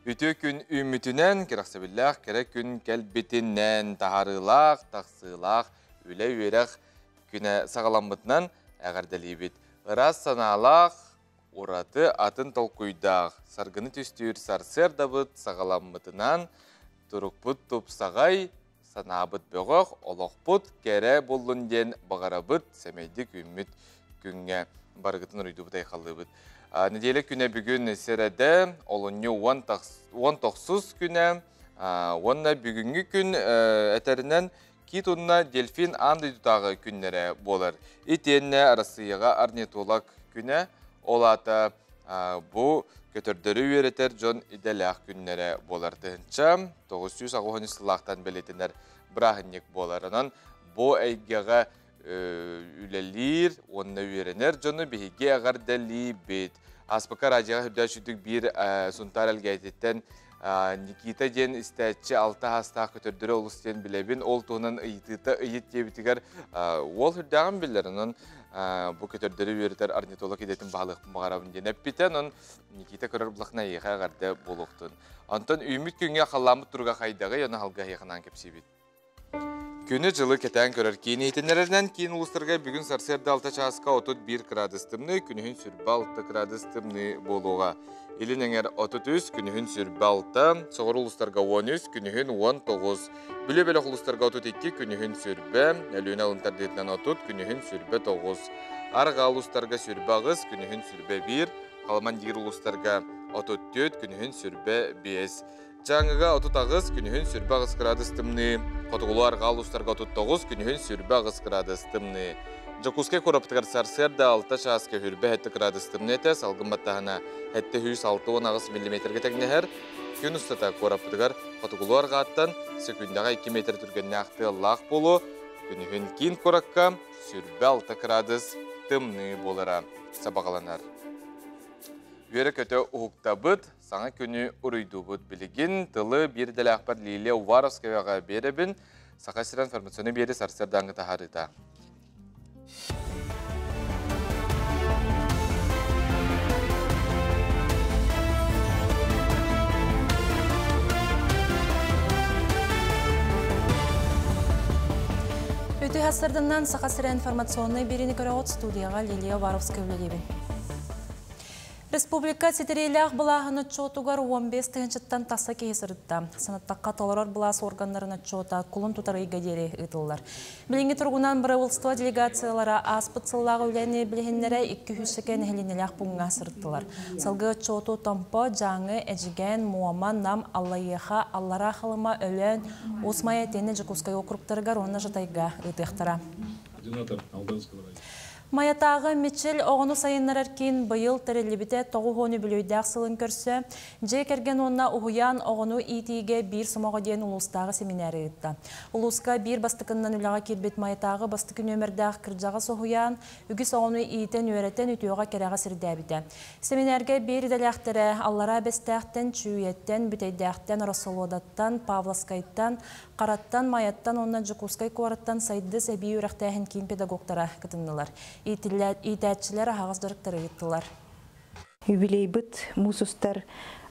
Үтүө күн үүммүтүнэн, кэрэхсэбиллээх кэрэ күн кэлбитинэн, таһаарыылаах, тахсыылаах үлэ-үөрэх күнэ саҕаламмытынан эҕэрдэлиибит. Ыраас санаалаах, ураты атын толкуйдаах, саргыны түстүүр сарсыардабыт саҕаламмытынан, турукпут тупсаҕай, санаабыт бөҕөх, олохпут кэрэ буоллун диэн баҕарабыт, сэмэйдик үүммүт күҥҥэ барыгытын уруйдуубут айхаллыыбыт. Неделя күнэ бүгүн сэрэдэ, олунньу 19 күнэ, уонна бүгүҥҥү күн этэринэн кит уонна дельфин аан дойдутааҕы күннэрэ буолар. Итиэннэ Арассыыйаҕа орнитолог күнэ, ол аата бу көтөрдөрү үөрэтэр дьон идэлээх күннэрэ буолар. 1983 сыллаахтан бэлиэтэнэр бырааһынньык буолар. Онон бу эйгэҕэ үлэлиир уонна үөрэнэр дьону биһиги эҕэрдэлиибит. Ааспыкка радиоҕа үрдээх сүдүк биир Сунтаар Элгээтиттэн Никита диэн истээччи алта аастаах көтөрдөрү олус диэн билэбин. Ол туһунан ыйытыыта ыйыт диэбитигэр уол үрдээҕин биллэр. Онон бу көтөрдөрү үөрэтэр орнитолог идэтин баһылыахпын баҕарабын диэн эппитэ. Онон Никита көрөр булахына эйиэхэ эҕэрдэ буолуохтун. Онтон үүммүт күҥҥэ халлааммыт туруга хайдаҕый, ону халга эһиэхэ кэпсиибит. Күнү-дьылы кэтээн көрөр киин иһитиннэрэринэн киин улуустарга бүгүн сарсыарда 6 чааска 31 кыраадыс тымныы, күнүһүн сүүрбэ алта кыраадыс тымныы буолуоҕа. Илин эҥэр 33, күнүһүн сүүрбэ алта, соҕуруу улуустарга 13, күнүһүн 19, Бүлүү бөлөх улуустарга 32, күнүһүн сүүрбэ, Өлүөнэ алын тардыытынан 30, күнүһүн сүүрбэ тоҕус, Арҕаа улуустарга сүүрбэ аҕыс, күнүһүн сүүрбэ биир, Халыман диир улуустарга 34, күнүһүн сүүрбэ биэс. Дьааҥыга 38, күнүһүн сүүрбэ аҕыс кыраадыс тымныы, хотугулуу арҕаа улуустарга 39, күнүһүн сүүрбэ аҕыс кыраадыс тымныы. Дьокуускай куораппытыгар сарсыарда 6 чааска сүүрбэ сэттэ кыраадыс тымныы этэ, салгын баттаһына 768 миллиметргэ тэҥнэһэр. Күн устата куораппытыгар хотугулуу арҕааттан сөкүүндэҕэ 2 метр түргэннээх тыаллаах буолуо, күнүһүн киин куоракка сүүрбэ алта кыраадыс тымныы буолара сабаҕаланар. Үөрэ-көтө уһуктабыт, саҥа күнү уруйдуубут. Билигин тылы биир идэлээхпэр Лилия Уваровскаяҕа биэрэбин. Саха сирин информационнай биэри сарсыардааҥҥы таһаарыыта. Үтүө сарсыарданан Саха сирэ информационнай биэриини көрөҕүт студияҕа Лилия Уваровская үлэлиибин. Республика ситэриилээх былааһын отчуотугар 15 тыһыынчаттан тахса киһи сырытта. Санаттахха толорор былаас органнарын отчуота кулун тутар ыйга диэри ыытыллар. Билиҥҥи туругунан бырабыылыстыба делегациялара ааспыт сыллааҕы үлэни билиһиннэрэ 200 нэһилиэнньэлээх пууҥҥа сырыттылар. Салгыы отчуоту Томпо, Дьааҥы, Эдьигээн, Муома, Нам, Аллайыаха, Аллараа Халыма, Өлөөн, Уус Майа итиэннэ Дьокуускай округтарыгар уонна Жатайга ыытыахтара. Майатааҕы Мичил оҕону сайыннарар киин быйыл тэриллибитэ 90 үбүлүөйдээх сылын көрсө, дьиэ кэргэн уонна уһуйаан оҕону иитиигэ биир сомоҕо диэн улуустааҕы семинары ыытта. Улууска биир бастакыннан үлэҕэ киирбит Майатааҕы бастакы нүөмэрдээх кырдьаҕас уһуйаан үгүс оҕону иитэн-үөрэтэн үтүөҕэ-кэрэҕэ сирдээбитэ. Семинарга биир идэлээхтэрэ Аллараа Бэстээхтэн, Чүүйэттэн, Бүтэйдээхтэн, Ороссолуодаттан, Павловскайтан, Хараттан, Майаттан уонна Дьокуускай куораттан Сайдыс эбии үөрэхтээһин киин педагогтара кытыннылар. Иитээччилэр аһаҕас дьарыктары ыыттылар. Юбилейбыт муус устар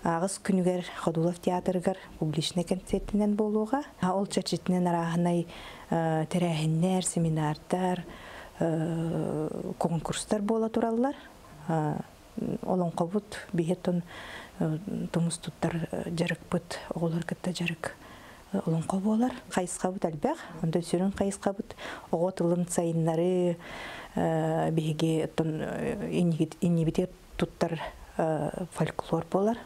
аҕыс күнүгэр Ходулов театрыгар публичнай концертинэн буолуоҕа. Ол чэрчитинэн арааһынай тэрээһиннэр, семинардар, конкурстар буола тураллар. Олоҥхобут биһиттэн тумус туттар дьарыкпыт, оҕолор кытта дьарык олоҥхо буолар. Хайысхабыт элбэх, онтон сүрүн хайысхабыт оҕо тылын сайыннарыы, биһиги иннибитигэр туттар фольклор буолар.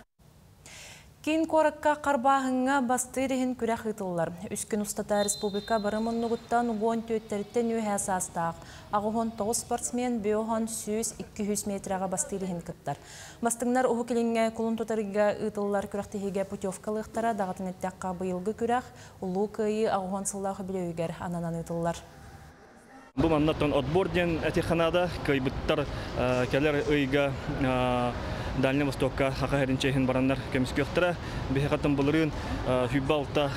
Киин куоракка харбааһыҥҥа бастыыр иһин күрэх ыытыллар. Үс күн устата республика бары муннугуттан уон түөттэриттэн үөһээ саастаах 89 спортсмен бөһөн 100-200 метрэҕэ бастыыр иһин кыттар. Бастыҥнар Уһук Илиҥҥэ кулун тутарыга ыытыллар күрэхтэһиигэ путевкалыахтара даҕатын эттэххэ быйылгы күрэх Улуу Кыайыы 80 сыллаах үбүлүөйүгэр ананан ыытыллар. Бу маннаттан отбор диэн этиэххэ наада. Кыайбыттар кэлэр ыйга Дальний Востокка Хаха сирин чиэһин бараннар көмүскүөхтэрэ. Биһиэхэ былырыын сүүрбэ алта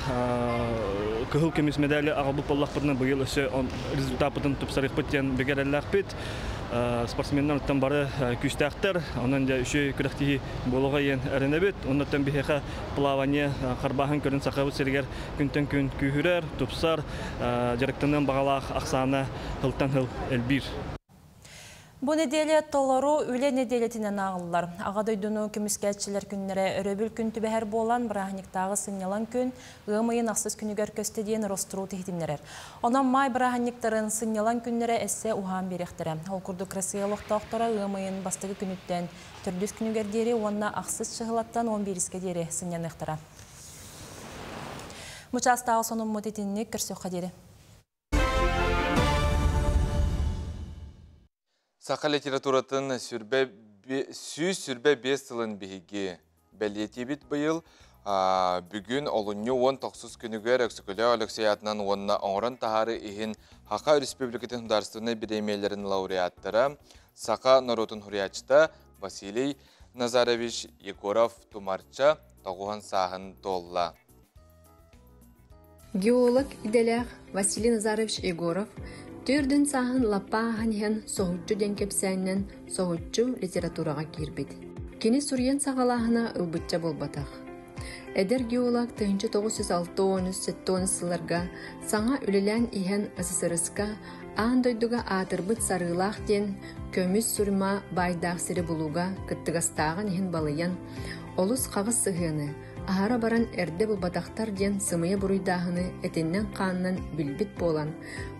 кыһыл көмүс медали аҕалбыт буоллахпытына быйыл өссө результаппытын тупсарыахпыт диэн бигэ эрэллээхпит. Спортсменнар бары күүстээхтэр, онон дьэ үчүгэй күрэхтэһии буолуоҕа диэн эрэнэбит. Оннуттан биһиэхэ плавание харбааһын көрүн Сахабыт сиригэр күнтэн күн күүһүрэр, тупсар, дьарыктаныан баҕалаах ахсаана сылтан сыл элбиир. Бу нэдиэлэ толору үлэ нэдиэлэтинэн ааҕыллар. Аҕа дойдуну көмүскээччилэр күннэрэ өрөбүл күн түбэһэр буолан, бырааһынньыктааҕы сынньалаҥ күн ыам ыйын ахсыс күнүгэр көстө диэн Роструд иһитиннэрэр. Онон маай бырааһынньыктарын сынньалаҥ күннэрэ өссө уһаан биэриэхтэрэ. Ол курдук Россия олохтоохторо ыам ыйын бастакы күнүттэн төрдүс күнүгэр диэри уонна ахсыс чыһылаттан 11-ке диэри сынньаныахтара. Бу чаастааҕы сонуммут итинник, көрсүөххэ диэри. Саха литературатын 125 сылын биһиги бэлиэтиибит быйыл. Бүгүн олунньу 19 күнүгэр Өксөкүлээх Өлөксөй аатынан уонна оҥорон таһаарыы иһин Саха Республикатын государственнай бириэмийэлэрин лауреаттара, саха норуотун суруйааччыта Василий Назарович Егоров Тумарча 90 сааһын туолла. Геолог идэлээх Василий Назарович Егоров төрдүн сааһын лаппа ааһан иһэн соһуччу диэн кэпсээнинэн соһуччу литератураҕа киирбит. Кини суруйан саҕалааһына ылбычча буолбатах. Эдэр геолог 1963-70 сылларга саҥа үлэлээн иһэн СССР-ка аан дойдуга аатырбыт Сарыылаах диэн көмүс сурьма баайдаах сири булууга кыттыгастааҕын иһин балыйан, олус хаҕыс сыһыаны, аһара баран эрдэ булбатахтар диэн сымыйа буруйдааһыны этиннэн-хаанынан билбит буолан,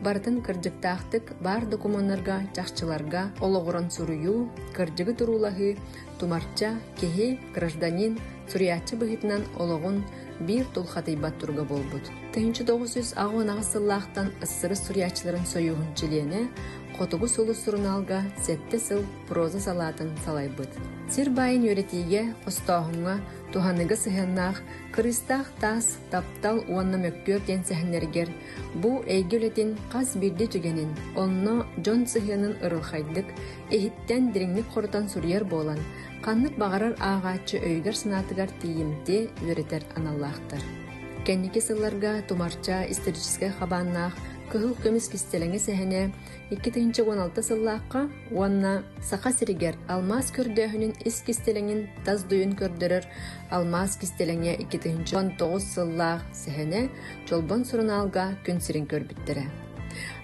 барытын кырдьыктаахтык баар докумуоннарга, чахчыларга олоҕуран суруйуу, кырдьыгы туруулаһыы, тумарча, киһи, гражданин, суруйааччы быһыытынан олоҕун биир тулхатыйбат туруга буолбут. 1968 сыллаахтан СССР суруйааччыларын сойууһун чилиэнэ, Хотугу сулус сурунаалга сэттэ сыл проза салаатын салайбыт. Сир баайын үөрэтиигэ, хостооһуҥҥа, туһаныыга сыһыаннаах Кырыыстаах таас, таптал уонна мөккүөр диэн сэһэннэригэр бу эйгэ үлэтин хас биирдии түгэнин, онно дьон сыһыанын ырылхайдык, иһиттэн дириҥник хорутан суруйар буолан, ханнык баҕарар ааҕааччы өйүгэр-санаатыгар тиийимтиэ үөрэтэр аналлаахтар. Кэнники сылларга Тумарча историческай хабааннаах Кыһыл көмүс кистэлэҥэ сэһэнэ 2016 сыллаахха уонна Саха сиригэр алмаас көрдөөһүнүн ис кистэлэҥин тас дуйун көрдөрөр Алмаас кистэлэҥэ 2019 сыллаах сэһэнэ Чолбон сурунаалга күн сирин көрбүттэрэ.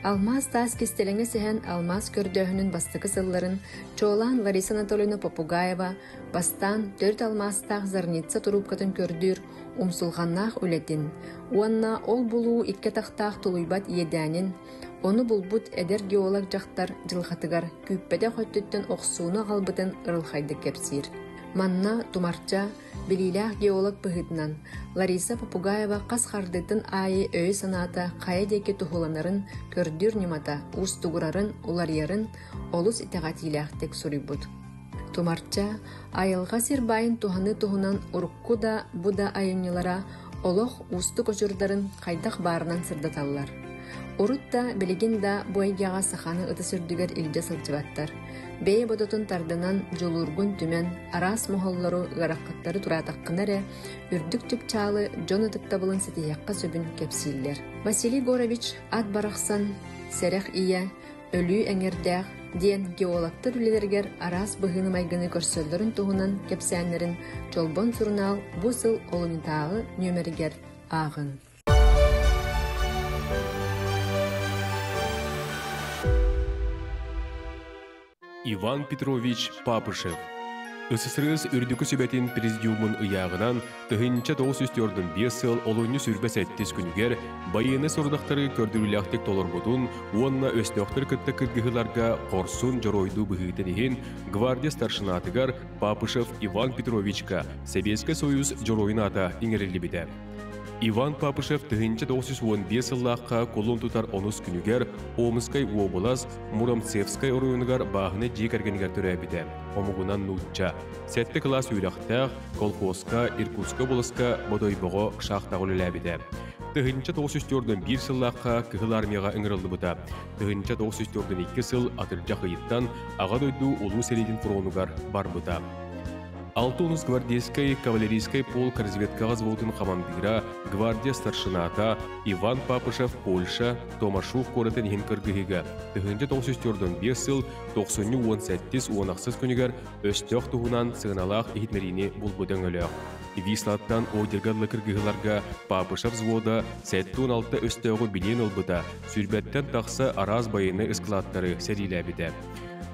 Алмаас таас кистэлэҥэ сэһэн алмаас көрдөөһүнүн бастакы сылларын чуолаан Лариса Анатольевна Попугаева бастаан төрүт алмаастаах Зарница туруупкатын көрдүүр умсулҕаннаах үлэтин уонна ол булуу икки атахтаах тулуйбат иэдээнин, ону булбут эдэр геолог дьахтар дьылҕатыгар күүппэтэх өттүттэн охсууну аҕалбытын ырылхайдык кэпсиир. Манна Тумарча билиилээх геолог быһыытынан Лариса Попугаева хас хардыытын аайы өйө-санаата хайа диэки туһуланарын көрдүүр ньымата уустугурарын, уларыйарын олус итэҕэтиилээхтик суруйбут. Тумарча айылҕа сир баайын туһаныы туһунан урукку да, бу да айымньылара олох уустук очурдарын хайдах баарынан сырдаталлар. Урут да, билигин да бу эйгэҕэ саханы ытыс үрдүгэр илдьэ сылдьыбаттар. Бэйэ бодотун тардынан, дьулуургун түмэн, араас моһоллору, ыарахаттары тураатаххына эрэ, үрдүк чыпчаалы дьон ытыктабылын ситиһиэххэ сөбүн кэпсииллэр. Василий Горович ат барахсан, сэрэх ийэ, өлүү эҥэрдээх диэн геологтар үлэлэригэр араас быһыыны-майгыны көрсөллөрүн туһунан кэпсээннэрин Чолбон сурунаал бу сыл олунньутааҕы нүөмэригэр ааҕыҥ. Иван Петрович Папышев СССР Үрдүкү Сүбэтин Президиумун ыйааҕынан 1945 сыл олунньу 27 күнүгэр байыаннай сорудахтары көрдөрүүлээхтик толорбутун уонна өстөөхтөр кытта кыргыһыыларга хорсун дьоруойдуу быһыытын иһин гвардия старшинатыгар Папышев Иван Петровичка Сэбиэскэй Союз Дьоруойун аата иҥэриллибитэ. Иван Папышев 1915 сыллаахха кулун тутар онус күнүгэр Омскай уобалас Муромцевскай оройуонугар бааһынай дьиэ кэргэнигэр төрөөбүтэ. Омугунан нуучча. Сэттэ кылаас үөрэхтээх, колхозка, Иркутскай уобаласка Бодойбоҕо шахтаҕа үлэлээбитэ. 1941 сыллаахха Кыһыл Армияҕа ыҥырыллыбыта. 1942 сыл атырдьах ыйыттан Аҕа дойду Улуу сэриитин фронугар барбыта. Алтонус гвардейскай кавалерийскай полк разведкаҕа взводун хамандыыра, гвардия старшината Иван Папышев Польша Томашув куоратын иһин кыргыһыыга 1945 сыл 97-18 күнүгэр өстөөх туһунан сыаналаах иһитиннэриини булбут өҥөлөөх. Вислаттан Одерга кыргыһыыларга Папышев взвода 76 өстөөҕү билиэн ылбыта, сүүрбэттэн тахса араас байыаннай ыскылааттары сэриилээбитэ.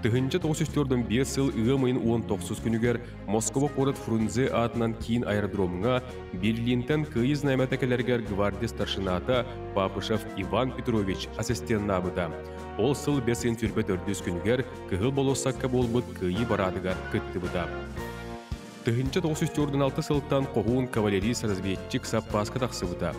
1945 сыл ыам ыйын 19 күнүгэр Москва куорат Фрунзе аатынан киин аэродромҥа Берлинтэн Кыайыы знамята кэлэригэр гвардия старшината Папышев Иван Петрович ассистеннаабыта. Ол сыл бэс ыйын 24 күнүгэр Кыһыл болуоссакка буолбут Кыайыы параадыгар кыттыбыта. 1946 сылтан хоһуун кавалерист-разведчик саппааска тахсыбыта.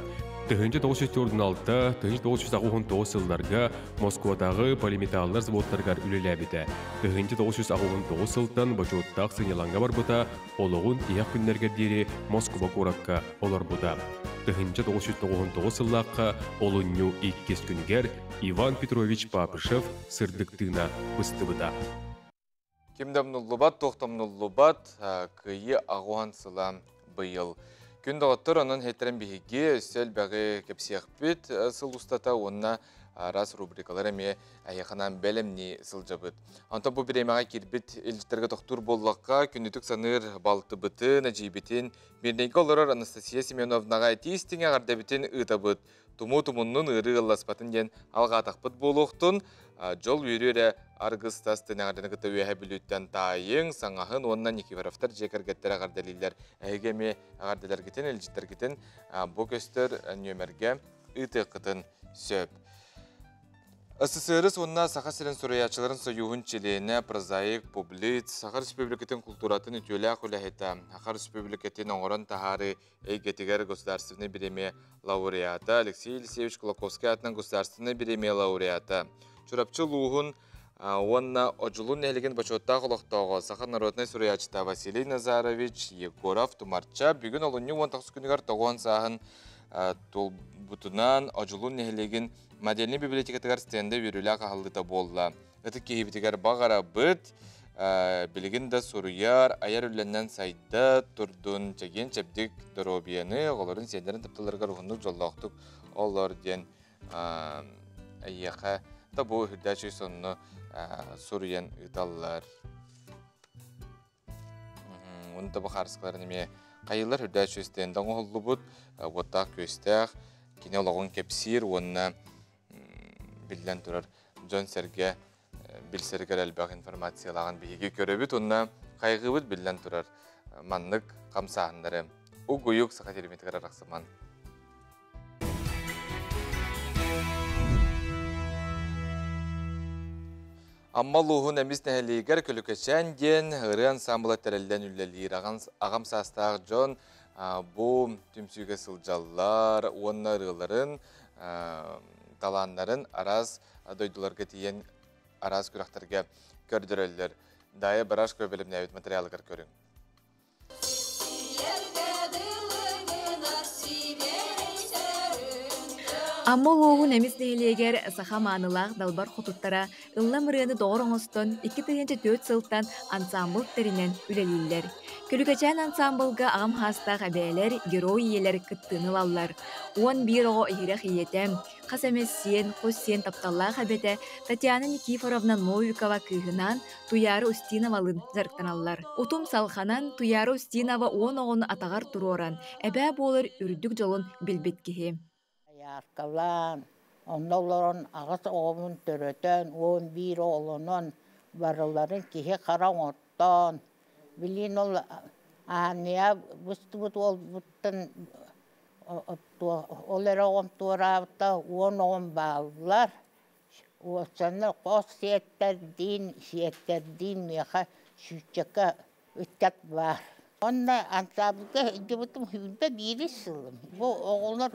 1946-1989 сылларга Москватааҕы полиметаллар заводтарыгар үлэлээбитэ. 1989 сылтан бочуоттаах сынньалаҥҥа барбыта, олоҕун тиһэх күннэргэр диэри Москва куоракка олорбута. 1999 сыллаахха олунньу иккис күнүгэр Иван Петрович Папышев сырдык тыына быстыбыта. Ким да умнуллубат, туох да умнуллубат, Кыайыы аҕуһан сыла быйыл. Күн доҕоттор, онон хетерен биһиги өссө элбэҕи кэпсиэхпит сыл устата уонна араас рубрикалар эмиэ эһиэхэнэн бэлэмнии сылдьабыт. Онтон бу бириэмэҕэ киирбит илдьиттэргэ тохтуур буоллахха, күнүтүк саныыр балтыбытын, эдьиийбитин, Мирнэйгэ олорор Анастасия Семеновнаҕа этии-истиҥ эҕэрдэбитин ыытабыт. Тумуу тумуннун ыарыы ылласпатын диэн алҕаатахпыт буолуохтун, дьол үөрүү эрэ аргыстас тэнэҕэрдэни кытта үөһэ Бүлүүттэн таайыҥ, саҥаһын уонна Никифоровтар дьиэ кэргэттэрэ эҕэрдэлииллэр. Эһиги эмиэ эҕэрдэлэргитин, илдьиттэргитин бу көстөр нүөмэргэ ыытыаххытын сөп. СССР уонна Саха сирин суруйааччыларын сойууһун чилиэнэ, прозаик, публиц, Саха Республикатын култууратын үтүөлээх үлэһитэ, Саха Республикатын оҥорон таһаарыы эйгэтигэр государственнай бириэмийэ лауреата Алексей Елисеевич Кулаковскай аатынан государственнай бириэмийэ лауреата, Чурапчы улууһун уонна Одьулуун нэһилигин бочуоттаах олохтооҕо, саха народнай суруйааччыта Василий Назарович Егоров Тумарча бүгүн олунньу 19 күнүгэр тоҕуон сааһын туолбутунан Одьулуун нэһилиэгин модельнай библиотекатыгар стендэ үөрүүлээх аһыллыыта буолла. Ытык киһибитигэр баҕарабыт, билигин да суруйар, айар үлэнэн сайда турдун, чэгиэн чэбдик доруобуйаны, оҕолорун сиэннэрин тапталларыгар уһуннук дьоллоохтук олор диэн эйиэхэ да бу үрдээчүй сонну суруйан ыыталлар. Уну да бу хаарыскаларын эмиэ хайылар үрдээчүй стенда оҥоһуллубут, уоттаах күөстээх, кини олоҕун кэпсиир уонна биллэн турар дьон-сэргэ билсэригэр элбэх информациялааҕын биһиги көрөбүт уонна хайҕыыбыт биллэн турар маннык хамсааһыннары угуйук саха телевизорыгар арахсыман. Амма улууһун эмис нэһилиэгэр Көлүкэчээн диэн ырыа ансаамбыла тэриллэн үлэлиир. Аҕам саастаах дьон бу түмсүүгэ сылдьаллар уонна ырыаларын, талааннарын араас дойдуларга тиийэн араас күрэхтэргэ көрдөрөллөр. Дайа Барашкова бэлэмнээбит материалыгар көрүҥ. Амма улууһун Эмис нэһилиэгэр саха маанылаах далбар хотуттара ыллам ырыаны доҕор оҥостон 2004 сылтан ансаамбыл тэринэн үлэлииллэр. Көлүкэчээн ансаамбылга аҕам саастаах эбээлэр, герой ийэлэр кыттыыны ылаллар. 11 оҕо иһирэх ийэтэ, хас эмэ сиэн, хос сиэн тапталлаах эбэтэ Татьяна Никифоровна Новикова кыыһынаан Туйаара Устиновалыын дьарыктаналлар. Утум салҕанан Туйаара Устинова 10 оҕону атаҕар туруоран, эбээ буолар үрдүк дьолун билбит киһи. Айааркалаан, онно олорон аҕыс оҕобун төрөтөн, 11 оҕолонон, барыларын киһи-хара оҥортоон, билигин ол Аанньа быстыбыт уолбуттан ол эрэ оҕом туораабыта 10 оҕом бааллар. Уолчаны хос сиэттэрдиин, сиэттэрдиин миэхэ сүүсчэкэ ыччат баар. Онно ансаамбылга сылдьыбытым сүүрбэ биирис сылым. Бу оҕолор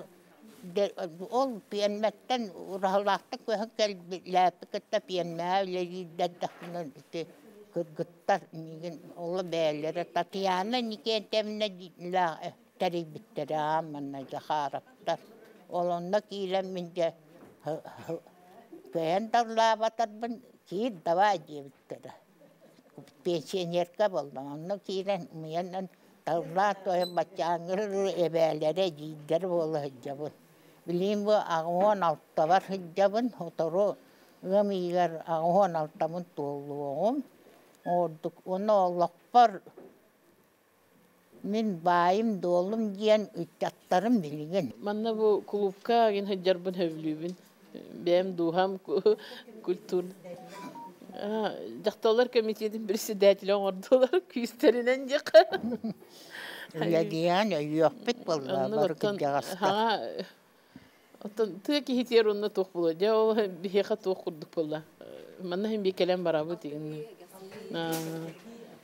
ол пиэрмэттэн ураһалаахтык көһөн кэлбит кытта пиэрмэҕэ үлэлиирдэр даҕаны ити кыргыттар миигин оло бэйэлэрэ Татьяна Никентьевна тэрийбиттэрэ аан манна Захаровтар. Ол онно киирэн мин дьэ кыайан да ыллаабатарбын киир давай диэбиттэрэ. Пенсионерка буоллум. Онно киирэн умуйанан таллаа туойан баччааҥҥы эбээлэрэ эдьиийдэр буола сылдьабын. Билигин бу 86-бар сылдьабын. Сотору ыам ыйыгар 86-бын туолуоҕум. Ордук уонна олохпор мин баайым-дуолум диэн ыччаттарым билигин. Манна бу кулуупка гин сылдьарбын сөбүлүүбүн. Бэйэм дууһам культур. Дьахталлар комитетин председателя оҥордулар күүстэринэн диэххэ. Үлэлиэн өйүөхпүт буолла бары кырдьаҕастар. Оттон тыа киһитигэр онно туох буолуо? Дьэ ол биһиэхэ туох курдук буолла? Манна иһин биир кэлэн барабыт игин.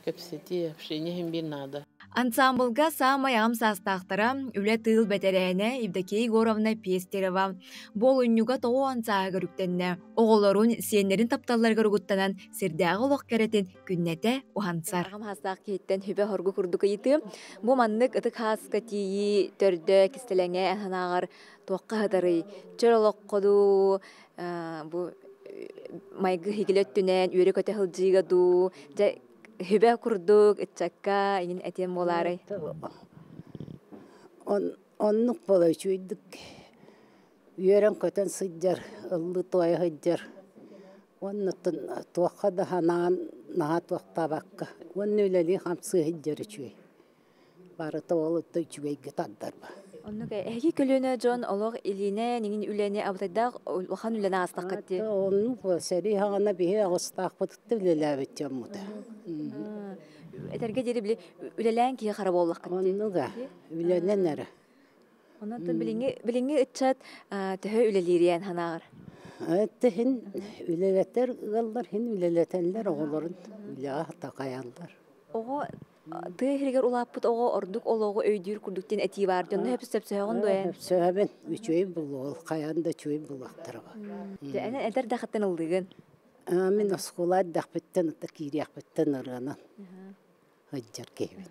Кэпсэтии, общение иһин биир наада. Ансаамбылга саамай аҕам саастаахтара үлэ тыыл бэтэрээнэ Евдокия Егоровна Пестерева Буолунньуга тоҕо ансааһыгар үктэннэ. Оҕолорун, сиэннэрин тапталларыгар угуттанан сирдээҕи олох кэрэтин күннэтэ уһансар. Аҕам хаастаах киһиттэн сүбэ-соргу курдук ыйытыы. Бу маннык ытык хааска тиийии төрдө кистэлэҥэ санааҕар туохха сытарый? Чөл олоххо дуу, бу майгы иһигилэ өттүнэн үөрэ-көтө сылдьыыга дуу, дьэ сүбэ курдук ыччакка иҥин этиэн буолаарай? Оннук буола үчүгэйдик үөрэн-көтөн сылдьар, ыллыы-туойа сылдьар. Уонна туохха да санаан наһаа туохтаабакка уонна үлэлии-хамсыы сылдьар үчүгэй. Барыта ол үчүгэйгэ тардар. Оннук эһиги көлүөнэ дьон олох илиинэн иҥин үлэни абытайдаах улахан үлэни аастаххыт дии. Оннук сэрии хаҕана биһи аҕыстаахпытытта үлэлээбит дьоммут. Этэргэ диэри били үлэлээн киһи хара буоллаххыт дии. Оннуга үлэнэн эрэ. Онон билиҥҥи билиҥҥи ыччат төһө үлэлиириэн санааҕар? Эттэ хин үлэлэтэр ыаллар хин үлэлэтэллэр оҕолорун үлэҕэ такайаллар. Оҕо тыа иһигэр улааппыт оҕо ордук олоҕу өйдүүр курдук диэн этии баар. Дьонно сөпсөһөҕүн дуо? Сөпсөһөбүн. Үчүгэй булуол, хайаан да үчүгэй булуохтара. Эн эдэр дахаттан ыллыгын? Мин оскуола эрдэхпиттэн ата киириэхпиттэн ырыанан сылдьар киһибин.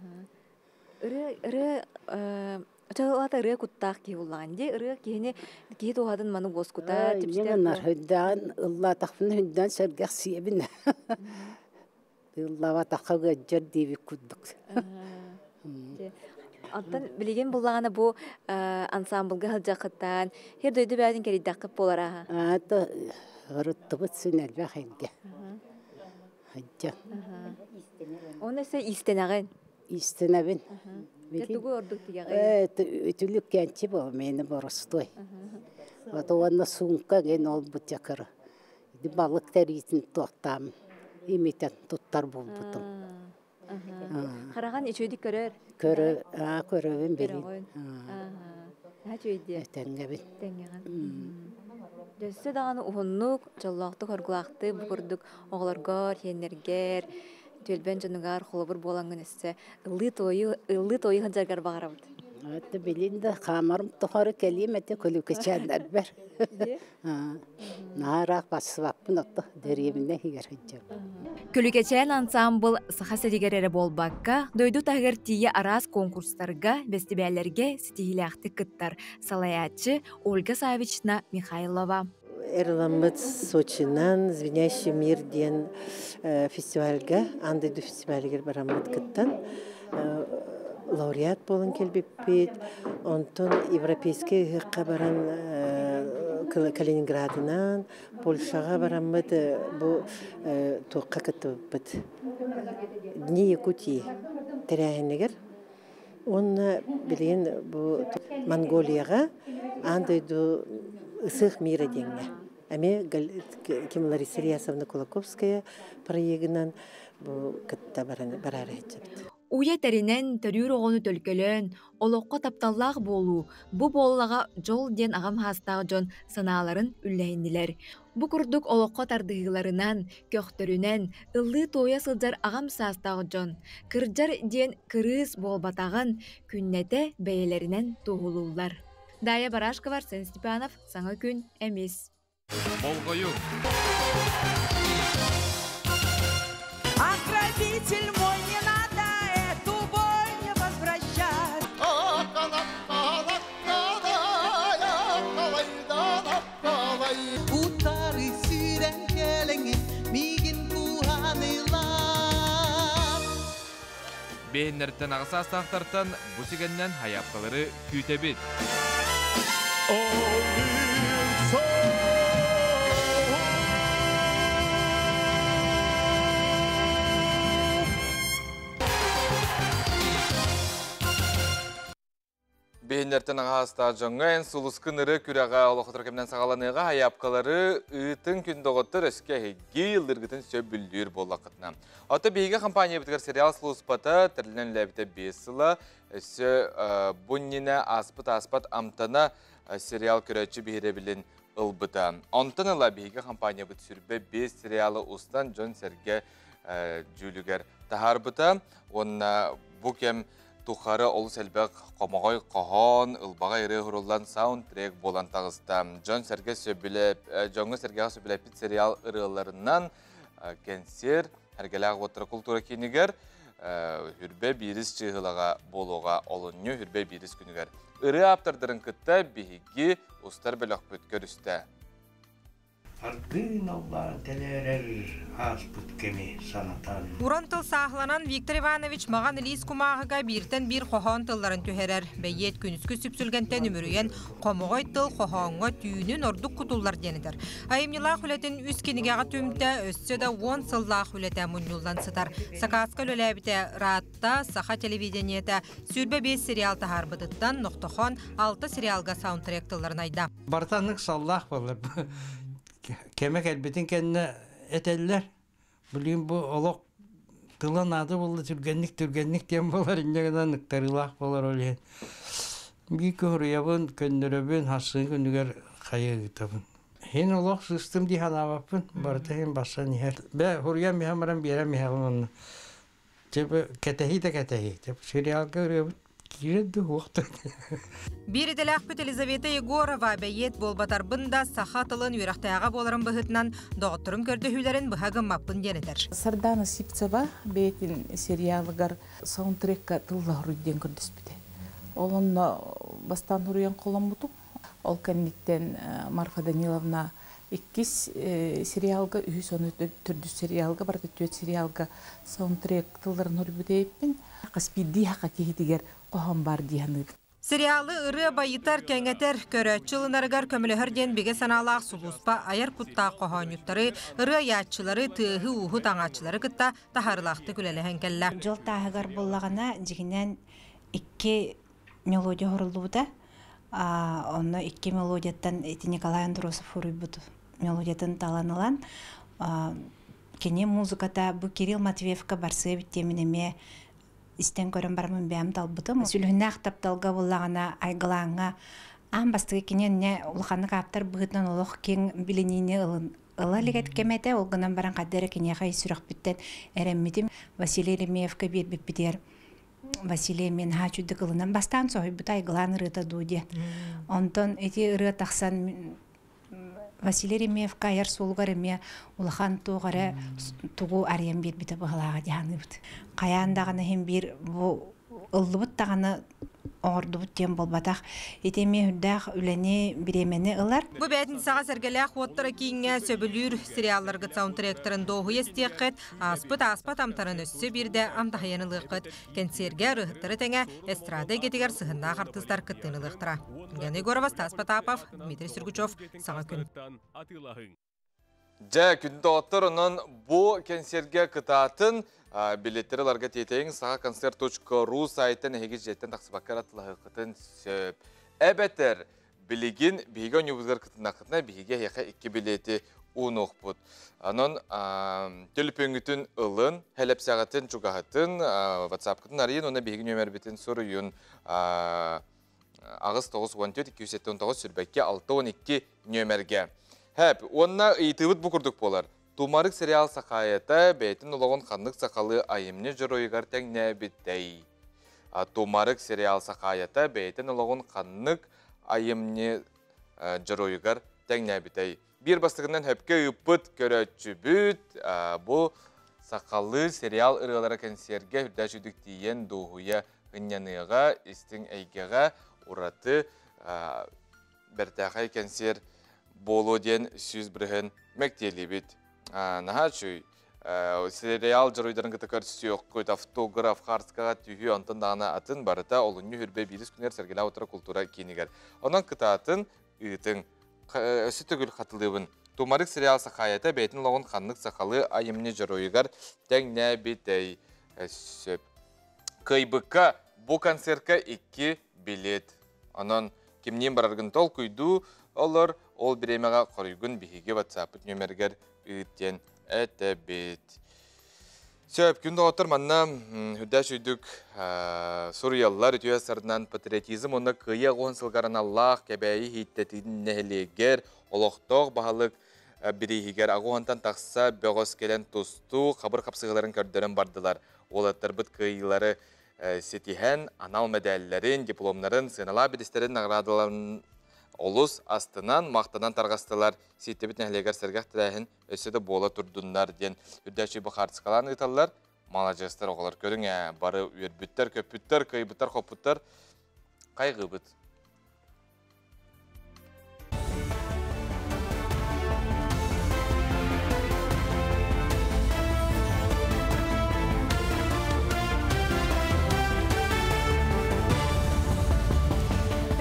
Ырыа ырыа Чалата ырыа куттаах киһи буллаҕын дии. Ырыа киһини киһи туһатын маны уоскутар, типситэр. Нар хүндээн ыллаатахпына хүндээн сэргэх сиэбин. Ыллаабатахха ыаддьар диэбит курдук. Оттон билигин буллаҕына бу ансамблга сылдьаххыттан хир дойду бээтин кэрийдэххит буолар аха. Аата ырыттыбыт син элбэх элгэ. Хадьа. Оны өссө иистэнэҕин? Иистэнэбин. Тугу ордук тигэҕин? Үтүлүк кэнчи бу мени боростой. Вот уонна сумка ген ол бутякыры. Балык тэриитин туохтаам имитен туттар булбутум. Хараҕан үчүгүйдүк көрөр. Көрө, көрөбүн билин. Үчүгүйдү. Тэҥҥэбин. Тэҥҥэҕин. Дөссө даҕаны уһуннук, дьоллоохтук, хоргулаахтык бу курдук оҕолоргор, сиэннэргэр, түөлбэн дьонугар холобур буолаҥҥын өссө ыллыы-туойу сылдьаргар баҕарабыт. Это билин да хаамарым тухары кэлиим этэ көлүкэчээннэрбэр. Наараах бассыбаппын отто дэриэбинэ иһигэр сылдьабын. Көлүкэчээн ансаамбыл Саха сиригэр эрэ буолбакка, дойду таһыгар тиийэ араас конкурстарга, бэстибээллэргэ ситиһиилээхтик кыттар. Салайааччы Ольга Савична Михайлова. Эрламмыт Сочинан «Звенящий мир» диэн фестивальга, аан дойду фестивалигэр бараммыт кыттан лауреат буолан кэлбиппит. Онтон европейскай ыһыахха баран Калининградынан, Польшаҕа бараммыт бу туохха кыттыбыппыт. Дни Якутии тэрээһинигэр. Уонна билигин бу Монголияҕа аан дойду ысыах мира диэҥҥэ. Эмиэ ким Лариса Ильясовна Кулаковская проегынан бу кытта бараары сылдьабыт. Уйа тэринэн, төрүүр оҕону төлкөлөөн, олоххо тапталлаах буолуу, бу буоллаҕа дьол диэн аҕам хаастаах дьон санааларын үллэһиннилэр. Бу курдук олоххо тардыһыыларынан, көхтөрүнэн, ыллыы-туойа сылдьар аҕам саастаах дьон, кырдьар диэн кырыыс буолбатаҕын күннэтэ бэйэлэринэн туоһулууллар. Дая Барашкова, Арсен Степанов, Саҥа күн, Эмис. Болҕойуҥ! Ограбитель мой, не надо эту боль не возвращать. Утары сүүрэн кэлэҥин миигин кууһан ылан. Бэһиннэртэн аҕыс саастаахтартан бу сигэннэн хайаапкалары күүтэбит. Биһиннэртэн аҕаастаах дьоҥҥо эн сулускун ыры күрэҕэ олохотор кэмнэн саҕаланыаҕа хайаапкалары ыытын күн доҕоттор өскө эһиги ыллыргытын сөп бүллүүр буоллаххытына. Ото биһиги компаниябытыгар сериал сулууспата тэрилинэн үлээбитэ 5 сыла өссө бу иннинэ ааспыт ааспат амтана сериал көрөөччү биһирэбилин ылбыта. Онтон ыла биһиги компаниябыт сүрбэ 5 сериалы устан дьон-сэргэ дьүүлүгэр таһаарбыта уонна бу кэм тухары олус элбэх хомоҕой хоһоон, ылбаҕай ырыа уһуруллан саундтрек буолан таҕыста. Дьон-сэргэ сөбүлэп, дьоҥҥо-сэргэҕэ сөбүлэппит сериал ырыаларынан кэнсиэр Эргэлээх уоттара култуура киинигэр Хүрбэ биирис чыыһылаҕа буолуоҕа олунньу Хүрбэ биирис күнүгэр. Ырыа ааптардарын кытта биһиги устар бөлөхпүт көрүстэ. Ардыын аллаан тэлээрэр ааспыт кэми санатан. Уран тыл сааһыланан Виктор Иванович маҕан илиис кумааҕыга бииртэн биир хоһоон тылларын түһэрэр. Бэйиэт күнүскү сүпсүлгэнтэн үмүрүйэн хомоҕой тыл хоһооҥҥо түүнүн ордук кутуллар диэн этэр. Айымньылаах үлэтин үс кинигэҕэ түмтэ, өссө да уон сыллаах үлэтэ мунньуллан сытар. Сакааска үлэлээбитэ ыраатта, саха телевидениетэ 25 сериал таһаарбытыттан Нохтохон алта сериалга саундтрек тылларын айда. Барыта аннык саллаах буолар. Кэмэ кэлбитин кэннэ этэллэр. Билигин бу олох тыла наада буолла түргэнник түргэнник диэн буолар инньэ гынан ыктарыылаах буолар ол иһин. Биир кыһыруйабын, көннөрөбүн, хассын күнүгэр хайа ыытабын. Хин олох сыстым дии санаабаппын, барыта хин бассан иһэр. Бэ хуруйан иһэн баран биэрэн иһэҕин онно. Типа кэтэһии да кэтэһии. Типа сериалга ырыабыт киирэр да суох да. Биир идэлээхпит Елизавета Егорова бэйиэт буолбатарбын да саха тылын үөрэхтээҕэ буоларым быһыытынан доҕотторум көрдөһүүлэрин быһа гыммаппын диэн этэр. Сардана Сивцева бэйэтин сериалыгар саундтрекка тыллаһар диэн көрдөспүтэ. Ол онно бастаан суруйан холоммутум. Ол кэнниттэн Марфа Даниловна иккис сериалга, үһүс ону төрдүс сериалга, барыта түөрт сериалга саундтрек тылларын суруйбут эбиппин. Хас биирдии саха киһитигэр хоһоон баар дии саныыбын. Сериалы ырыа байытар, кэҥэтэр, көрөөччү ылынарыгар көмөлөһөр диэн бигэ санаалаах сулууспа айар куттаах хоһоонньуттары, ырыа айааччылары, тыаһы-ууһу таҥааччылары кытта таһаарыылаахтык үлэлэһэн кэллэ. Дьыл тааһыгар буллаҕына, дьиҥинэн икки мелодия оһоруллубута. Онно икки мелодияттан ити Николай Андросов суруйбут мелодиятын талан ылан, кини музыката бу Кирилл Матвеевка барсыа эбит диэмин эмиэ истэн көрөн бараммын бэйэм талбытым. Сүлүһүннээх тапталга буллаҕына айгылааҥҥа аан бастакы кини эмне улаханнык ааптар быһыытынан олох киэҥ билиниини ылын ыла илик кэм этэ. Ол гынан баран хайда эрэ киниэхэ ис сүрэхпиттэн эрэммитим. Василий Еремеевка биэрбиппитигэр Василий мен хаачуйдык ылынан бастаан соһуйбута айгылаан ырыата дуу диэн. Онтон ити ырыа тахсан Василий Еремеевка айар суолугар эмиэ улахан туох эрэ тугу арыйан биэрбитэ быһылааҕа дии саныыбыт. Хайаан даҕаны иһин биир бу ыллыбыт даҕаны оҥордубут диэн буолбатах. Ити эмиэ үрдээх үлэни, бириэмэни ылар. Бу бээтинсэҕэ Сэргэлээх уоттара кииҥҥэ сөбүлүүр сериалларгыт саундтректарын дуоһуйа истиэххит, ааспыт ааспат амтанын өссө биирдэ амтаһыйан ылыаххыт. Кэнсиэргэ ырыаһыттары тэҥэ эстрада эйгэтигэр сыһыннаах артыыстар кыттыыны ылыахтара. Гена Егорова, Стас Потапов, Дмитрий Сергучев, Саҥа күн. Дьэ, күндү доҕоттор, онон бу кэнсиэргэ кытаатын билеттери ыларга тиэтэйиҥ сахаконцерт.ру сайтан эһиги дьиэттэн тахсыбакка эрэ атылаһыаххытын сөп. Эбэтэр билигин биһиги оонньуубутугар кытыннаххытына биһиги эһиэхэ икки билети уунуохпут. Онон төлөпүөҥҥүтүн ылын, хэлэпсэҕитин чугаһытын, WhatsApp-кытын арыйын уонна биһиги нүөмэрбитин суруйун. 8 9 14 279 сүүрбэккэ 62 нүөмэргэ. Хэп, уонна ыйытыыбыт бу курдук буолар. Тумарык сериал Сахаайата бэйэтин олоҕун ханнык сахалыы айымньы дьоруойугар тэҥнээбитэй? Тумарык сериал Сахаайата бэйэтин олоҕун ханнык айымньы дьоруойугар тэҥнээбитэй? Биир бастакынан хөпкө ыыппыт көрөөччүбүт бу сахалыы сериал ырыалара кэнсиэргэ үрдээх үчүгдүк тиийэн дуоһуйа ынньаныаҕа, истиҥ эйгэҕэ ураты бэртээхэй кэнсиэр буолуо диэн 100% мэктиэлиибит. Наһаа үчүгэй. Сериал дьоруйдарын кытта көрсүөххүт, автограф, хаарскаҕа түһүү, онтон даҕаны атын барыта олунньу хүрбэ биирис күнүгэр Сэргэлээх утара култуура киинигэр. Онон кытаатын, ыытыҥ. Өссө төгүл хатылыыбын. Тумарык сериал Сахаайата бэйэтин олоҕун ханнык сахалыы айымньы дьоруойугар тэҥнээбитэй? Сөп. Кыайбыкка бу концертка икки билет. Онон кимниин бараргын толкуйдуу олор, ол бириэмэҕэ хоруйгун биһиги WhatsApp нүөмэргэр ыыт диэн этэбит. Сөп, күн доҕоттор манна үрдээх үчүйдүк суруйаллар үтүө сарынан патриотизм уонна кыайыы оҕуһун сылгар аналлаах Кэбээйи Ииттэтин нэһилиэгэр олохтоох баһылык бирииһигэр аҕуһантан тахса бөҕөс кэлэн тустуу хабыр хапсыһыыларын көрдөрөн бардылар. Уолаттарбыт кыайыылары ситиһэн анал мэдээллэрин, дипломнарын, сыаналаах биристэрин наҕараадаларын олус астынан, махтанан тарҕастылар. Сииттибит нэһилиэгэр сэргэх тэрээһин өссө да буола турдуннар диэн үрдээччи бу хаартыскалаан ыыталлар. Маладьыастар оҕолор көрүҥ ээ, бары үөрбүттэр, көппүттэр, кыайбыттар, хоппуттар. Хайгыыбыт.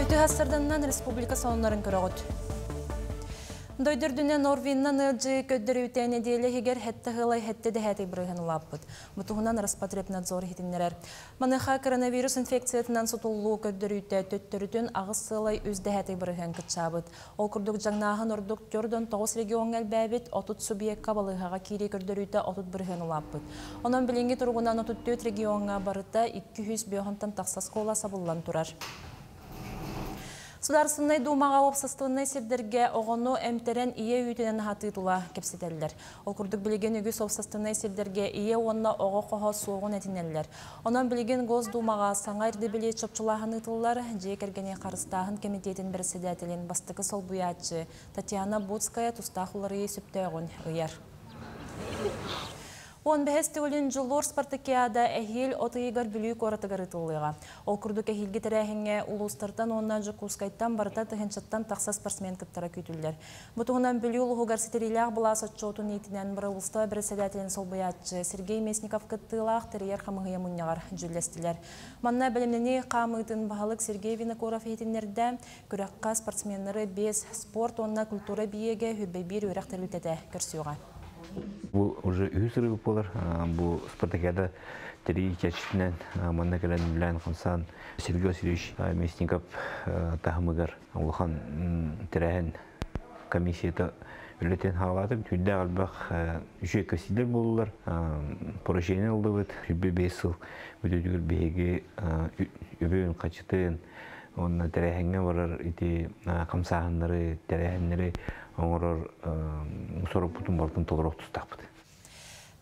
Үтүө сарданынан республика сонуннарын көрөҕүт. Дойду үрдүнэн Орвиннан ыалдьыы көрдөрүүтэ нэдиэлэ иһигэр хэттэ ыалай хэттэ дэһээтэй бырыһын улааппыт. Бу туһунан Роспотребнадзор иһитиннэрэр. Маныаха коронавирус инфекциятынан сутуллуу көрдөрүүтэ төттөрүтүн аҕыс сыалай үс дэһээтэй бырыһыан кыччаабыт. Ол курдук дьаҥнааһын ордук 49 региоҥҥа элбээбит, 30 субъекка балыыһаҕа киирии көрдөрүүтэ 30 бырыһыан улааппыт. Онон билиҥҥи туругунан 34 региоҥҥа барыта 205 тахса оскуола сабыллан турар. Судаарыстыбаннай Дуумаҕа уопсастыбаннай сирдэргэ оҕону эмтэрэн ийэ үүтүнэн аһатыы тула кэпсэтэллэр. Ол курдук билигин үгүс уопсастыбаннай сирдэргэ ийэ уонна оҕо хоһо суоҕун этинэллэр. Онон билигин Госдумаҕа саҥа ирдэбили чопчулааһын ыытыллар. Дьиэ кэргэни харыстааһын кэмитиэтин бэрэссэдээтэлин бастакы солбуйааччы Татьяна Буцкая тустаах уларыйыы сөптөөҕүн ыйар. Он бэһис төгүлүн Дьулуур спартакиада эһиил от ыйыгар Бүлүү куоратыгар ыытыллыаҕа. Ол курдук эһиилги тэрээһиҥҥэ улуустартан уонна Дьокуускайтан барыта тыһыынчаттан тахса спортсмен кыттара күүтүллэр. Бу туһунан Бүлүү улууһугар ситэриилээх былаас отчуотун иитинэн бырабыылыстыба бэрэссэдээтэлин солбуйааччы Сергей Местников кыттыылаах тэрийэр хамыыһыйа мунньаҕар дьүүллэстилэр. Манна бэлэмнэнии хаамыытын баһылык Сергей Винокуров иһитиннэрдэ. Күрэххэ спортсменнары биэс спорт уонна культура эбийиэгэ Хүрбэйбиир үөрэх тэрилтэтэ көрсүөҕэ. Бу уже үһүс ырыгы буолар. Бу спартакиада тэрийии чэрчитинэн манна кэлэн үлэлээн хамсаан Сергей Васильевич Местников таһымыгар улахан тэрээһин комиссията үлэтин хаалаата. Сүрдээх элбэх үчүгэй көстүүлэр буоллулар. Поручение ыллыбыт. Сүрбэ биэс сыл бүтүүтүгэр биһиги үбүн, хачытын, уонна тэрээһиҥҥэ барар ити хамсааһыннары, тэрээһиннэри оҥорор сорукпутун барытын толоруох тустаахпыт.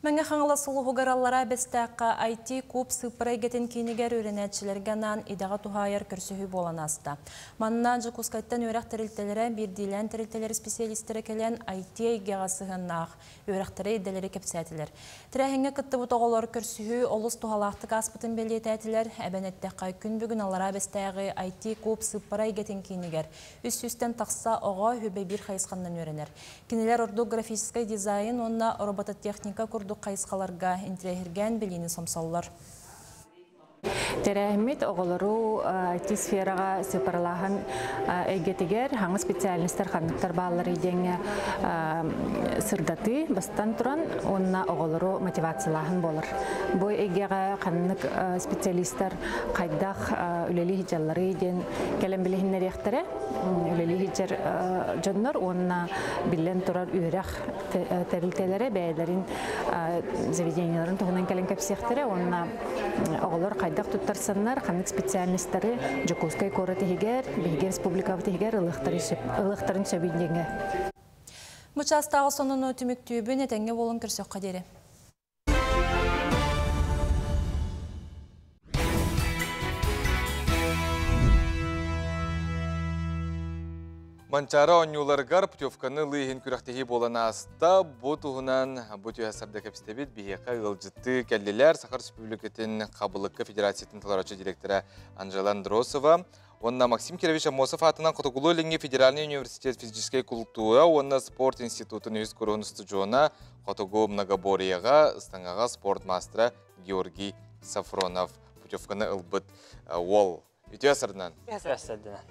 Мэҥэ Хаҥалас улууһугар Аллараа Бэстээххэ IT-куб сыыппара эйгэтин киинигэр үөрэнээччилэргэ анаан идэҕэ туһаайар көрсүһүү буолан ааста. Манна Дьокуускайтан үөрэх тэрилтэлэрэ, биирдиилээн тэрилтэлэр исписэлиистэрэ кэлэн IT эйгэҕэ сыһыаннаах үөрэхтэри, идэлэри кэпсээтилэр. Тэрээһиҥҥэ кыттыбыт оҕолор көрсүһүү олус туһалаахтык ааспытын бэлиэтээтилэр. Эбэн эттэххэ, күн бүгүн Аллараа Бэстээҕи IT-куб сыыппара эйгэтин киинигэр 300-тэн тахса оҕо үһүбэ биир хайысханан үөрэнэр. Кинилэр ордук графическай дизайн уонна робототехника курдук хайысхаларга интэриэһиргээн билиини сомсоллор. Тэрээһиммит оҕолору IT сфераҕа сыпаралааһын эйгэтигэр хаҥа специальностар ханныктар баалларый диэҥҥэ сырдатыы бастан туран уонна оҕолору мотивациялааһын буолар. Бу эйгэҕэ ханнык специалистар хайдах үлэлии сылдьалларый диэн кэлэн билиһиннэриэхтэрэ. Үлэлии сылдьар дьоннор уонна биллэн турар үөрэх тэрилтэлэрэ бэйэлэрин заведениеларын туһунан кэлэн кэпсиэхтэрэ уонна оҕолор хайдах туттарсаннар, ханнык специальностары Дьокуускай куорат иһигэр, биһиги республикабыт иһигэр ылыахтарын сөбүй диэҥҥэ. Бу чаастааҕы сонуну түмүктүүбүн, этэҥҥэ буолун көрсөххө диэри. Манчаары оонньууларыгар путевканы ылыы иһин күрэхтэһии буолан ааста. Бу туһунан бу түһэ сарда кэпсэтэбит. Биһиэхэ ыалдьыттыы кэллилэр. Саха Республикатын Хабылыкка Федерациятын толорочу директора Анжела Андросова. Уонна Максим Кирович Аммосов аатынан Хотугулуу-Илиҥҥи федеральнай университет физическэй култуура уонна спорт институтун үһүс куруһун устудьуона, Хотугу многоборьеҕа, ыстаҥаҕа спорт маастара Георгий Сафронов путевканы ылбыт уол. Үтүө сырдынан.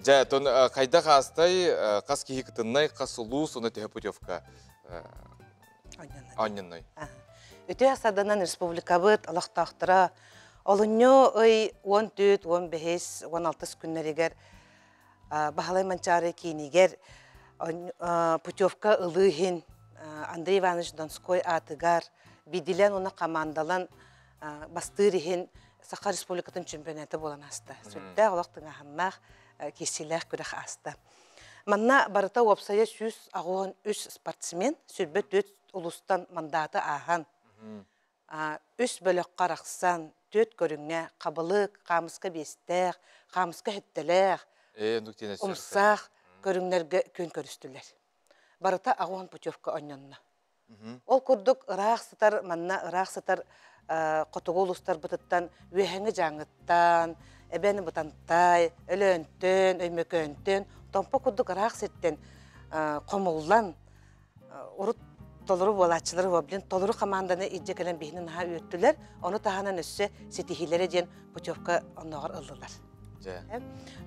Дьэ, тон хайдах аастай, хас киһи кытыннай, хас улуус, уонна төһө путевка оонньонной? Үтүө сарданан республикабыт олохтоохторо олунньу ый 14, 15, 16 күннэригэр Баһылай Манчаары киинигэр путевка ылыы иһин Андрей Иванович Донской аатыгар бидилэн уонна командалан бастыыр иһин Саха Республикатын чемпионата буолан ааста. Сүрдээх олох тыҥааһыннаах, киирсиилээх күрэх ааста. Манна барыта уопсайа 183 спортсмен 24 улуустан мандаты ааһан, үс бөлөххө арахсан, түөрт көрүҥҥэ хабылык, хаамыска биэстээх, хаамыска сэттэлээх, умсаах көрүҥнэргэ күөн көрүстүлэр. Барыта 80 путевка оонньонно. Ол курдук ыраах сытар, манна ыраах сытар хотугу улуустарбытыттан Үөһэҥи Дьааҥыттан, Эбээн Бытантай, Өлөөнтөн, Өймөкөөнтөн, Томпо курдук ыраах сиртэн хомуллан урут толору буолааччылар блин толору команданы илдьэ кэлэн биһини наһаа үөртүлэр. Ону таһынан өссө ситиһиилэрэ диэн путевка оннооҕор ыллылар.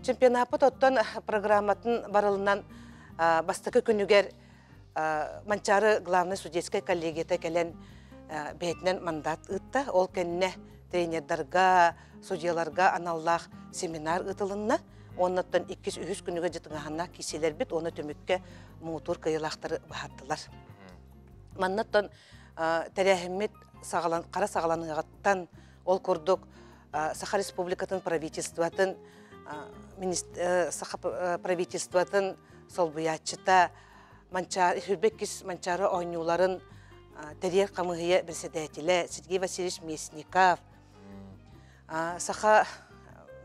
Чемпионаппыт оттон программатын барылынан бастакы күнүгэр Манчаары главный судейскай коллегията кэлэн бэйэтинэн мандат ыытта. Ол кэннэ тренердарга, судьяларга аналлаах семинар ыытылынна. Оннуттан иккис, үһүс күнүгэ дьытыҥаһаннаах киисилэрбит уонна түмүккэ муҥутуур кыайыылаахтары быһаардылар. Маннаттан тэрээһиммит саҕалан, хара саҕаланыаҕыттан ол курдук Саха Республикатын правительствотын Саха правительствотын солбуйааччыта Манчаары Хүрбэккис Манчаары оонньууларын тэрийэр хамыыһыйа председателэ Сергей Васильевич Местников, Саха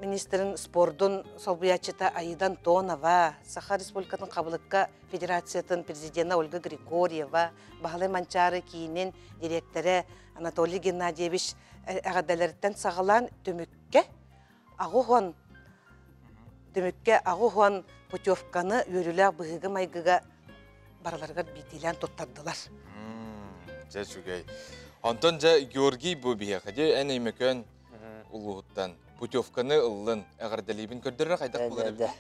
министрин спордун солбуйааччыта Аида Антонова, Саха Республикатын Хабылыкка Федерациятын президенэ Ольга Григорьева, Баһылай Манчаары киинин дириэктэрэ Анатолий Геннадьевич эҕэрдэлэриттэн саҕалаан түмүккэ аҕуһуон түмүккэ аҕуһуон путевканы үөрүүлээх быһыыга-майгыга барыларыгар биирдиилээн туттардылар. Дьэ үчүгэй. Онтон дьэ Георгий бу биһиэхэ дьэ эн Өймөкөөн улууһуттан путевканы ыллын эҕэрдэлиибин көрдөрөр хайдах буолар эбит?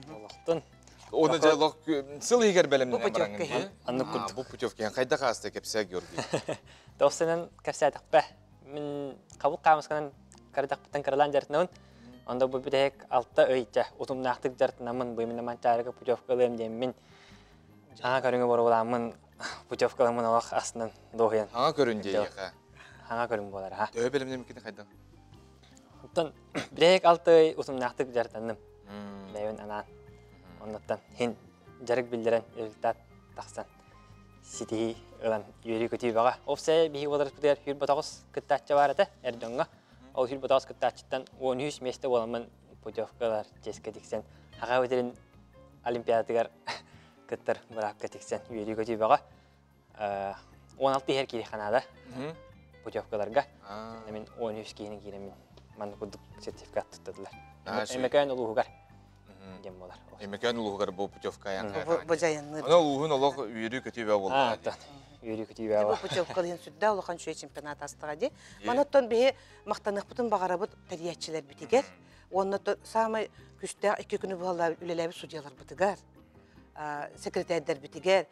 Олохтун. Оны дьэ олох сыл иһигэр бэлэмнэнэн бараҥын дии. Бу путевка хайдах ааста кэпсээ Георгий? Тоҕусунан кэпсээтэхпэ мин хабыл хаамысканан карадахпыттан кыралаан дьарытынабын. Онда бу бүтэһик алта ый чэ утумнаахтык дьарытынаммын бу именно Манчаарыга путевка ылыам диэммин аҥа көрүҥү боруобалааммын путевка ыламмын олох астынан дуоһуйан. Аҥа көрүн диэйэхэ. Аҥа көрүҥ буолар аха. Төһө бэлэмнэммиккин хайдах? Оттон бүтэһик алта ый утумнаахтык дьарытанным. Бэйэбин анаан. Оннуттан хин дьарык биллэрэн результат тахсан ситиһии ылан үөрүү-көтүү бөҕө. Офсэ биһиги уоларбытыгар 109 кыттааччы баар этэ эр дьоҥҥо. Ол 109 кыттааччыттан 13 миэстэ буоламмын путевкалар чиэскэ тиксэн Саха сирин Олимпиадатыгар кыттар быраапка тиксэн үөрүү-көтүү бөҕө. 16 иһэр киириэххэ наада путевкаларга. Мин 13 киһини киирэммин маннык курдук сертификат туттардылар. Өймөкөөн улууһугар диэн буолар. Өймөкөөн улууһугар бу путевка айан Бу дьайанныыр. Аны улууһун олох үөрүү-көтүү бөҕө буолла. Үөрүү-көтүү бөҕө. Бу путевка иһин сүрдээх улахан үчүгэй чемпионат астаҕа дии. Манаттан биһи махтаныахпытын баҕарабыт тэрийээччилэрбитигэр уонна саамай күстээх икки күнү быһаллаабыт үлэлээбит судьяларбытыгар, секретарьдарбитигэр,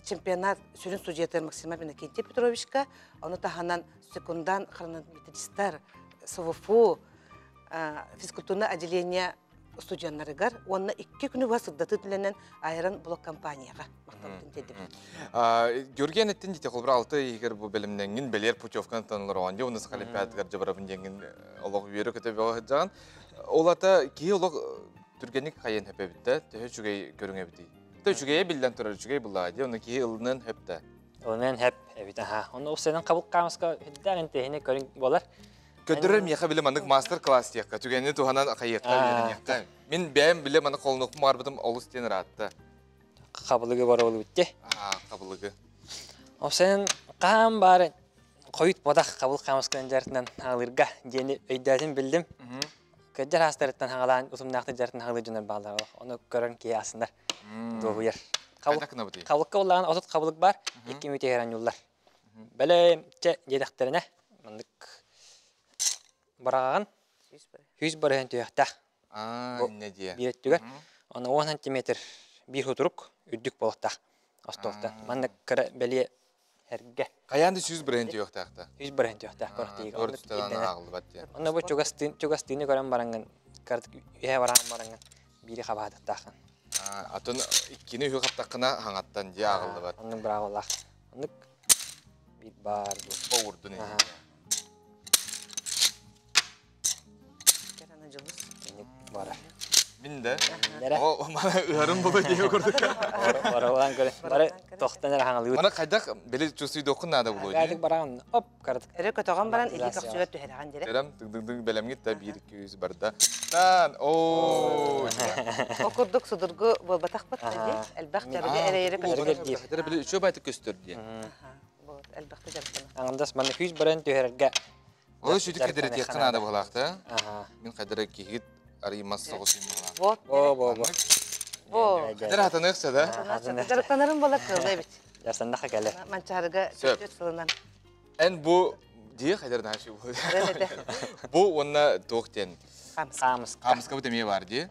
чемпионат сүрүн судьуйата Максима Иннокентий Петровичка, ону таһынан секундан хронометристар, СВФУ, физкультурное отделение студеннарыгар уонна икки күнү быһа сырдатыы түлэнэн Айрон блок компанияҕа махталбытын тиэрдибит. Георгий эттин дите холбура алты иһигэр бу бэлэмнэҥҥин бэлиэр путевканы танылар оонньуу уонна Саха Олимпиадатыгар дьабарабын диэҥҥин олох үөрэ көтө бөҕө сылдьаҕын. Ол ата киһи олох түргэнник хайан хөпөбүттэ төһө үчүгэй көрүҥ эбитий? Тэ үчүгэйэ биллэн турар үчүгэй буллаҕа дии онно киһи ылынан хөп да. Ылынан хөп эбит аха. Онно упсайдан қабыл қамыска хүддээх интиһини көрүҥ болар. Көрдөрөр миэхэ биле маннык мастер-класс диэххэ, түгэни туһанан хайыахха үөрэниэххэ. Мин бэйэм биле маннык холонуохпун баҕарбытым олус диэн ыраатта. Хабылыгы барабылыбыт те. Хабылыгы. Опсайын хаан баары хойут бодах хабыл хаамыскан дьарытынан аалырга диэни өйдөөтүн билдим. Кыджар хастарыттан хагалаан утумнаахты жартын хагылы дьонор баалар. Оны көрөн кие асындар. Дуобуйар. Кабылыкка боллаган отут кабылык бар, 2 мүтө херанюллар. Бәле че дедектерине мындык бараган 100 барыһын түйәхтә. Аа, не дие. Бир түгер. Оны 10 сантиметр бир хутурук үддүк болуқта. Остолта. Маннык кыра бәле herге. Каянды 100 барыһын түйәхтә. 100 барыһын түйәхтә корты. Төрт түтән агылды бат. Оны бу чугастын чугастыны көрөн баранган картык үһә бараган баранган бири хабаатыктахан. Атын иккини үһү хаптаккына хаңаттан дия агылды бат. Оннук браголах. Оннук бир бар бу. Оурдун. Бара. Мин де. О, мана ыарым болой дие көрдүк. Баралан көрө. Бары тохтан эр хаңалыы. Мана кайдак били чусуйдокун нада болой. Кайдак бараган оп кардык. Эре көтөгөн баран или көксүгө түһэрэгэн дире. Терем дың-дың белемгит да 1 200 барда. Тан о. Окурдук судургу болбатак бат ди. Элбах жарыга эре эре көстөр. Били үчөө байты көстөр ди. Вот элбахты жарыктана. Аңдас мана 100 баран түһэрге. Ол сүтүк кедере тияккан ада булакта. Мин кайдара кигит арыймас соғыс Вот. Бо бо бо. Бо. Кадер хатаныqsa да. Жарыктанарын бола кылды бит. Жарсандаха келе. Манчарыга төт сылынан. Эн бу дие кайдар нашы бу. Бу онна тоқтен. Камыс. Камыска бу теме бар ди.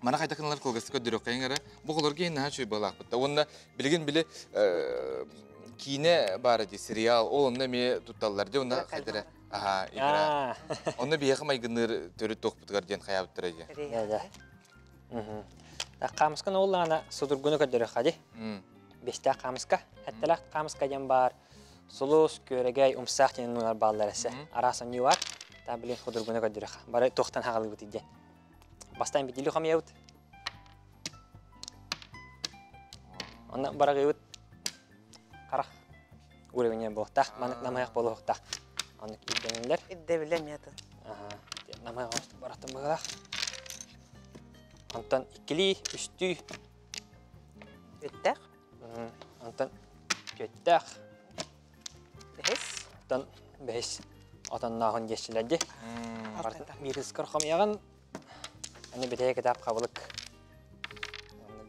Мана кайта кыналар кылгасы көдүрөк кайыңара. Бу колорге нашы балак бутта. Онна билген биле кине бар ди сериал. Ол онна ме тутталлар ди. Онна кайдара. Аха, игра. Онны бияқы майгыныр төрі тоқпытығар ден қаябыттыр әже. Да, да. Қамысқын оллағына судургуну көдөрө хади. Беште қамысқа, әттелақ қамысқа ден бар. Сулус, көрегей, умсақ ден нунар баллар әсі. Арасан ю бар, та білен худургуну көдөрө. Бары тоқтан хағалы бұт иден. Бастан бітілі қам еуд. Онна барағы еуд. Қарақ. Уровень болуқтақ, намаяқ болуқтақ. Аннык идденилер. Иддебиле мета. Аха. Намай гост баратын быгылах. Антон иккили, үстүү. Үттэх. Антон көттэх. Бэс. Антон бэс. Атаннааһын десилерди. Бир ыскар хомьяган. Аны битее китап кабылык.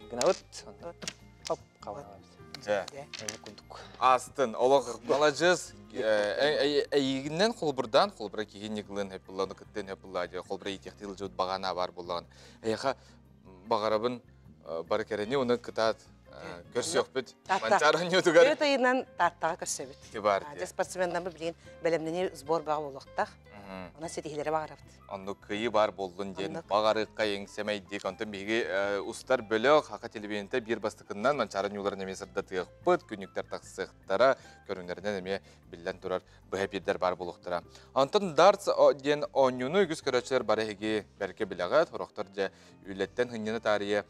Гынабыт. Хоп, кабылабыз. Астын, олох малажыз, әйігіннен қолбырдан, қолбыра кейін еклін, әпілланы күттен әпілла, қолбыра етектіл жөт бағана бар болған. Әйіға бағарабын бар кәріне, оны кытат көрсөк бит. Манчарын ютугар. Өт айынан таттаға көрсө бит. Бар. Спортсмендан билген белемнени сбор бага болуктак. Она сетихилere багарабыт. Онну кыйы бар болдун ден багарыкка еңсемейдик. Онтон биги устар бөлөк хака телевидениете бир бастыкынан манчарын юларын эме сырда тыгыппыт, күнүктер таксыктара, көрүңдөрүнөн эме билен турар быһа бар болуктара. Онтон дартс ден онюну үгүс көрөчүлөр бар эги берке билегат, хорохтор же үлеттен хыннына тарие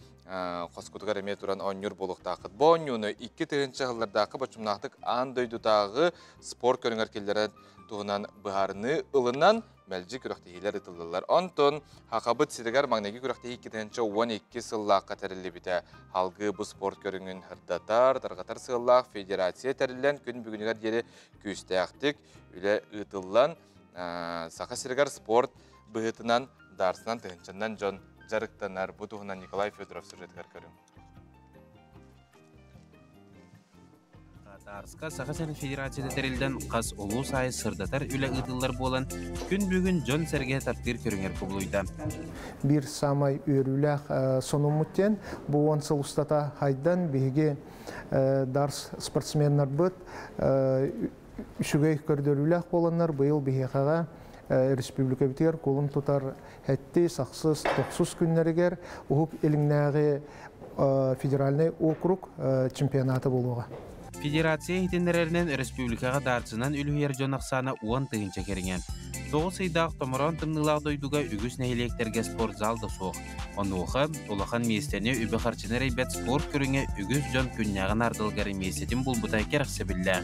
коскутугар эме туран онюр болуктакыт. Бу онюну 2 тыгынчы жыллардакы бочумнактык ан дойдутагы спорт көрүңөр келдерен туһунан быһарны ылынан мәлжи күрәхтеһилер ытылдылар. Онтон хақабыт сиригер маңнеги күрәхтеһи 2012 сыллааққа тәреллибите. Халгы бу спорт көрүңүн хырдатар, таргатар сыллаақ федерация тәреллен күн бүгүнүгер диэри күүстээхтик үлэ ытыллан саха сиригер спорт быһытынан дарсынан тыһынчаннан жон жарыктанар. Бу туһунан Николай Федоров сюжетигер көрүң. Татарска Саха Сирин Федерациясы терилден қас улус ай сырдатар үле ыдыллар болан күн бүгүн Джон Сергей таптыр көрүңер кубулуйда. Бир самай өрүләх сонумуттен бу он сыл устата хайдан биһиги дарс спортсменнар быт үшүгей көрдөрүләх боланнар быйыл биһиэхаға республика битигер кулун тутар хэтти саксыз токсуз күннәригер уһук илиңнәге федеральный округ чемпионаты болуға. Федерация хитиннереринен республикаға дарцынан үлүһүер дьон ахсаана 10 тыгынча керинген. Тоғыз ыйдаах томорон тымныылаах дойдуга үгүс нэһилиэктерге спортзал да суох. Онуоха улахан миэстэни үбэ харчыны рейбет спорт көрүҥэ үгүс дьон күннээҕин ардылгары миэстэтин булбута кэрэхсэбиллээх.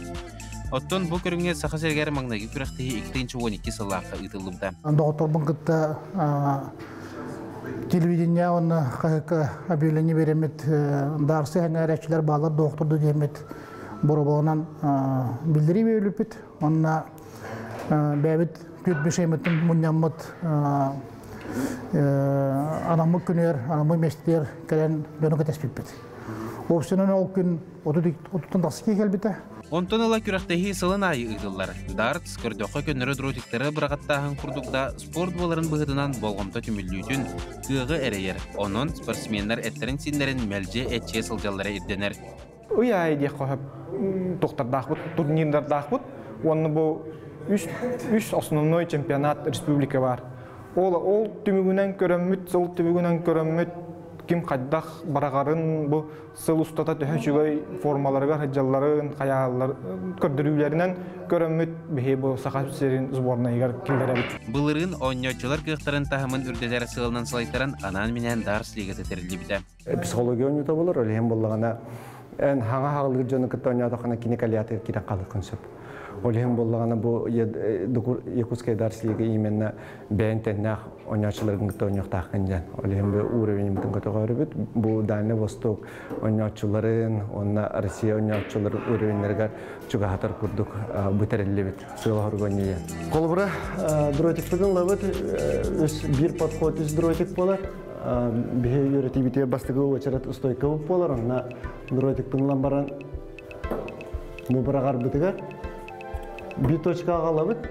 Оттон бу көрүҥэ Саха сиригэр маҥнайгы күрэхтэһии 2012 сыллаахха ыытыллыбыта. Доҕотторбун кытта телевидение онна хаһыкка объявление беремит дарсы хаңаарачылар баалар доктурду диэмит бороболонан билдири бөлүпүт. Онна бэбит күт бешемиттин мунняммыт Анаммыт күнүгэр, анаммыт миэстэтигэр кэлэн дьону кэтэспиппит. Уопсайынан ол күн отуттан тахса киһи кэлбитэ. Онтон ыла күрэхтэһии сылын аайы ыытыллар. Дартс, көрдөххө көннөрү дротиктары быраҕаттааһын курдук да спорт буоларын быһыытынан болҕомто түмүллүүтүн, кыаҕы эрэйэр. Онон спортсменнар эттэрин-сииннэрин мэлдьи эччийэ сылдьаллара ирдэнэр. Ый аайы диэххэ сөп туохтардаахпыт, турнирдардаахпыт. Уонна бу үс, үс основной чемпионат республика бар. Ол, ол түмүгүнэн көрөммүт, сыл түмүгүнэн көрөммүт, ким хайдах бараҕарын бу сыл устата төһө үчүгэй формаларыгар сылдьалларын, хайааллар көрдөрүүлэринэн көрөммүт биһи бу Саха сирин сборнайыгар киллэрэбит. Былырыын оонньооччулар кыахтарын таһымын үрдэтэр сыалынан салайтаран анаан-минээн Дарс лигата тэриллибитэ. Психология оонньуута болор, ол иһин буоллаҕына эн хаҥа хаҕылыыр дьону кытта оонньоотоххуна кини калиатыгар киирэн хаалыаххын сөп. Ол иһин буоллаҕына бу Якутская Дарс лига именно бэйэн тэннээх оонньооччуларгын кытта оонньуохтааххын диэн. Ол иһин бу уровеньбытын көтөҕөрүбүт. Бу Дальний Восток оонньооччуларын уонна Россия оонньооччуларын уровеньнарыгар чугаһатар курдук бу тэриллибит сыала хоргонньуйа. Холобура, дротикпытын ылабыт, үс биир подход үс дротик буолар. Биһи үөрэтиибитигэр бастакы уочарат устойкабыт буолар, онно дротикпын ылан баран бу быраҕарбытыгар биир точкаҕа аҕалабыт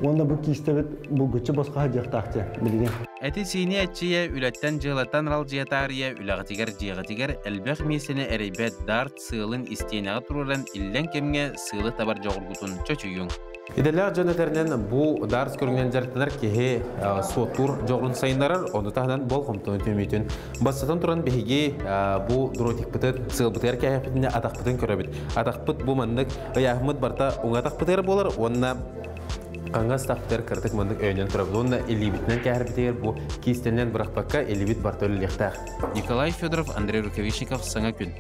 уонна бу киистэбит булгуччу босхо сылдьыахтаах диэн билигин. Эти-сиини эччийэ, үлэттэн дьыалаттан аралдьыйа үлэҕитигэр дьиэҕитигэр элбэх миэстэни эрэйбэт дарт сыалын истиэнэҕэ туруоран иллэҥ кэмҥэ сыалы табар дьоҕургутун чочуйуҥ. Идэлээх дьон этэринэн бу дартс көрүҥүнэн дьарыктанар киһи суоттуур дьоҕурун сайыннарар, ону таһынан болҕомтону түмүүтүн. Бастатан туран биһиги бу дротикпытын сыалбытыгар кээһэппитинэ атахпытын көрөбүт. Атахпыт бу маннык ыйааһыммыт барыта уҥа атахпытыгар буолар уонна хаҥас атахпытыгар кыратык маннык өйөнөн турабыт. Уонна илиибитинэн кээһэрбитигэр бу киистэнэн бырахпакка илиибит барыта үлэлиэхтээх. Николай Федоров, Андрей Рукавишников, Саҥа күн.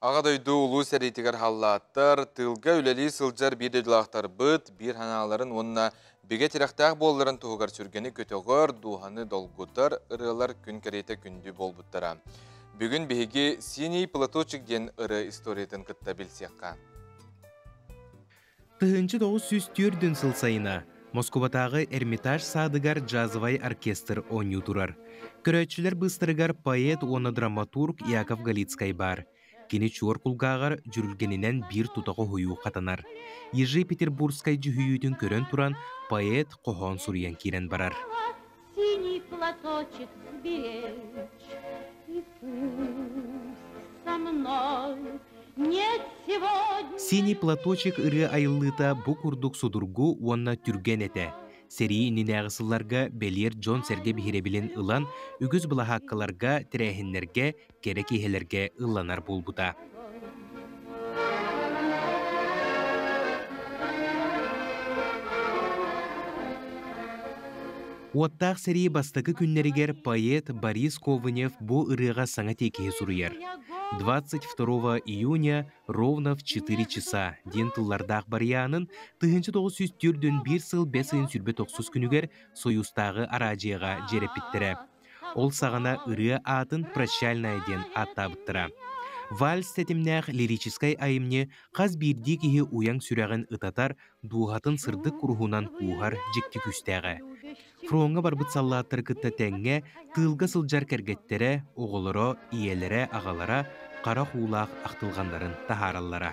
Аҕа дойду улуу сэриитигэр халлааттар, тыылга үлэлии сылдьар биир дойдулаахтарбыт биир санааларын уонна бигэ тирэхтээх буолларын туһугар сүргэни көтөҕөр, дууһаны долгутар ырыалар күн кэриэтэ күндү буолбуттара. Бүгүн биһиги «Синий платочек» диэн ырыа историятын кытта билсиэххэ. 1904 сыл сайына Москубатааҕы Эрмитаж саадыгар джазовай оркестр оонньуу турар. Көрөөччүлэр быыстарыгар поэт уонна драматург Яков Галицкай баар. Кини чуор кулгааҕар дьүрүлгэнинэн биир тута хоһуйуу хатанар. Ежи Петербургскай дьүһүйүүтүн көрөн туран, поэт хоһоон суруйан киирэн барар. Синий платочек сберечь, и пусть со мной нет сегодня... Синий платочек ырыа айыллыыта бу курдук судургу уонна түргэн этэ. Сэрии иннинээҕи сылларга бэлиэр дьон-сэргэ биһирэбилин ылан, үгүс былаһааккаларга, тэрээһиннэргэ, кэрэ киэһэлэргэ ылланар буолбута. Уоттаах сэрии бастакы күннэригэр поэт Борис Ковынев бу ырыаҕа саҥа тиэкиһи суруйар. 22 июня ровно в 4 часа диэн тыллардаах барыйаанын 1904 сыл бэс ыйын 29 күнүгэр Союзтааҕы араадьыйаҕа дьиэрэппиттэрэ. Ол саҕана ырыа аатын «Прощальная» диэн ааттаабыттара. Вальс тэтимнээх лирическэй айымньы хас биирдии киһи уйаҥ сүрэҕин ытатар, дууһатын сырдык куруһунан кууһар дьикти күүстээҕэ. Фроҥҥа барбыт саллааттары кытта тэҥҥэ тыылга сылдьар кэргэттэрэ, оҕолоро, ийэлэрэ, аҕалара хара уулаах ахтылҕаннарын таһаараллара.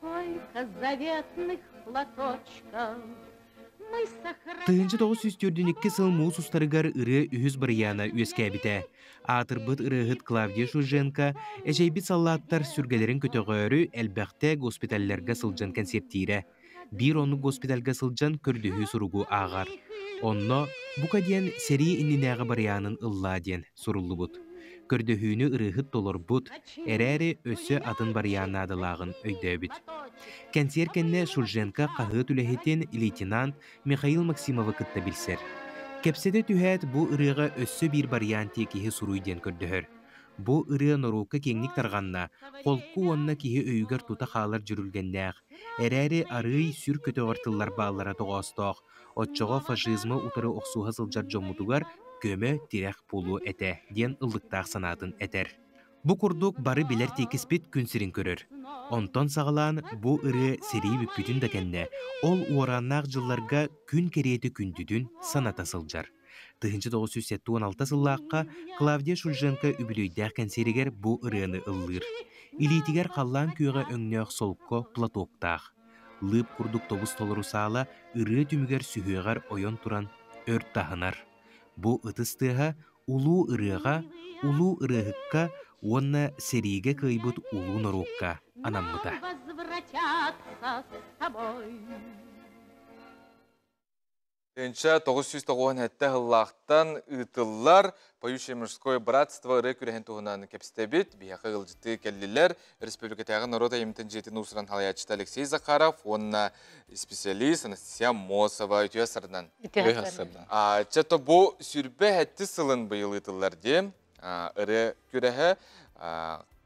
Сколько заветных платочков 1942 сыл муус устарыгар ырыа үһүс барыйаана үөскээбитэ. Аатырбыт ырыаһыт Клавдия Шульженко эчэйбит саллааттар сүргэлэрин көтөҕөөрү элбэхтэ госпиталларга сылдьан кэнсиэртиирэ. Биир оннук госпитальга сылдьан көрдөһүү суругу ааҕар. Онно бука диэн сэрии иннинээҕи барыйаанын ыллаа диэн суруллубут. Көрдөһүүнү ырыаһыт толорбут, эрээри өссө атын барыйаан наадалааҕын өйдөөбүт. Кэнсиэр кэннэ Шульженко хаһыат үлэһитин лейтенант Михаил Максимовы кытта билсэр. Кэпсэтэ түһээт бу ырыаҕа өссө биир барыйаан тиэкиһи суруй диэн көрдөһөр. Бу ырыа норуокка киэҥник тарҕанна, холку уонна киһи өйүгэр тута хаалар дьүрүлгэннээх, эрээри арыый сүр көтөҕөр тыллар бааллара тоҕоостоох, оччоҕо фашизмы утары охсуһа сылдьар дьоммутугар көмө-тирэх буолуо этэ диэн ыллыктаах санаатын этэр. Бу курдук бары билэр тиэкиспит күн сирин көрөр. Онтон саҕалаан бу ырыа сэрии бүппүтүн да кэннэ, ол уорааннаах дьылларга күн кэриэтэ күндүтүн саната сылдьар. 1976 сыллаахха Клавдия Шульженко үбүлүөйдээх кэнсиэригэр бу ырыаны ыллыыр. Илиитигэр халлаан күөҕэ өҥнөөх солко платоктаах. Лыып курдук тобус-толору саала ырыа түмүгэр сүһүөҕэр ойон туран өр таһынар. Бу ытыс тыаһа улуу ырыаҕа, улуу ырыаһыкка уонна сэриигэ кыайбыт улуу норуокка анаммыта. Тыынча 997 сыллаахтан ыытыллар Поющее мужское братство ырыа күрэһин туһунан кэпсэтэбит. Биһиэхэ ыалдьыттыы кэллилэр республикатааҕы норуот айымньытын дьиэтин уусуран салайааччыта Алексей Захаров уонна исписэлиис Анастасия Мосова үтүө сарынан. Үтүө сарынан. Чэ то бу сүрбэ хэттис сылын быйыл ыытыллар диэн ырыа күрэһэ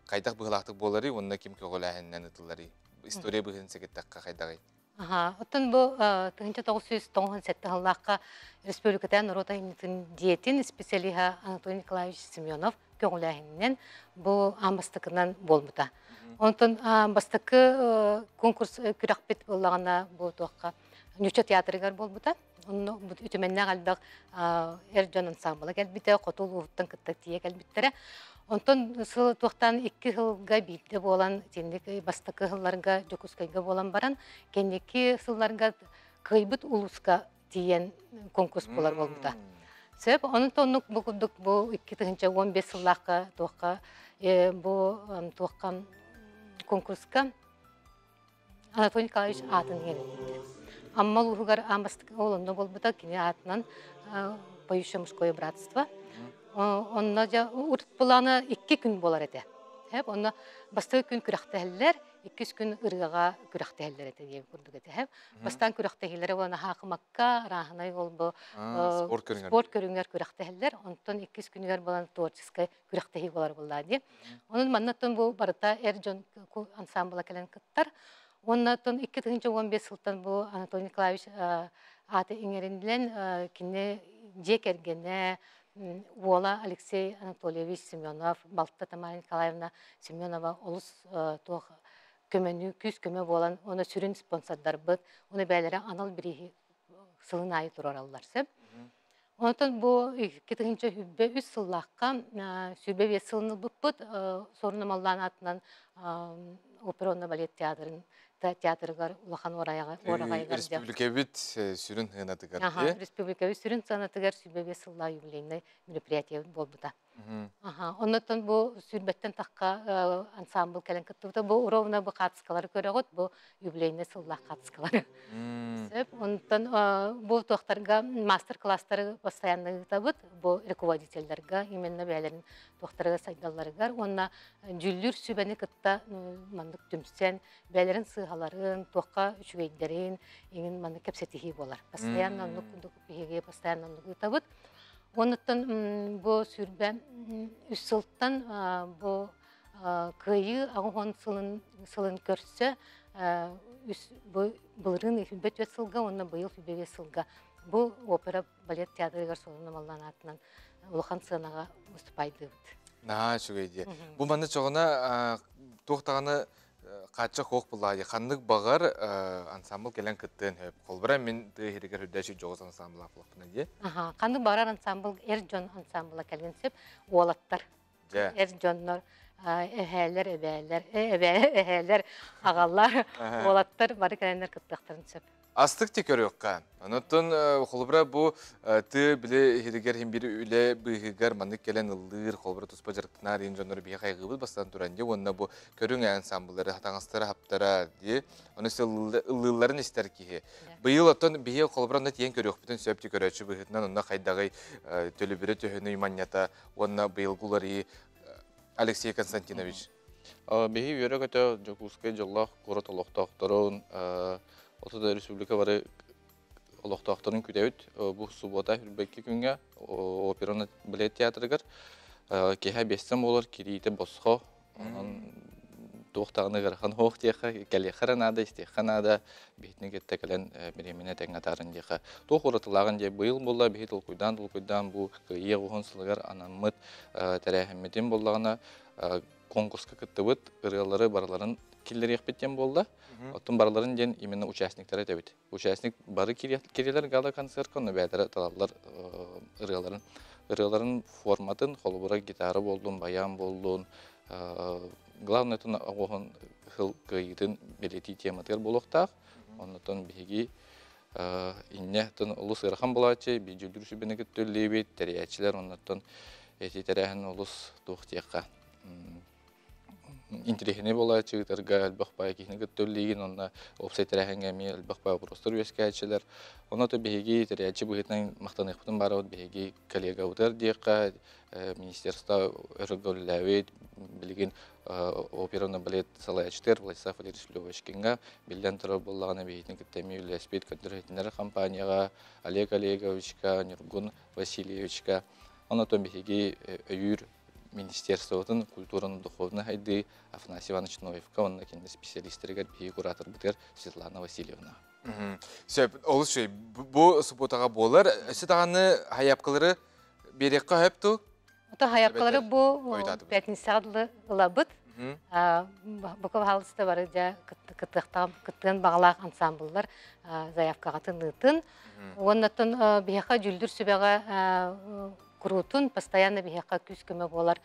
хайдах быһыылаахтык буоларый уонна ким көҕүлээһининэн ыытылларый? История быһыытын сэгэттэххэ хайдаҕый? Аха, оттон бу 1997 сыллаахха республикатааҕы норуот айымньытын дьиэтин специалиһа Анатолий Николаевич Семенов көҕүлээһининэн бу аан бастакынан буолбута. Онтон бастакы конкурс күрэхпит буоллаҕына бу туохха Ньучча театрыгар буолбута. Онно үтүмэннээх элбэх эр дьон ансаамбыла кэлбитэ, хоту улууһуттан кытта тиийэ кэлбиттэрэ. Онтон сыл туохтан икки сылга биирдэ буолан, итинник бастакы сылларга Дьокуускайга буолан баран, кэнники сылларга кыайбыт улууска тиийэн конкурс буолар буолбута. Сөп, онон оннук бу курдук бу 2015 сыллаахха туохха бу туохха конкурска Анатолий Николаевич аатын иҥэриллибитэ. Амма улууһугар аан бастакы ол онно буолбута, кини аатынан Поющее мужское братство. Онно дьэ урут былаана икки күн буолар этэ. Онно бастакы күн күрэхтэһэллэр, иккис күн ырыаҕа күрэхтэһэллэр этэ диэн курдук этэ. Бастаан күрэхтэһиилэрэ буолан хаакымакка, арааһынай ол бу спорт көрүҥэр күрэхтэһэллэр. Онтон иккис күнүгэр буолан творческай күрэхтэһии буолар буоллаа дии. Онон маннаттан бу барыта эр дьон ансаамбыла кэлэн кыттар. Уонна оттон 2015 сылтан бу Анатолий Николаевич ааты иҥэринилэн кини дьиэ кэргэнэ уола Алексей Анатольевич Семенов, балта Тамара Николаевна Семенова олус туох көмөнү, күүс-көмө буолан, уонна сүрүн спонсордарбыт, уонна бэйэлэрэ анал бирииһи сылын аайы туруораллар сөп. Онтон бу 2023 сыллаахха 25 сылын ылбыппыт Суорун Омоллоон аатынан опера уонна балет театрын театрыгар улахан уораҕайыгар Республикабыт сүрүн сыанатыгар. Республикабыт сүрүн сыанатыгар 25 сыллаах юбилейнай мероприятие буолбута. Аха, оннуттан бу сүүрбэттэн тахха ансамбл кэлэн кыттыбыта. Бу ровно бу хаатыскалары көрөҕүт, бу юбилейный сыллаах хаатыскалары. Сөп. Онтон бу туохтарга мастер-класстары постоянно ыытабыт. Бу руководителлэргэ именно бэйэлэрин туохтарыгар сайдалларыгар уонна дьүүллүүр сүбэни кытта маннык түмсэн бэйэлэрин сыыһаларын, туохха үчүгэйдэрин иҥин маннык кэпсэтиһии буолар. Постоянно оннук биһиги постоянно оннук ыытабыт. Онуттан бу 23 сылтан бу Кыайыы 80 сылын сылын көрсө бу былырыын 24 сылга уонна быйыл 25 сылга бу опера балет театрыгар Суорун Омоллоон аатынан улахан сыанаҕа выступайдыыбыт. Наһаа үчүгэй дии. Бу манна чоҕуна туох даҕаны хааччах суох буллаайы ханнык баҕар ансамбл кэлэн кыттыан сөп. Холбура мин тыа иһиригэр үрдээчи дьоҕус ансамблаах буоллахпына дии. Аха, ханнык баҕарар ансамбл эр дьон ансамбла кэлин сөп. Уолаттар, эр дьоннор, эһээлэр, эбээлэр, эһээлэр, аҕалар, уолаттар бары кэлэннэр кыттыахтарын сөп. Астык ти көрүөххэ. Онуттан холобура бу тыы били иһиригэр хим бир үлэ быыһыгар маннык кэлэн ыллыыр, холобура туспа дьарыктанаар иин дьоннору биһи хайгыыбыт бастан туран дии уонна бу көрүҥ ансамбллары таҥастара хаптара дии. Ону ыллыылларын истэр киһи. Быйыл оттон биһи холобура онно тиийэн көрүөхпүтүн сөп ти көрөөччү быһыытынан онно хайдаҕый төлөбүрэ төһөнүй манньата уонна быйылгы уларыйыы Алексей Константинович. Биһи үөрэ-көтө Дьокуускай дьоллоох куорат олохтоохторун, отут республика бары олохтоохторун күтэбит. Бу суббота үрбэкки күҥҥэ операны балет театрыгар киэһэ биэстэн буолар кириитэ босхо. Онон Туох даҕаны ыарахан суох диэххэ, кэлиэххэ эрэ наада, истиэххэ наада, биһитини кытта кэлэн бириэмэни тэҥҥэ атаарын диэххэ. Туох уратылааҕын диэ быйыл буолла биһи толкуйдаан-толкуйдаан бу Кыайыы оҕуһун сылыгар анаммыт тэрээһиммитин буоллаҕына конкурска кыттыбыт ырыалары барыларын киллэриэхпит диэн буолла. Оттон барыларын диэн именно участниктары этэбит. Участник бары киирэлэр гала-концертка, онно бэйэлэрэ талаллар ырыаларын. Ырыаларын форматын, холобура гитара буоллун, баян буоллун, главное оҕуһун хыл кыайыытын бэлиэтии тематыгар буолуохтаах. Оннотон биһиги инньэ тон олус ыарахан буолааччы, биир сүбэни кытта үлэлиибит, тэрийээччилэр оннотон эти тэрээһин олус туох диэххэ интириэһинэй буолааччы ыытарга элбэх баай киһини кытта үлэлиигин уонна уопсай тэрээһиҥҥэ эмиэ элбэх баай вопростар үөскээччилэр. Онно то биһиги тэрийээччи быһыытынан махтаныахпытын баарабыт биһиги коллегабытыгар диэххэ министерство өргө үлэлээбит билигин операны балет салайааччытыгар Владислав Валерьевич Левочкиҥҥа биллэн турар буоллаҕына биһигини кытта эмиэ үлэлэспит көрдөрөр компанияҕа Олег Олеговичка, Ньургун Васильевичка онотон биһиги өйүүр министерствотын культураны духовнай сайдыы Афанасий Иванович Ноевка уонна кинини специалистэригэр биһиги кураторбытыгар Светлана Васильевна. Сөп, олус үчүгэй. Бу субботаҕа буолар. Өссө даҕаны хайапкалары биэриэххэ сөп ту? Ото хайапкалары бу пятницаҕа дылы ылабыт. Бука баһаалыста бары дьэ кыттыан баҕалаах ансамбллар заявкаҕа тыныытын. Уоннаттан биһиэхэ дьүүллүүр сүбэҕэ куруутун постоянно биһиэхэ күүс-көмө буолар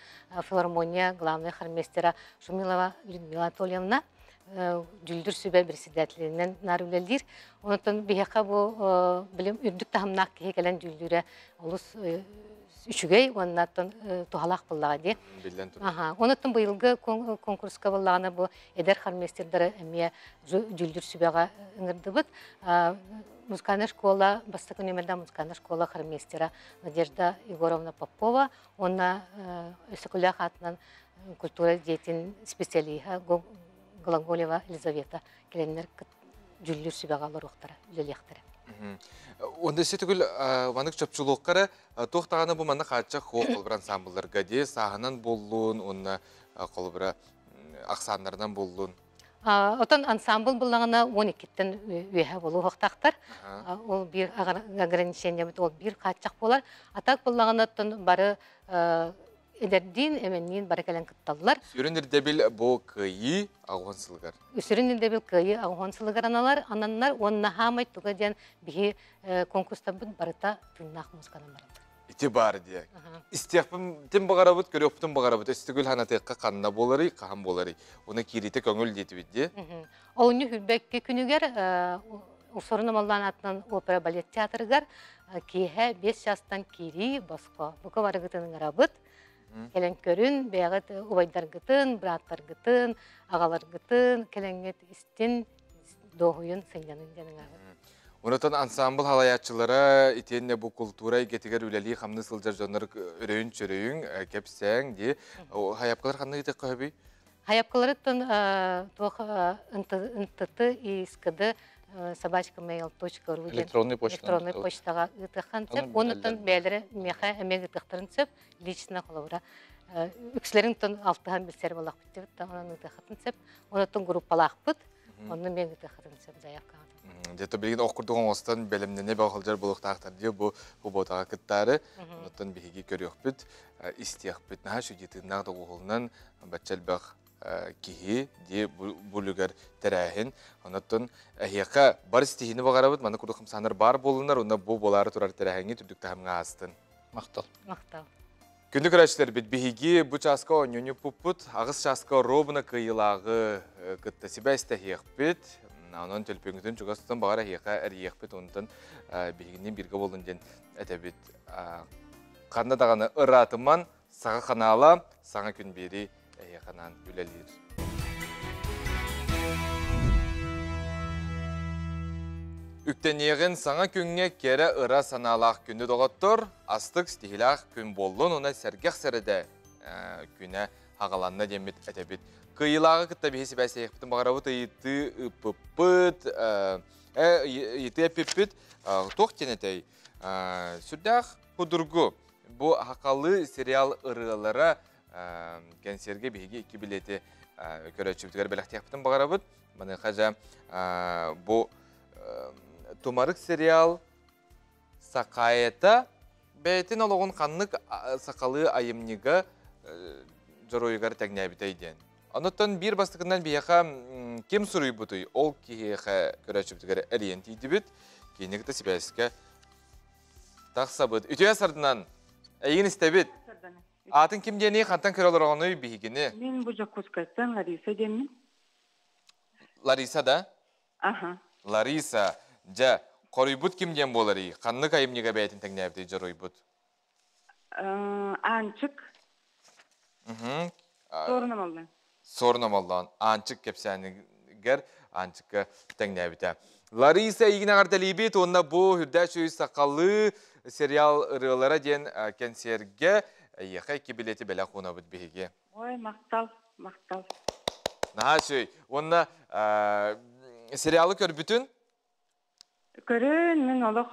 филармония главный хормейстера Шумилова Людмила Анатольевна дьүүллүүр сүбэ председателинэн наар үлэлиир. Онтон биһиэхэ бу билим үрдүк таһымнаах киһи кэлэн дьүүллүүрэ олус үчүгэй уонна туһалаах буоллаҕа дии. Биллэн турар. Онуттан быйылгы конкурска буоллаҕына бу эдэр хормейстердары эмиэ дьүүллүүр сүбэҕэ ыҥырдыбыт. Музыкальная школа, бастакы нүөмэрдээх музыкальная школа хормейстера Надежда Егоровна Попова уонна Өсөкүлээх аатынан культура дьиэтин специалиһа Глаголева Елизавета кэлэннэр дьүүллүүр сүбэҕэ олоруохтара, үлэлиэхтэрэ. Онда өссө түгүл маннык чопчулуохха туох даҕаны бу манна хааччах хуох холобура ансамблларга дии сааһынан буоллун уонна холобура ахсааннарынан буоллун. Отон ансамбл буллаҕына 12-ттэн үөһэ буолуохтаахтар. Ол биир ограничениебит ол биир хааччах буолар. А так буллаҕына оттон бары эдэрдиин, эмэнниин бары кэлэн кытталлар. Сүрүн ирдэбил бу кыайыы аҕуһун сылыгар. Сүрүн ирдэбил кыайыы аҕуһун сылыгар аналар, ананнар уонна хаамай туга диэн биһи конкурстарбыт барыта тыыннаах музыканан бараллар. Ити баар диэ. Истиэхпин баҕарабыт, көрүөхпүтүн баҕарабыт. Өстүгүл ханатыахха ханна буоларый, хаһан буоларый. Уна кииритэ көҥүл диэтибит дии. Олунньу хүрбэкки күнүгэр Усорун Амаллаан аатынан опера балет театрыгар киэһэ 5 чаастан киирии босхо. Бука барыгытын ыҥырабыт. Кэлэн көрүн, бэйэҕит убайдаргытын, бырааттаргытын, аҕаларгытын кэлэҥҥит истин, дуоһуйун, сынньанын диэн ыҥырабыт. Онотон ансамбл халайааччылара итиэннэ бу култуура эйгэтигэр үлэлии-хамныы сылдьар дьоннор өрөйүн-чөрөйүн кэпсээҥ дии. Хайапкалар ханна ыытыахха сөбүй? Хайапкаларыттан туох НТТ и СКД собачка mail.ru электронный почта электронный почтаҕа ыытыаххан сөп. Онуттан бэйэлэрэ миэхэ эмиэ ыытыахтарын сөп. Лично холобура үксүлэрин алтыһан билсэр буоллахпыт онон ыытыаххытын сөп. Онуттан группалаахпыт. Онно мен ыытыаххытын сөп заявкаҕа. Дьэ, билигин ох курдук оҥостон бэлэмнэнэ бөҕө буолуохтаахтар дии бу куботаҕа кыттаары. Онуттан биһиги көрүөхпүт, истиэхпит. Наһаа үчүгэй тыыннаах доҕуһуолунан бачча элбэх киһи дии булүгэр тэрээһин. Онуттан эһиэхэ бары ситиһиини баҕарабыт. Манна курдук хамсааннар баар буоллунар, уонна бу буолаары турар тэрээһиҥҥэ үрдүк таһымҥа аастын. Махтал. Махтал. Күндү көрөөччүлэрбит, биһиги бу чааска оонньууппуппут, аҕыс чааска ровно кыайыылааҕы кытта сибээстэһиэхпит. Онон төлөпүөҥҥүтүн чугас тутан баҕар эһиэхэ эрийиэхпит, онтон биһигини бииргэ буолун диэн этэбит. Ханна даҕаны ыраатыман, саҥа ханаала, саҥа күн биэрии эһиэхэ анаан үлэлиир. Үктэниэҕин саҥа күҥҥэ кэрэ ыра санаалаах күндү доҕоттор, астык ситиһилээх күн буоллун уонна сэргэх сэрэдэ күнэ аҕаланна диэммит этэбит. Кыайыылааҕы кытта биһи сибээстэһиэхпитин баҕарабыт ыйытыы ыыппыппыт, ыйытыы эппиппит. Туох диэн этэй? Сүрдээх судургу. Бу хахалы сериал ырыалара кэнсиэргэ биһиги икки билети Көрөөччүбүтүгэр бэлэхтиэхпитин баҕарабыт. Маныаха дьэ бу Тумарык сериал Сахаэта бэйэтин олоҕун ханнык сахалыы айымньыга дьоруойугар тэҥнээбитэй диэн. Онуттан биир бастакынан биһиэхэ ким суруйбутуй, ол киһиэхэ көрөөччүбүтүгэр эрийэн тиийдибит. Киһини кытта сибээскэ тахсабыт. Үтүө сардынан эйигин истэбит. Аатын ким диэний, хантан көрө олороҕунуй биһигини? Мин бу Дьокуускайтан Лариса диэммин. Лариса да? Аха. Лариса, дьэ, хоруйбут ким диэн буоларый? Ханнык айымньыга бэйэтин тэҥнээбитий дьоруойбут? Аанчык. Суорун Омоллоон. Суорун Омоллоон. Аанчык кэпсээнигэр Аанчыкка тэҥнээбитэ. Лариса эйигин эҕэрдэлиибит уонна бу Үрдээх үчүгэй сахалыы сериал ырыалара диэн кэнсиэргэ эйиэхэ икки билиэти бэлэх уунабыт биһиги. Ой, махтал, махтал. Наһаа үчүгэй. Уонна сериалы көрбүтүн? Көрөн, мин олох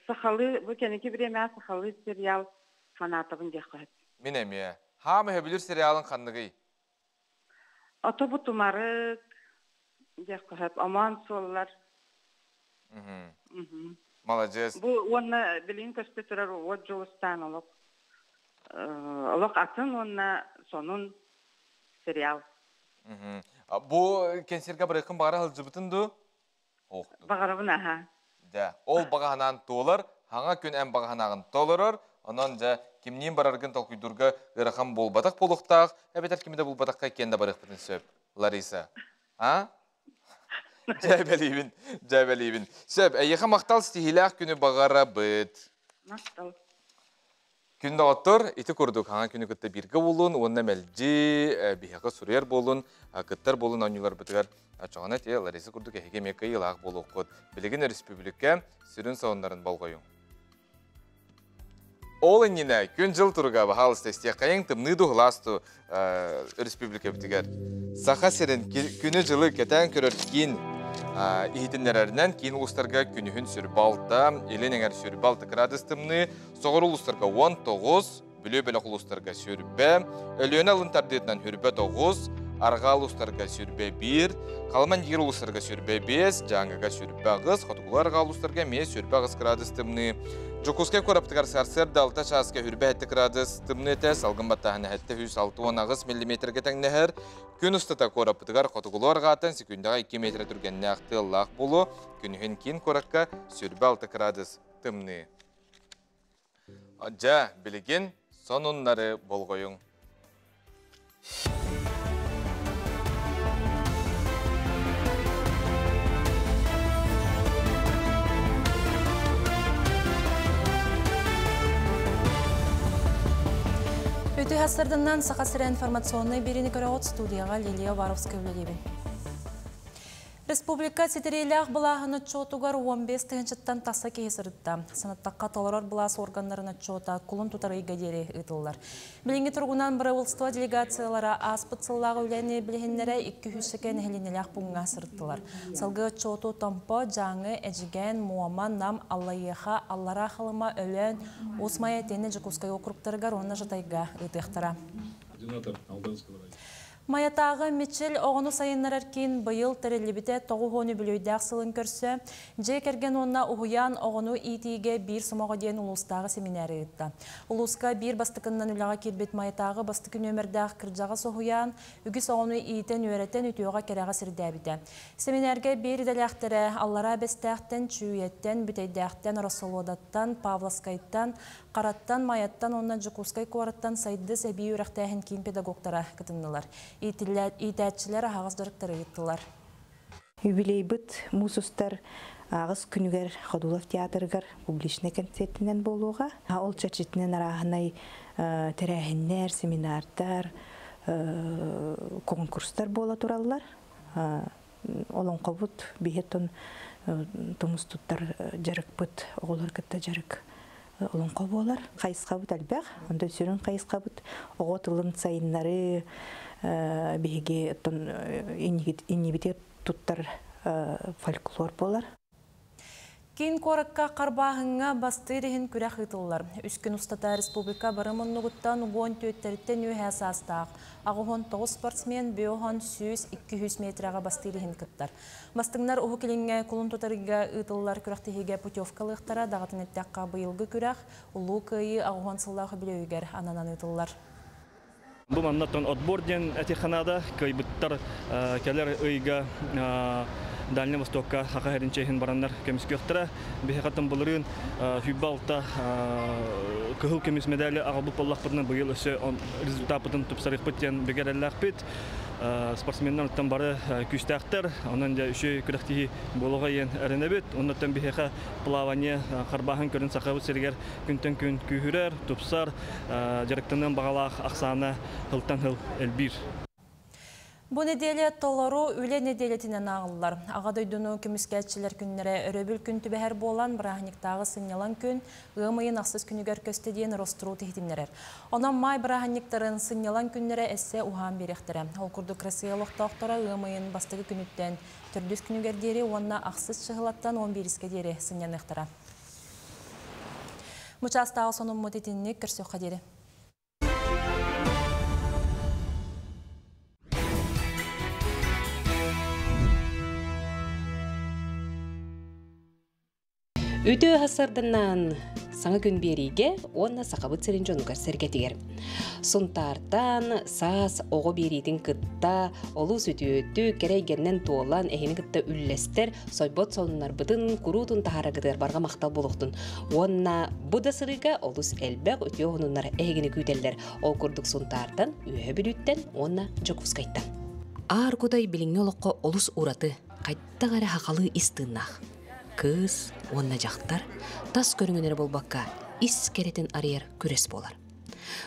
сахалыы, бу кэнники бириэмэҕэ сахалыы сериал фанатабын диэххэ сөп. Мин эмиэ. Хаам өһөбүлүр сериалын ханныгый? Ото бу тумарык диэххэ сөп. Омоон суоллар. Маладьыас. Бу уонна билигин көстө турар Уот Дьулустаан олох олох атын уонна сонун сериал. Бу кэнсиэргэ барыаххын баҕара сылдьыбытын дуу? Баҕарабын аха. Дьэ, ол баҕаһынаан туолар, хаҥа күн эн баҕаһынааҕын толорор, онон дьэ кимниин бараргын толкуйдуурга ыарахан буолбатах буолуохтаах, эбэтэр кими да булбатахха иккиэн да барыахпытын сөп. Лариса. А? Дьээбэлиибин, дьээбэлиибин. Сөп, эйиэхэ махтал ситиһиилээх күнү баҕарабыт. Махтал. Күн доҕоттор, ити курдук хаҥа күнү кытта бииргэ буолун уонна мэлдьи биһиэхэ суруйар буолун, кыттар буолун оонньууларбытыгар оччоҕуна ти Лариса курдук эһиги эмиэ кыайыылаах буолуоххут. Билигин өрөспүүбүлүкэ сүрүн сонуннарын болҕойуҥ. Ол иннинэ күн-дьыл туруга баһаалыста истиэххэйиҥ тымныы дуһулаас ту өрөспүүбүлүкэбитигэр Саха сирин күнү-дьылы кэтээн көрөр киин иһитиннэрэринэн киин улуустарга күнүһүн сүрбэ алта, илин эҥэр сүрбэ алта кыраадыс тымныы, соҕуруу улуустарга 19, Бүлүү бөлөх улуустарга сүрбэ, Өлүөнэ алын тардыытынан хүрбэ 9, Арҕаа улуустарга сүрбэ 1, Халыма Индигир улуустарга сүрбэ 5, Дьааҥыга сүрбэ 8, Хотугулуу Арҕаа улуустарга эмиэ сүрбэ 8 кыраадыс тымныы. Дьокуускай куораппытыгар сарсыарда 6 чааска хүрбэ 7 кыраадыс тымныы этэ, салгын баттааһына 768 миллиметргэ тэҥнэһэр. Күн устата куораппытыгар хотугулуу арҕааттан секундаҕа 2 метр түргэннээх тыаллаах буолуо, күнүһүн киин куоракка сүрбэ 6 кыраадыс тымныы. Дьэ, билигин сонуннары болҕойуҥ. Үтүө сарсыарданнан Саха сирэ информационнай биэриини көрөҕүт студияҕа Лилия Уваровская үлэлиибин. Республика ситэриилээх былааһын отчуотугар 15 тыһыынчаттан тахса киһи сырытта. Санаттахха толорор былаас органнарын отчуота кулун тутар ыйга диэри ыытыллар. Билиҥҥи туругунан бырабыылыстыба делегациялара ааспыт сыллааҕы үлэни билиһиннэрэ 200 нэһилиэнньэлээх пууҥҥа сырыттылар. Салгыы отчуоту Томпо, Дьааҥы, Эдьигээн, Муома, Нам, Аллайыаха, Аллараа Халыма, Өлөөн, Уус Майа итиэннэ Дьокуускай округтарыгар уонна Жатайга ыытыахтара. Майатааҕы Мичил оҕону сайыннарар киин быйыл тэриллибитэ 90 үбүлүөйдээх сылын көрсө, дьиэ кэргэн уонна уһуйаан оҕону иитиигэ биир сомоҕо диэн улуустааҕы сэминээри ыытта. Улууска биир бастакыннан үлэҕэ киирбит Майатааҕы бастакы нүөмэрдээх кырдьаҕас уһуйаан үгүс оҕону иитэн-үөрэтэн үтүөҕэ-кэрэҕэ сирдээбитэ. Сэминээргэ биир идэлээхтэрэ Аллараа Бэстээхтэн, Чүүйэттэн, Бүтэйдээхтэн, Ороссолуодаттан, Павловскайтан, Хараттан, Майаттан уонна Дьокуускай куораттан Сайдыс эбии үөрэхтээһин киин педагогтара кытыннылар. Иитээччилэр аһаҕас дьарыктары ыыттылар. Юбилейбыт муус устар аҕыс күнүгэр Ходулов театрыгар публичнай концертинэн буолуоҕа. Ол чэрчитинэн арааһынай тэрээһиннэр, семинардар, конкурстар буола тураллар. Олоҥхобут биһиттэн тумус туттар дьарыкпыт, оҕолор кытта дьарык олоҥхо буолар. Хайысхабыт элбэх, онтон сүрүн хайысхабыт оҕо тылын сайыннарыы, биһиги оттон иннибитигэр туттар фольклор буолар. Киин куоракка харбааһыҥҥа бастыыр иһин күрэх ыытыллар. Үс күн устата республика бары муннугуттан 14-тэн үөһэ саастаах 89 спортсмен 500-200 метрэҕэ бастыыр иһин кыттар. Бастыҥнар Уһук Илиҥҥэ кулун тутарга ыытыллар күрэхтэһиигэ путевка ылыахтара. Даҕатан эттэххэ, быйылгы күрэх Улуу Кыайыы 80 сыллаах үбүлүөйүгэр ананан ыытыллар. Бу маннаттан отбор диэн этиэххэ наада. Кыайбыттар кэлэр ыйга Дальний Востокка Хаха һирин чиэһин бараннар көмүскүөхтэрэ. Биһиэхэ былырыын 26 кыһыл көмүс медали аҕалбыт буоллахпытына, быйыл өссө результаппытын тупсарыахпыт диэн бигэ эрэллээхпит. Спортсменнар бары күүстээхтэр, онон дьэ үчүгэй күрэхтэһии буолуоҕа диэн эрэнэбит. Оннуттан биһиэхэ плавание харбааһын көрүн Сахабыт сиригэр күнтэн күн күүһүрэр, тупсар, дьарыктаныан баҕалаах ахсаана сылтан сыл элбиир. Бу нэдиэлэ толору үлэ нэдиэлэтинэн ааҕыллар. Аҕа дойдуну көмүскээччилэр күннэрэ өрөбүл күн түбэһэр буолан, бырааһынньыктааҕы сынньалаҥ күн ыам ыйын ахсыс күнүгэр көстө диэн Роструд иһитиннэрэр. Онон маай бырааһынньыктарын сынньалаҥ күннэрэ эссе уһаан биэриэхтэрэ. Ол курдук Россия олохтоохторо ыам ыйын бастакы күнүттэн төрдүс күнүгэр диэри уонна ахсыс чыһылаттан 11-ке диэри сынньаныахтара. Бу чаастааҕы сонуммут итинник, көрсүөххэ диэри. Үтүө сарданнан саҥа күн биэриигэ уонна Сахабыт сирин дьонугар сэргэтигэр. Сунтаартан саас оҕо биэриитин кытта олус үтүөтүк, кэрэйгэннэн туолан эһини кытта үллэстэр сойбот сонуннарбытын куруутун таһаараргытыгар барҕа махтал буолуохтун. Уонна бу да сырыыга олус элбэх үтүө сонуннар эһигини күүтэллэр. Ол курдук Сунтаартан, Үөһэ Бүлүүттэн уонна Дьокуускайтан. Аар Кудай билиҥҥи олоххо олус ураты, хайдах эрэ хахалыы ис тыыннаах. Кыыс уонна дьахтар тас көрүҥүн эрэ буолбакка, ис кэрэтин арыйар күрэс буолар.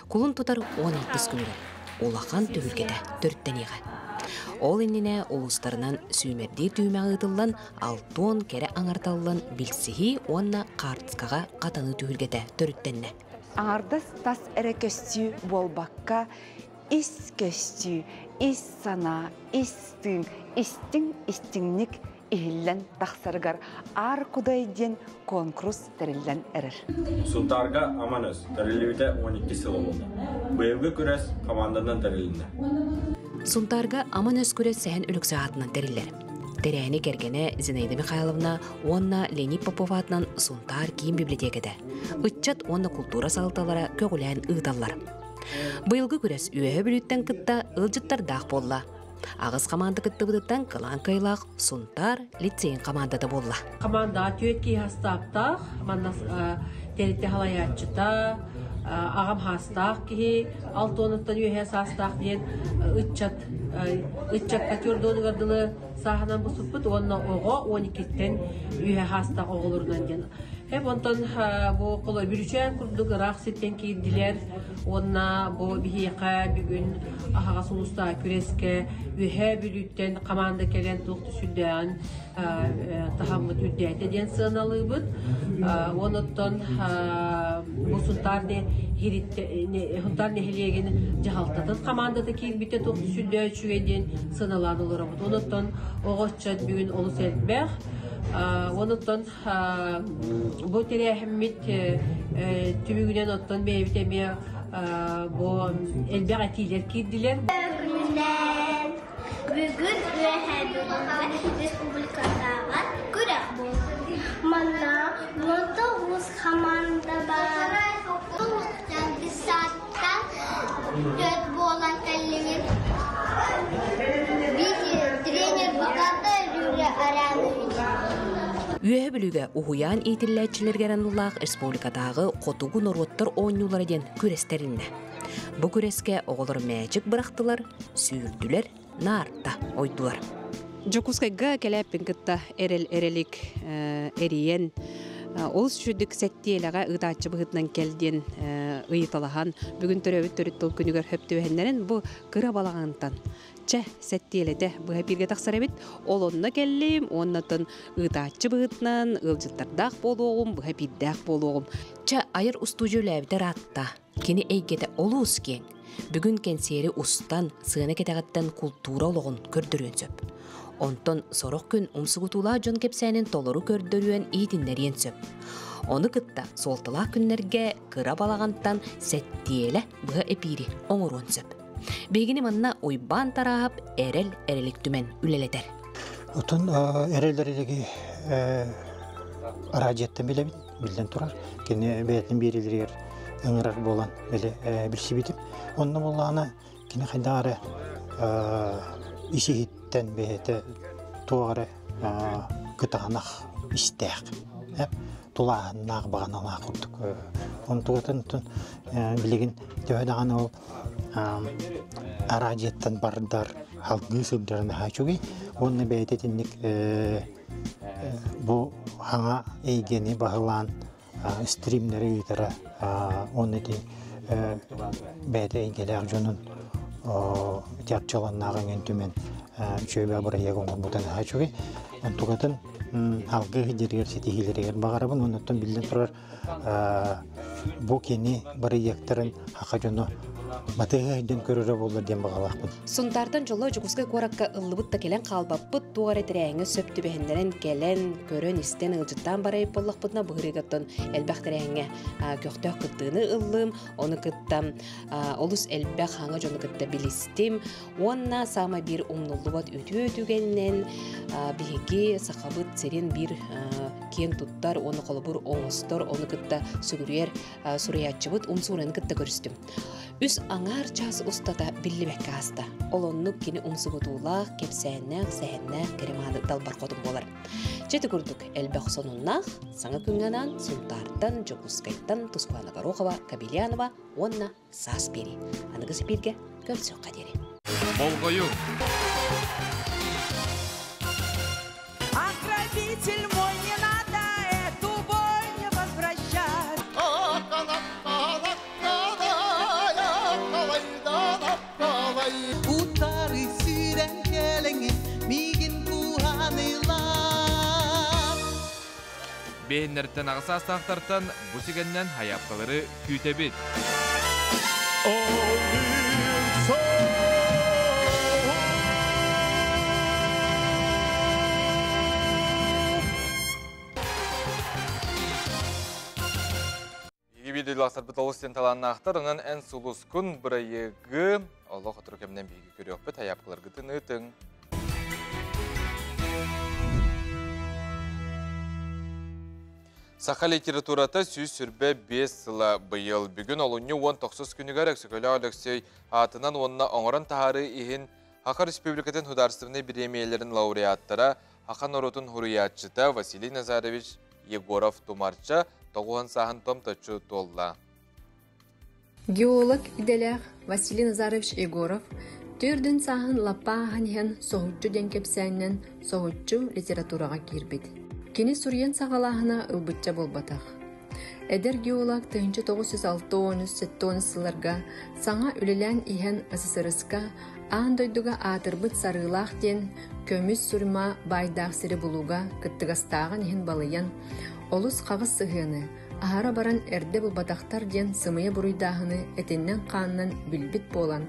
Кулун тутар 16 күнүгэр улахан түһүлгэтэ төрүттэниэҕэ. Ол иннинэ улуустарынан сүүмэрдиир түһүмэҕи ыытыллан, алтуон кэрэ аҥарталлан билсиһии уонна хаартыскаҕа хатаныы түһүлгэтэ төрүттэннэ. Аҥардас тас эрэ көстүү буолбакка, ис көстүү, ис санаа, ис тыын, истиҥ истиҥник иһиллэн тахсарыгар Аар Кудай диэн конкурс тэриллэн эрэр. Сунтаарга Аман өс тэриллибитэ 12 сыл буолла. Быйылгы күрэс команданан тэрилиннэ. Сунтаарга Аман өс күрэс Сэһэн Өлөксөй аатынан тэриллэр. Тэрээһини кэргэнэ Зинаида Михайловна уонна Леонид Попов аатынан Сунтаар киин библиотеката, ыччат уонна култуура салалталара көҕүлээн ыыталлар. Быйылгы күрэс Үөһэ Бүлүүттэн кытта ыалдьыттардаах буолла. Аҕыс хамаанда кыттыбытыттан кылаан кыайыылаах Сунтаар лицейин хамаандата буолла. Хамаандаҕа түөрт киһи хастааптаах, манна тэрилтэ салайааччыта, аҕам хаастаах киһи, 60-ттан үөһээ саастаах диэн ыччат ыччакка түөрт дылы сааһынан бусуппут уонна оҕо 12-ттэн үөһээ хаастаах оҕолорунан диэн. Хеп онтон бу Бүрүчээн курдук ыраах сиртэн киирдилэр уонна бу биһиэхэ бүгүн аһаҕас улуустааҕы күрэскэ Үөһээ Бүлүүттэн хамаанда кэлэн туох да сүрдээҕин таһаммыт үрдээтэ диэн сыаналыыбыт. Онуттан бу Сунтаар Сунтаар нэһилиэгин дьаһалтатын хамаандата киирбитэ туох да сүрдээх үчүгэй диэн сыаналаан олоробут. Онуттан оҕо ыччат бүгүн олус элбэх. Онуттан бу тэрээһиммит түмүгүнэн оттон бэйэбит эмиэ бу элбэх этиилэр киирдилэр. Бүгүн Үөһээ Бүлүүгэ республикатааҕы күрэх буолла. Манна 19 хамаанда баар. Десаттан төрт буолан кэллибит. Тренер Бакарда Юрий Арянович. Үөһэ Бүлүүгэ уһуйаан иитиллээччилэригэр аналлаах республикатааҕы Хотугу норуоттар оонньуулара диэн күрэс тэрилиннэ. Бу күрэскэ оҕолор мээчик бырахтылар, сүүрдүлэр, наарта ойдулар. Дьокуускайга кэлээппин кытта эрэл эрэлик эрийэн олус үчүгдүк сэттиэлэҕэ ыытааччы быһыытынан кэл диэн ыйыталаһан бүгүн төрөөбүт төрүт тыл күнүгэр хөп түбэһиннэрэн бу кыра балаҕантан чэ сэттиэлэтэ быһа эпииргэ тахсар эбит ол онно кэллим уоннатын ыытааччы быһыытынан ыалдьыттардаах буолуоҕум быһа эпиирдээх буолуоҕум Чэ, айар устуудьуйа үлээбитэ ыраатта. Кини эйгэтэ олус киэҥ. Бүгүн кэнсиэри устан, сыана кэтэҕиттэн култуура олоҕун көрдөрүөн сөп. Онтон сорох күн умсугутуулаах дьон кэпсээнин толору көрдөрүөн, иһитиннэриэн сөп. Ону кытта суолталаах күннэргэ кыра балаҕантан сэттиэлэ быһа эпиири оҥоруон сөп. Биһигини манна Уйбаан Тарааһап эрэл эрэлик түмэн үлэлэтэр. Отон эрэл эрэлиги араадьыйаттан билэбин, биллэн турар. Кини бэйэтин биэриилэригэр ыҥырар буолан били билсибитим. Онно буоллаҕына кини хайдах эрэ ис-иһиттэн бэйэтэ туох эрэ кытаанах истээх, тулааһыннаах, баҕаналаах курдук. Онтугатын билигин төһө даҕаны ол араадьыйаттан бардар салгыы сылдьара наһаа үчүгэй уонна бэйэтэ итинник бу хаҥа эйгэни баһылаан стримнэри ыытара уонна ити бэйэтэ эйгэлээх дьонун ити арчыланнаах эҥин түмэн үчүгэй бырайыак оҥорбута наһаа үчүгэй. Онтукатын алгыы дьэригэр ситиһиилэригэр баҕарабын уонна биллэн турар бу кини бырайыактарын хаха дьоно батыһа өйдөн көрөрө буоллар диэн баҕалаахпын. Сунтаартан дьоллоо Дьокуускай куоракка ыллыбыт да кэлэн хаалбаппыт, туох эрэ тэрээһиҥҥэ сөп түбэһиннэрэн кэлэн, көрөн-истэн ыалдьыттаан барайып буоллахпытына быһырыгаттан элбэх тэрээһиҥҥэ көхтөөх кыттыыны ыллым, ону кытта олус элбэх хаҥа дьону кытта билистим уонна саамай биир умнуллубат үтүө түгэнинэн биһиги сахабыт сирин биир киэн туттар уонна холобур оҥостор, ону кытта сүгүрүйэр суруйааччыбыт Умсуураны кытта көрүстүм. Үс аҥаар чаас устата биллибэккэ ааста. Ол оннук кини умсугутуулаах, кэпсээннээх, сэһэннээх кэрэ-мааны далбар хотун буолар. Чэ курдук элбэх сонуннаах, саҥа күҥҥэ анаан Сунтаартан, Дьокуускайтан Тускулана Горохова, Кабельянова уонна Саас биэрии. Аныгы сипииргэ көрсүөххэ диэри. Болҕойу! Ограбитель мой, не надо эту боль не возвращать. Утары сүүрэн кэлэҥин миигин кууһанылар. Бэйэннэриттэн аҕыс саастаахтартан бу сигэннэн хайаапкалары күүтэбит. Биһиги видеолаахтарбыт олус диэн талааннаахтар, онон эн сулускун бырайыагы олох отуру кэмнэн биһиги көрүөхпүт, хайаапкаларгытын ыытыҥ. Саха литературата 125 сыла быйыл. Бүгүн олунньу 19 күнүгэр Өксөкөлөөх Өлөксөй аатынан уонна оҥорон таһаарыы иһин Саха Республикатын художественнай бириэмийэлэрин лауреаттара Саха норуотун хуруйааччыта Василий Назарович Егоров-Тумарча тоҕуһан сааһын томточчу туолла. Геолог идэлээх Василий Назарович Егоров төрдүн сааһын лаппа ааһан иһэн соһуччу диэн кэпсээнинэн соһуччу литератураҕа киирбит. Кини суруйан саҕалааһына ылбычча буолбатах. Эдэр геолог 1963-70 сылларга саҥа үлэлээн иһэн СССР-ка аан дойдуга аатырбыт Сарыылаах диэн көмүс сурьма баайдаах сири булууга кыттыгастааҕын иһин балыйан, олус хаҕыс сыһыаны, аһара баран эрдэ булбатахтар диэн сымыйа буруйдааһыны этиннэн-хаанынан билбит буолан,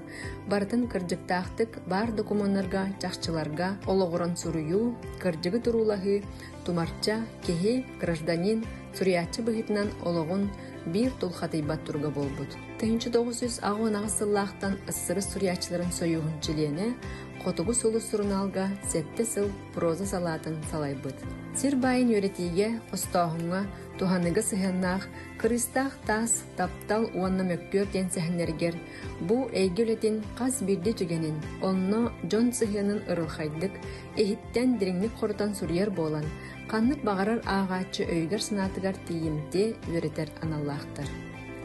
барытын кырдьыктаахтык баар докумуоннарга, чахчыларга олоҕуран суруйуу, кырдьыгы туруулаһыы, тумарча, киһи, гражданин, суруйааччы быһыытынан олоҕун биир тулхатыйбат туруга буолбут. 1968 сыллаахтан СССР суруйааччыларын сойууһун чилиэнэ, Хотугу сулус сурунаалга сэттэ сыл проза салаатын салайбыт. Сир баайын үөрэтиигэ, хостооһуҥҥа, туһаныыга сыһыаннаах Кырыыстаах таас, таптал уонна мөккүөр диэн сэһэннэригэр бу эйгэ үлэтин хас биирдии түгэнин, онно дьон сыһыанын ырылхайдык, иһиттэн дириҥник хорутан суруйар буолан, ханнык баҕарар ааҕааччы өйүгэр-санаатыгар тиийимтиэ үөрэтэр аналлаахтар.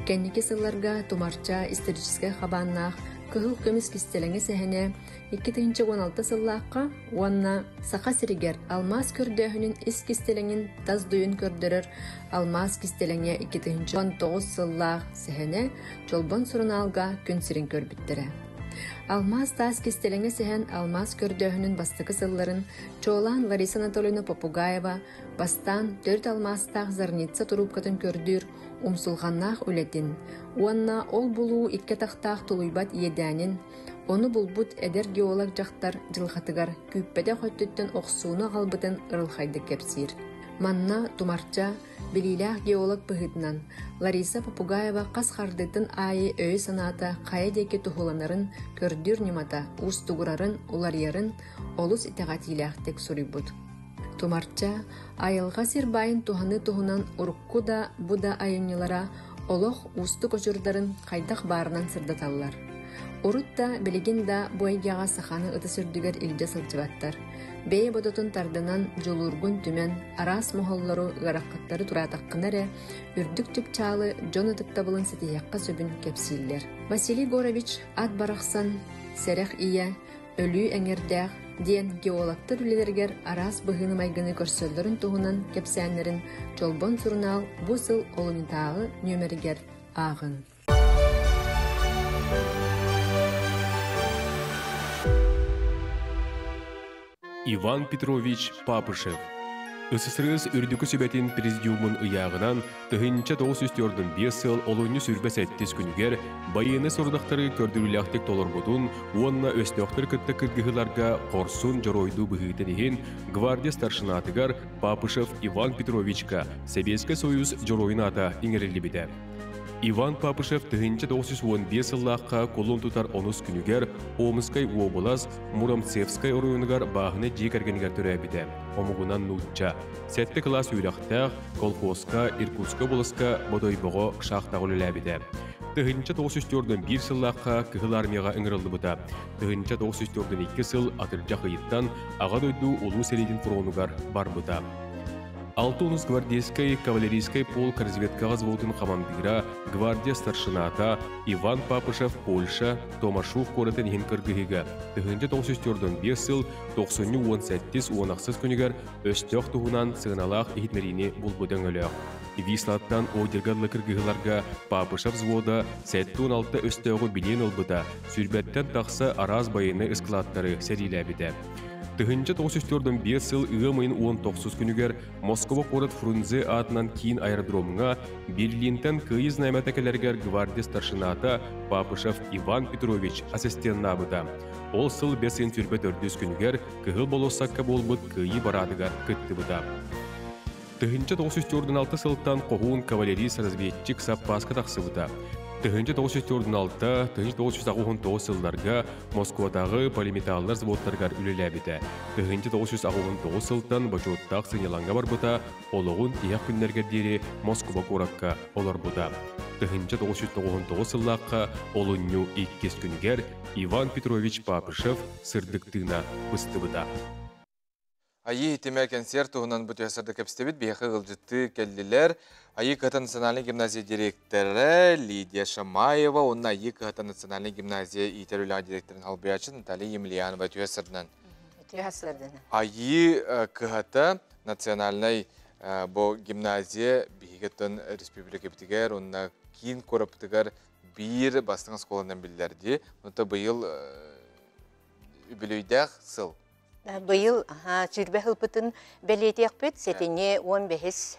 Кэнники сылларга Тумарча историческай хабааннаах Кыһыл көмүс кистэлэҥэ сэһэнэ 2016 сыллаахха уонна Саха сиригэр алмаас көрдөөһүнүн ис кистэлэҥин тас дуйун көрдөрөр Алмаас кистэлэҥэ 2019 сыллаах сэһэнэ Чолбон сурунаалга күн сирин көрбүттэрэ. Алмаас таас кистэлэҥэ сэһэн алмаас көрдөөһүнүн бастакы сылларын чуолаан Лариса Анатольевна Попугаева бастаан төрүт алмаастаах Зарница туруупкатын көрдүүр умсулҕаннаах үлэтин уонна ол булуу икки атахтаах тулуйбат иэдээнин, ону булбут эдэр геолог дьахтар дьылҕатыгар күүппэтэх өттүттэн охсууну аҕалбытын ырылхайдык кэпсиир. Манна Тумарча билиилээх геолог быһыытынан Лариса Попугаева хас хардыытын аайы өйө-санаата хайа диэки туһуланарын көрдүүр ньымата уустугурарын, уларыйарын олус итэҕэтиилээхтик суруйбут. Тумарча айылҕа сир баайын туһаныы туһунан урукку да, бу да айымньылара олох уустук очурдарын хайдах баарынан сырдаталлар. Урут да, билигин да бу эйгэҕэ саханы ытыс үрдүгэр илдьэ сылдьыбаттар. Бэйэ бодотун тардынан, дьулуургун түмэн, араас моһоллору, ыарахаттары тураатаххына эрэ, үрдүк чыпчаалы дьон ытыктабылын ситиһиэххэ сөбүн кэпсииллэр. Василий Горович ат барахсан, сэрэх ийэ, өлүү эҥэрдээх диэн геологтар үлэлэригэр араас быһыыны-майгыны көрсөллөрүн туһунан кэпсээннэрин Чолбон сурунаал бу сыл олунньутааҕы нүөмэригэр ааҕыҥ. Иван Петрович Папышев СССР Үрдүкү Сүбэтин Президиумун ыйааҕынан 1945 сыл олунньу сүрбэ сэттис күнүгэр байыаннай сорудахтары көрдөрүүлээхтик толорбутун уонна өстөөхтөр кытта кыргыһыыларга хорсун дьоруойдуу быһыытын иһин гвардия старшинатыгар Папышев Иван Петровичка Сэбиэскэй Союз Дьоруойун аата иҥэриллибитэ. Иван Папышев 1915 сыллаахха кулун тутар онус күнүгэр Омскай уобалас Муромцевскай оройуонугар бааһынай дьиэ кэргэнигэр төрөөбүтэ. Омугунан нуучча. Сэттэ кылаас үөрэхтээх, колхозка, Иркутскай уобаласка Бодойбоҕо шахтаҕа үлэлээбитэ. 1941 сыллаахха Кыһыл Армияҕа ыҥырыллыбыта. 1942 сыл атырдьах ыйыттан Аҕа дойду Улуу сэриитин фронугар барбыта. Алтонус гвардейскай кавалерийскай полк разведкаҕа взводун хамандыыра, гвардия старшината Иван Папышев Польша Томашув куоратын иһин кыргыһыыга 1945 сыл 90-17-18 күнүгэр өстөөх туһунан сыаналаах иһитиннэриини булбут өҥөлөөх. Вислаттан Одерга дылы кыргыһыыларга Папышев взвода 76 өстөөҕү билиэн ылбыта, сүүрбэттэн тахса араас байыаннай ыскылааттары сэриилээбитэ. 1945 сыл ыам ыйын 19 күнүгэр Москва куорат Фрунзе аатынан киин аэродромҥа Берлинтэн Кыайыы знамята кэлэригэр гвардия старшината Папышев Иван Петрович ассистеннаабыта. Ол сыл бэс ыйын сүрбэ төрдүс күнүгэр Кыһыл болуоссакка буолбут Кыайыы параадыгар кыттыбыта. 1946 сылтан хоһуун кавалерист-разведчик саппааска тахсыбыта. 1946-1989 сылларга Москватааҕы полиметаллар заводтарыгар үлэлээбитэ. 1989 сылтан бочуоттаах сынньалаҥҥа барбыта, олоҕун тиһэх күннэргэр диэри Москва куоракка олорбута. 1999 сыллаахха олунньу иккис күнүгэр Иван Петрович Папышев сырдык тыына быстыбыта. Айыы итимэ кэнсиэр туһунан бу түһэ кэпсэбит биһиэхэ ыалдьыттыы кэллилэр. Айыы Кыһата национальнай гимназия директора Лидия Шамаева уонна Айыы Кыһата национальнай гимназия иитэр үлэҕэ директорын халбыйааччы Наталья Емельянова түһэ сырдынан. Түһэ сырдынан. Айыы Кыһата национальнай бу гимназия биһигиттэн республикабытыгар уонна киин куораппытыгар биир бастыҥ оскуоланан биллэр дии. Онто быйыл үбүлүөйдээх сыл. Быйыл сүүрбэ сылбытын бэлиэтиэхпит. Сэтинньи 15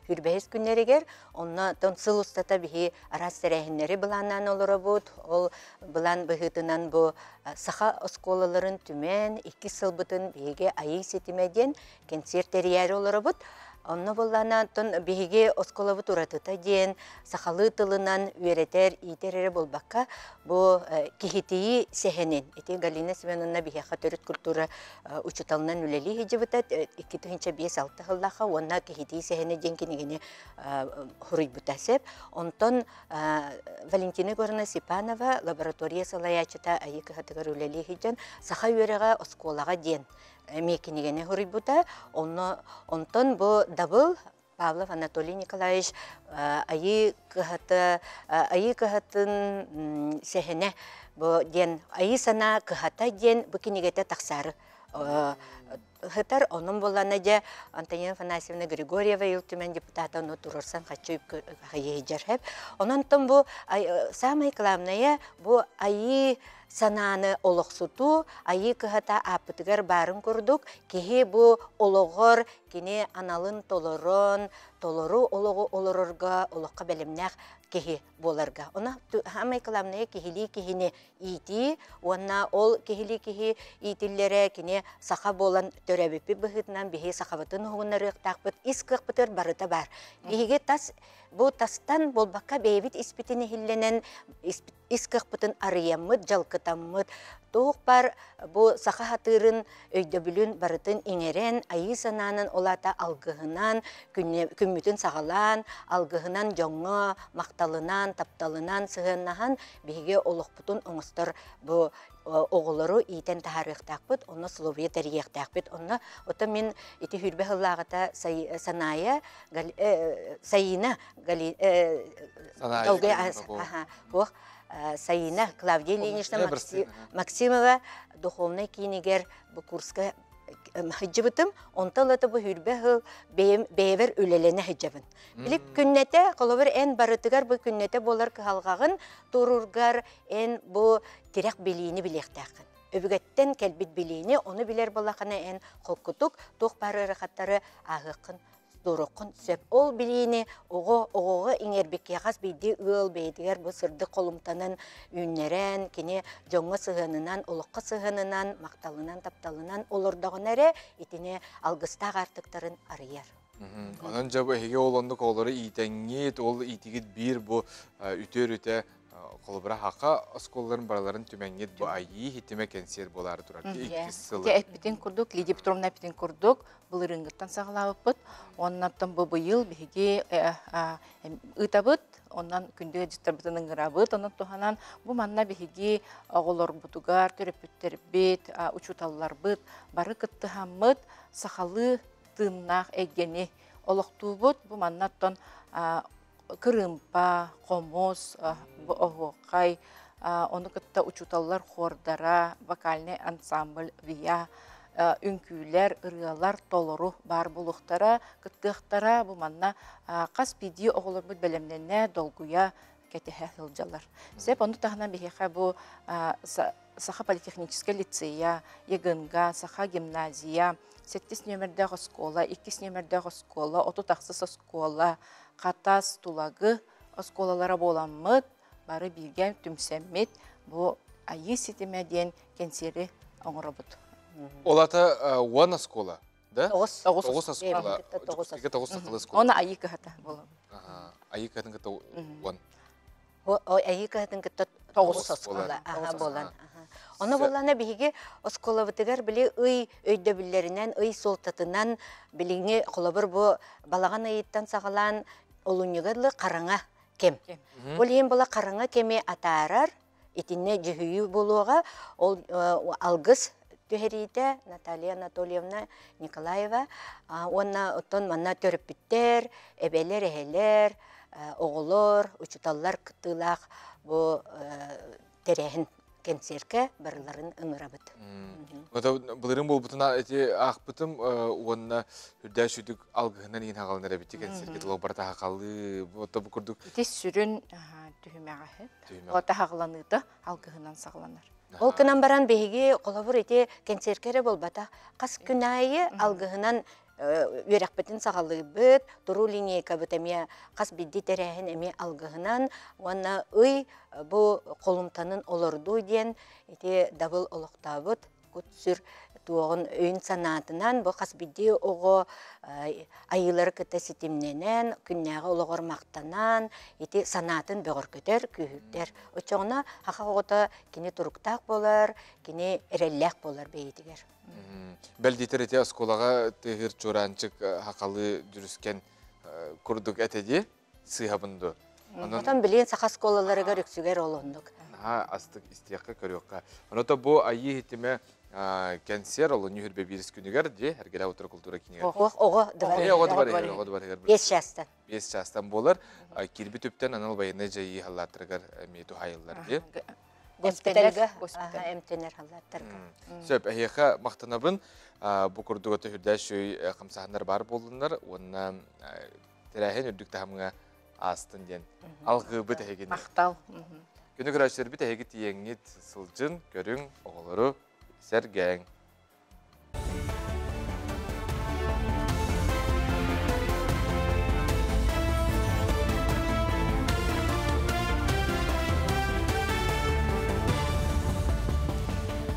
сүүрбэһис күннэригэр. Онно сыл устата биһи араас тэрээһиннэри былааннаан олоробут. Ол былаан быһыытынан бу саха оскуолаларын түмэн иккис сылбытын биһиги Айыы ситимэ диэн кэнсиэр тэрийээри олоробут. Онно буоллаана оттон биһиги оскуолабыт уратыта диэн сахалыы тылынан үөрэтэр, иитэр эрэ буолбакка, бу киһитийии сэһэнин ити Галина Семеновна биһиэхэ төрүт культура учууталынан үлэлии сылдьыбыта 2005-6 сыллаахха уонна киһитийии сэһэнэ диэн кинигэни суруйбута сөп. Онтон Валентина Егоровна Степанова лаборатория салайааччыта Айыы кыһатыгар үлэлии сылдьан саха үөрэҕэ оскуолаҕа диэн эмиэ кинигэни суруйбута. Онно онтон бу Дабыл Павлов Анатолий Николаевич Айыы кыһата Айыы кыһатын сэһэнэ бу диэн Айыы санаа кыһата диэн бу кинигэтэ тахсаары ыһытар. Онон буоллана дьэ Антонина Афанасьевна Григорьева Ил Түмэн депутата ону туруорсан хаччы үп хайыһыдьар. Онон бу самое главное бу Айыы санааны олохсутуу, айыы кыһата ааппытыгар баарын курдук, киһи бу олоҕор кини аналын толорон, толору олоҕу олорорго олоххо бэлэмнээх киһи буоларга. Ону самай главное киһилии киһини иитии уонна ол киһилии киһи иитиллэрэ кини саха буолан төрөөбүппүт быһыытынан биһи сахабытын уһугуннарыахтаахпыт, ис кыахпытыгар барыта баар. Биһиги тас бу тастан буолбакка бэйэбит испитин иһиллэнэн ис кыахпытын арыйаммыт, дьалкытаммыт, туох баар бу саха хатыырын өйдөбүлүн барытын иҥэрэн, айыы санаанан ол аата алгыһынан, күммүтүн саҕалаан, алгыһынан дьоҥҥо махталынан, тапталынан сыһыаннаһан биһиги олохпутун оҥостор бу оҕолору иитэн таһаарыахтаахпыт, онно условия тэрийиэхтээхпит. Онно оттон мин ити хүрбэ сыллааҕыта Санаайа Саина Саина Клавдия Ильинична Максимова духовнай киинигэр бу курска сылдьыбытым. Онтон ылата бу хүрбэ сыл бэйэбэр үлэлэнэ сылдьабын. Били күннэтэ, холобур, эн барытыгар бу күннэтэ буолар кыһалҕаҕын туруургар эн бу тирэх билиини билиэхтээххин. Өбүгэттэн кэлбит билиини, ону билэр буоллаххына эн холкутук туох баар ыарахаттары ааһыаххын туруоххун сөп. Ол билиини оҕо оҕоҕо иҥэрбиккэ хас биирдии ыал бэйэтигэр бу сырдык холумтанан үүннэрэн, кини дьоҥҥо сыһыанынан, олоххо сыһыанынан, махталынан, тапталынан олордоҕуна эрэ итини алгыстаах аартыктарын арыйар. Онон дьэ бу эһиги ол оннук оҕолору иитэҥҥит, ол иитигит биир бу үтүө өрүтэ холобура хака оскуолаларын бараларын түмэҥҥит бу айыы хитимэ кэнсиэр буолаары турар иккис сылы. Эппитин курдук, Лидия Петровна эппитин курдук, былырыыҥҥыттан саҕалаабыппыт. Оннаттан бу быйыл биһиги ыытабыт, онон күндү ыалдьыттарбытын ыҥырабыт, онон туһанан бу манна биһиги оҕолорбутугар, төрөппүттэрбит, учууталларбыт бары кыттыһаммыт сахалыы тыыннаах эйгэни олохтуубут. Бу манна оттон кырыымпа, хомус, оһуохай, ону кытта учууталлар хуордара, вокальный ансамбль ВИА, үҥкүүлэр, ырыалар толору баар буолуохтара, кыттыахтара. Бу манна хас биирдии оҕолорбут бэлэмнэнэ, долгуйа кэтэһэ сылдьаллар. Сөп, ону таһынан биһиэхэ бу Саха политехническэй лицея, ЕГНГ, Саха гимназия, сэттис нүөмэрдээх оскуола, иккис нүөмэрдээх оскуола, 36 оскуола, Хатас, Тулагы оскуолалара буоламмыт, бары бииргэ түмсэммит бу Айыы ситимэ диэн кэнсиэри оҥоробут. Ол ата уон оскуола, да? Тоҕус. Тоҕус оскуола. Тоҕус Тоҕус оскуола. Оны Айыы кыһата буолабыт. Айыы кыһатын кытта уон. Айыы кыһатын кытта тоҕус оскуола буолан. Ону буоллаҕына биһиги оскуолабытыгар били ый өйдөбүллэринэн, ый суолтатынан билиҥҥи холобур бу балаҕан ыйыттан саҕалаан олунньуга дылы хараҥа кэм. Ол иһин була хараҥа кэми атаарар, итиннэ дьүһүйүү буолуоҕа. Ол алгыс түһэриитэ Наталья Анатольевна Николаева уонна оттон манна төрөппүттэр, эбэлэр, эһэлэр, оҕолор, учууталлар кыттыылаах бу тэрээһин кэнсиэркэ барыларын ыҥырабыт. Былырыын буолбутун ити аахпытым уонна үрдээх сүдүк алгыһынан иин хаҕаланар эбит кэнсиэргэ тылы барыта хахалыы бу курдук. Ити сүрүн түһүмэҕэ. Таһаҕаланыыта алгыһынан саҕаланар. Ол гынан баран биһиги холобур ити кэнсиэркэ эрэ буолбатах. Хас күн аайы алгыһынан үөрэхпитин саҕалыыбыт, туруу линейкабыт эмиэ хас биирдии тэрээһин эмиэ алгыһынан уонна ый бу холумтанын олордуу диэн ити дабыл олохтообут кут-сүр туоҕун өйүн-санаатынан бу хас биирдии оҕо айыылары кытта ситимнэнэн, күннээҕи олоҕор махтанан, ити санаатын бөҕөргөтөр, күүһүрдэр. Оччоҕуна саха оҕото кини туруктаах буолар, кини эрэллээх буолар бэйэтигэр. Бэл диэтэр ити оскуолаҕа тыаһыыр чуораанчык хахалыы дьүрүскэн курдук этэ дии сыыһабын дуо? Онон билигин саха оскуолаларыгар үксүгэр ол оннук. Наһаа астык истиэххэ, көрүөххэ. Оното бу айыы иһитимэ кэнсиэр олунньу хүрбэ биирис күнүгэр дии Эргэлээх утары култуура киинигэр. Оҕо дыбарыгар. Оҕо дыбарыгар. Биэс чаастан. Биэс чаастан буолар. Киирбит үптэн анал байыаннай дьайыы халлааттарыгар эмиэ туһайыллар дии. Госпитальга эмтэнэр халлааттарга. Сөп, эһиэхэ махтанабын. Бу курдук өтө үрдээх шөй хамсаһыннар баар буоллуннар уонна тэрээһин үрдүк таһымҥа аастын диэн алгыыбыт эһигини. Махтал. Күнү көрөөччүлэрбит эһиги тиийэҥҥит сылдьын, көрүҥ, оҕолору сэргээҥ.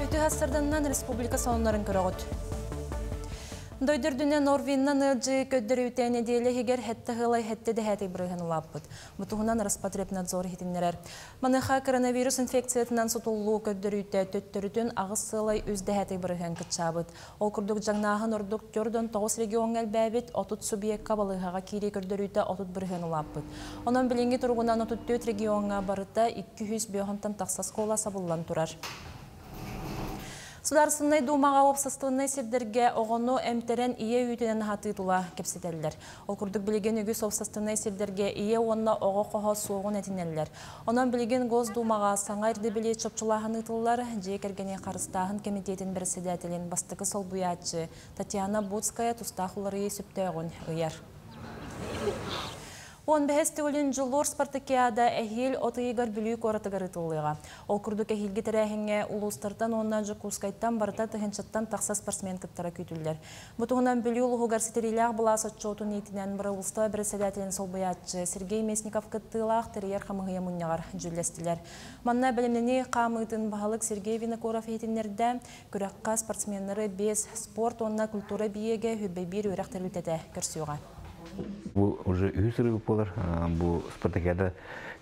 Үтүө сарсыарданнан республика сонуннарын көрөҕүт. Дойду үрдүнэн Орвиннан ыалдьыы көрдөрүүтэ нэдиэлэ иһигэр сэттэ сылай сэттэ дэһээтэй бырыһыан улааппыт. Бу туһунан Роспотребнадзор иһитиннэрэр. Маныаха коронавирус инфекциятынан сутуллуу көрдөрүүтэ төттөрүтүн 8,3 бырыһыан кыччаабыт. Ол курдук дьаҥнааһын ордук 49 региоҥҥа элбээбит, 30 субъекка балыыһаҕа киирии көрдөрүүтэ 30% улааппыт. Онон билиҥҥи туругунан 34 региоҥҥа барыта 205 тахса оскуола сабыллан турар. Судаарыстыбаннай Дуумаҕа уопсастыбаннай сирдэргэ оҕону эмтэрэн ийэ үүтүнэн аһатыы тула кэпсэтэллэр. Ол курдук билигин үгүс уопсастыбаннай сирдэргэ ийэ уонна оҕо хоһо суоҕун этинэллэр. Онон билигин Госдумаҕа саҥа ирдэбили чопчулааһын ыытыллар. Дьиэ кэргэни харыстааһын кэмитиэтин бэрэссэдээтэлин бастакы солбуйааччы Татьяна Буцкая тустаах уларыйыы сөптөөҕүн ыйар. 15 төгүлүн Дьулуур спартакиада эһиил от ыйыгар Бүлүү куоратыгар ыытыллыаҕа. Ол курдук эһиилги тэрээһиҥҥэ улуустартан уонна Дьокуускайтан барыта тыһыынчаттан тахса спортсмен кыттара күүтүллэр. Бу туһунан Бүлүү улууһугар ситэриилээх былаас отчуотун иитинэн бырабыылыстыба бэрэссэдээтэлин солбуйааччы Сергей Местников кыттыылаах тэрийэр хамыыһыйа мунньаҕар дьүүллэстилэр. Манна бэлэмнэнии хаамыытын баһылык Сергей Винокуров иһитиннэрдэ. Күрэххэ спортсменнары биэс спорт уонна культура эбийиэгэ 101 үөрэх тэрилтэтэ көрсүөҕэ. Бу уже үһүс ырыыбыт буолар. Бу спартакиада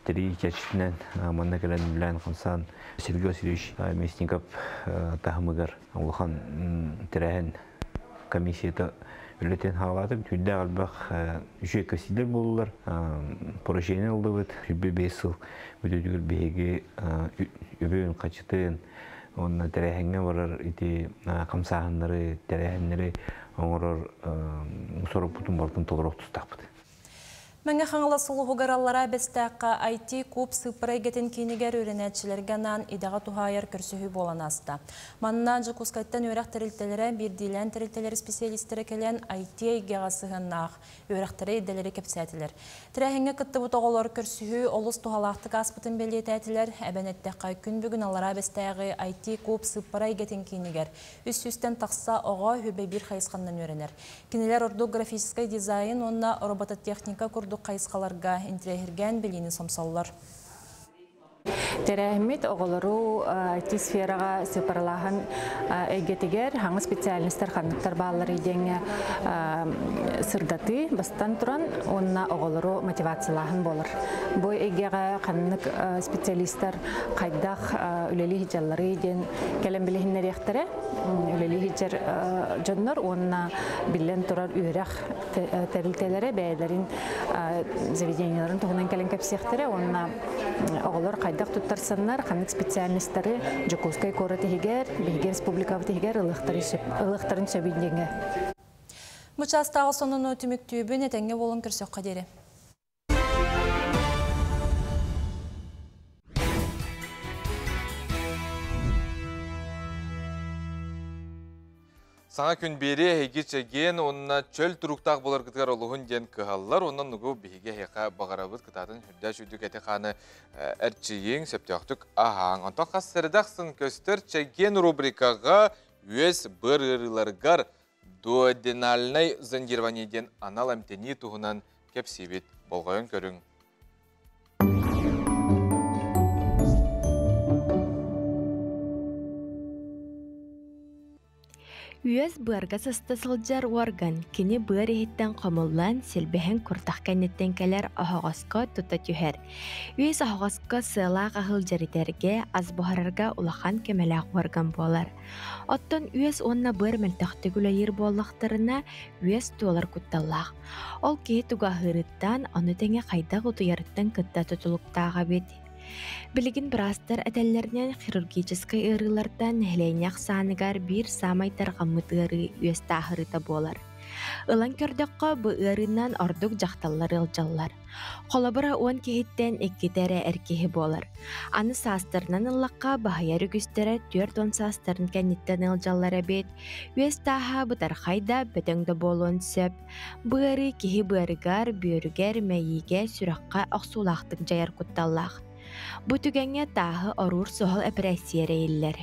тэрийии чэрчитинэн манна кэлэн үлэлээн-хамсаан Сергей Васильевич Местников таһымыгар улахан тэрээһин комиссията үлэтин хаалаатым. Түүндээх элбэх үчүгэй көстүүлэр буоллулар. Поручение ыллыбыт. 25 сыл бүтүүтүгэр биһиги үбүн, хачытын, уонна тэрээһиҥҥэ барар ити хамсааһыннары, тэрээһиннэри оҥорор сорукпутун барытын толоруох тустаахпыт. Мэҥэ Хаҥалас улууһугар Аллараа Бэстээххэ IT-куб сыыппара эйгэтин киинигэр үөрэнээччилэргэ анаан идэҕэ туһаайар көрсүһүү буолан ааста. Манна Дьокуускайтан үөрэх тэрилтэлэрэ, биирдиилээн тэрилтэлэр исписэлиистэрэ кэлэн IT эйгэҕэ сыһыаннаах үөрэхтэри, идэлэри кэпсээтилэр. Тэрээһиҥҥэ кыттыбыт оҕолор көрсүһүү олус туһалаахтык ааспытын бэлиэтээтилэр. Эбэн эттэххэ, күн бүгүн Аллараа Бэстээҕи IT-куб сыыппара эйгэтин киинигэр 300-тэн тахса оҕо үһү биир хайысханнан үөрэнэр. Кинилэр ордук графическай дизайн уонна робототехника курдук хайысхаларга интэриэһиргээн билиини сомсоллор. Тэрээһиммит оҕолору IT сфераҕа сыыппаралааһын эйгэтигэр хаҥа специальностар ханныктар баалларый диэҥҥэ сырдатыы бастан туран уонна оҕолору мотивациялааһын буолар. Бу эйгэҕэ ханнык специалистар хайдах үлэлии сылдьалларый диэн кэлэн билиһиннэриэхтэрэ. Үлэлии сылдьар дьоннор уонна биллэн турар үөрэх тэрилтэлэрэ бэйэлэрин заведениеларын туһунан кэлэн кэпсиэхтэрэ уонна оҕолор хайдах туттарсаннар, ханнык специальностары Дьокуускай куорат иһигэр, биһиги республикабыт иһигэр ылыахтарын сөбүй диэҥҥэ. Бу чаастааҕы сонуну түмүктүүбүн, этэҥҥэ буолун көрсөххө диэри. Саҥа күн биэри эһиги чэгиэн уонна чөл туруктаах буоларгытыгар олуһун диэн кыһаллар уонна нугу биһиги эһиэхэ баҕарабыт кытаатын үрдэ сүүрдүк эти-хааны эрчийиҥ, сөптөөхтүк аһааҥ. Онтон хас сэрэдэ ахсын көстөр чэгиэн рубрикаҕа үөс быар ыарыыларыгар дуоденальнай зондирование диэн анал эмтэнии туһунан кэпсиибит. Болҕойон көрүҥ. Үөс быарга сыста сылдьар уорган кини быар иһиттэн хомуллан, силбэһэн куртах кэнниттэн кэлэр оһоҕоско тута түһэр. Үөс оһоҕоско сыалаах аһыл дьэритэргэ, ас буһарарга улахан көмөлөөх уорган буолар. Оттон үөс уонна быар мөлтөхтүк үлэлиир буоллахтарына, үөс туолар кутталлаах. Ол киһи тугу аһыырыттан, ону тэҥэ хайдах утуйарыттан кытта тутулуктаах эбит. Билигин быраастар этэллэринэн, хирургическай ыарыылартан нэһилиэнньэ ахсааныгар биир саамай тарҕаммыт ыарыы үөс тааһырыыта буолар. Ылан көрдөххө, бу ыарыынан ордук дьахталлар ыалдьаллар. Холобура, 10 киһиттэн иккитэ эрэ эр киһи буолар. Аны саастарынан ыллахха, баһыйар үгүстэрэ 40 саастарын кэнниттэн ыалдьаллар эбит. Үөс тааһа бытархай да, бөдөҥ да буолуон сөп. Бу ыарыы киһи быарыгар, бүөрүгэр, мэйиигэ, сүрэххэ охсуулаахтык дьайар кутталлаах. Бу түгэҥҥэ тааһы оруур суһал эпэрээссийэ эрэйиллэр.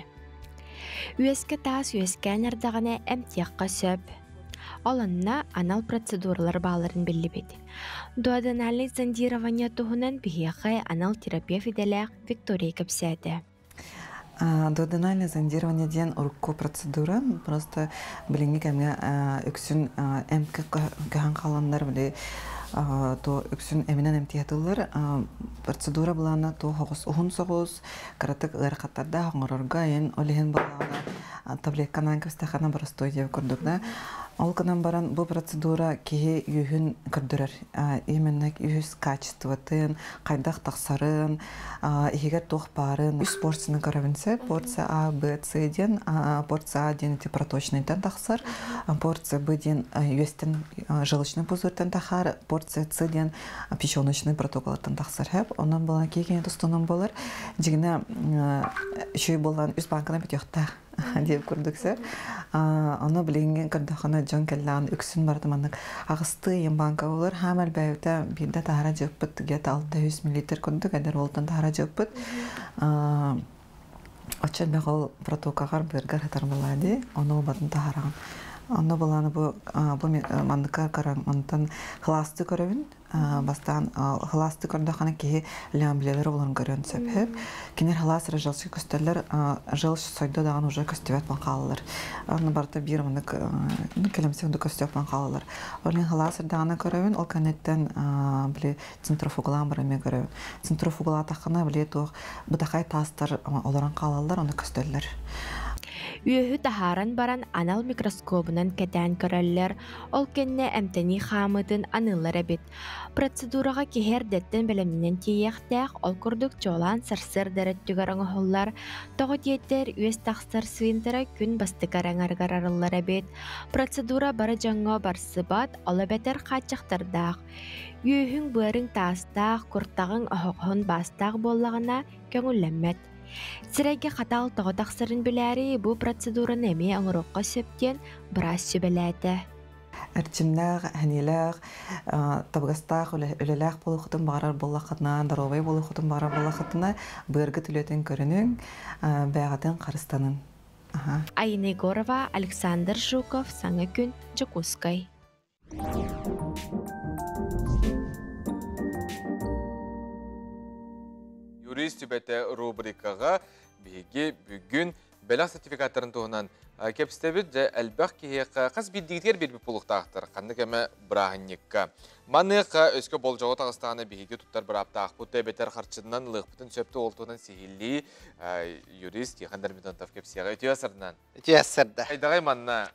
Үөскэ таас үөскээн эрдэҕинэ эмтиэххэ сөп. Ол онно анал процедуралар баалларын биллибит. Дуоденальнай зондирование туһунан биһиэхэ анал терапевт идэлээх Виктория кэпсээтэ. Дуоденальное зондирование диэн урукку процедура. Просто билиҥҥи кэмҥэ үксүн эмкэ көһөн хааланнар били то үксүн эминэн эмтиэтыллар. Процедура былаана то хоҕус уһун соҕус, кыратык ыарахаттардаах оҥорорго айан ол иһин буоллаҕына таблетканан кэбистэххинэ боростуой диэбит курдук да. Ол гынан баран бу процедура киһи үөһүн көрдөрөр. Именно үһүс качествотын, хайдах тахсарын, иһигэр туох баарын үс порцияны көрөбүн сөп. Порция А, Б, С диэн. Порция А диэн ити проточныйтан тахсар. Порция Б диэн үөстэн желчный пузырьтан тахар. Порция С диэн печеночный протоколтан тахсар хэп. Онон буолан киһи тустунан болар. Дьигинэ үчүгэй буолан үс банканы бүтүөхтээх диэп курдук сэр. Ону билиҥҥи көрдөххүнэ дьон кэллэҕин үксүн барыта маннык аҕыстыы ыйын банка болар. Хаам элбээбитэ биирдэ таһара дьыппыт где-то 600 миллилитр курдук эдэр уолтан таһара дьыппыт. Оччо элбэх ол протокаҕар быаргар сытар буолаа дии, ону батын таһараҕын. Онно былааны бу бу манныка көрөн онтон кылаастыы көрөбүн. Бастаан кылаастыы көрдөххүнэ киһи лямблелер олорон көрүөн сөп. Кинилэр халаас эрэ желчь көстөллөр, желчь сойдо даҕаны уже көстүбэт буолан хаалаллар. Онно барыта биир маннык кэлэмсэ курдук көстүөх буолан хаалаллар. Ол иһин халаас эрдэҕинэ көрөбүн, ол кэнниттэн били центрофугалаан баран эмиэ көрөбүн. Центрофугалаатаххына били туох бытахай таастар олорон хаалаллар, ону көстөллөр. Үөһү таһааран баран анал микроскобунан кэтээн көрөллөр, ол кэннэ эмтэнии хаамыытын аныыллар эбит. Процедураҕа киһи эрдэттэн бэлэмнэнэн тиийиэхтээх, ол курдук чуолаан сарсыарда эрэ өттүгэр оҥоһуллар. Тоҕо диэтэр, үөс тахсар сфинктера күн бастакы араҥарыгар арыллар эбит. Процедура бары дьоҥҥо барсыбат, ол эбэтэр хааччахтардаах. Үөһүҥ быарыҥ таастаах, куртаҕыҥ оһоҕоһун баастаах буоллаҕына, көҥүллэммэт. Сирэйгэ хатаал тоҕо тахсарын билээри бу процедураны эмиэ оҥоруохха сөп диэн быраас сүбэлээтэ. Эрчимнээх, эһэниилээх, табыгастаах үлэлээх буолуоххутун баҕарар буоллаххытына, доруобай буолуоххутун баҕарар буоллаххытына, быаргыт үлэтин көрүнүҥ, бэйэҕитин харыстанын. Айна Егорова, Александр Жуков, Саҥа күн, Дьокуускай. Юрист сүбэтэ рубрикаҕа биһиги бүгүн бэлэх сертификаттарын туһунан кэпсэтэбит. Дьэ, элбэх киһиэхэ хас биирдиигитигэр биэрбит буолуохтаахтар ханнык эмэ бырааһынньыкка. Маныаха өскө болдьоҕо таҕыстаҕына биһиги туттар бырааптаахпыт эбэтэр харчынан ылыахпытын сөп ол туһунан сиһилии юрист Тихон Дормидонтов кэпсиэҕэ. Үтүө сарынан. Үтүө сарда. Айдаҕай манна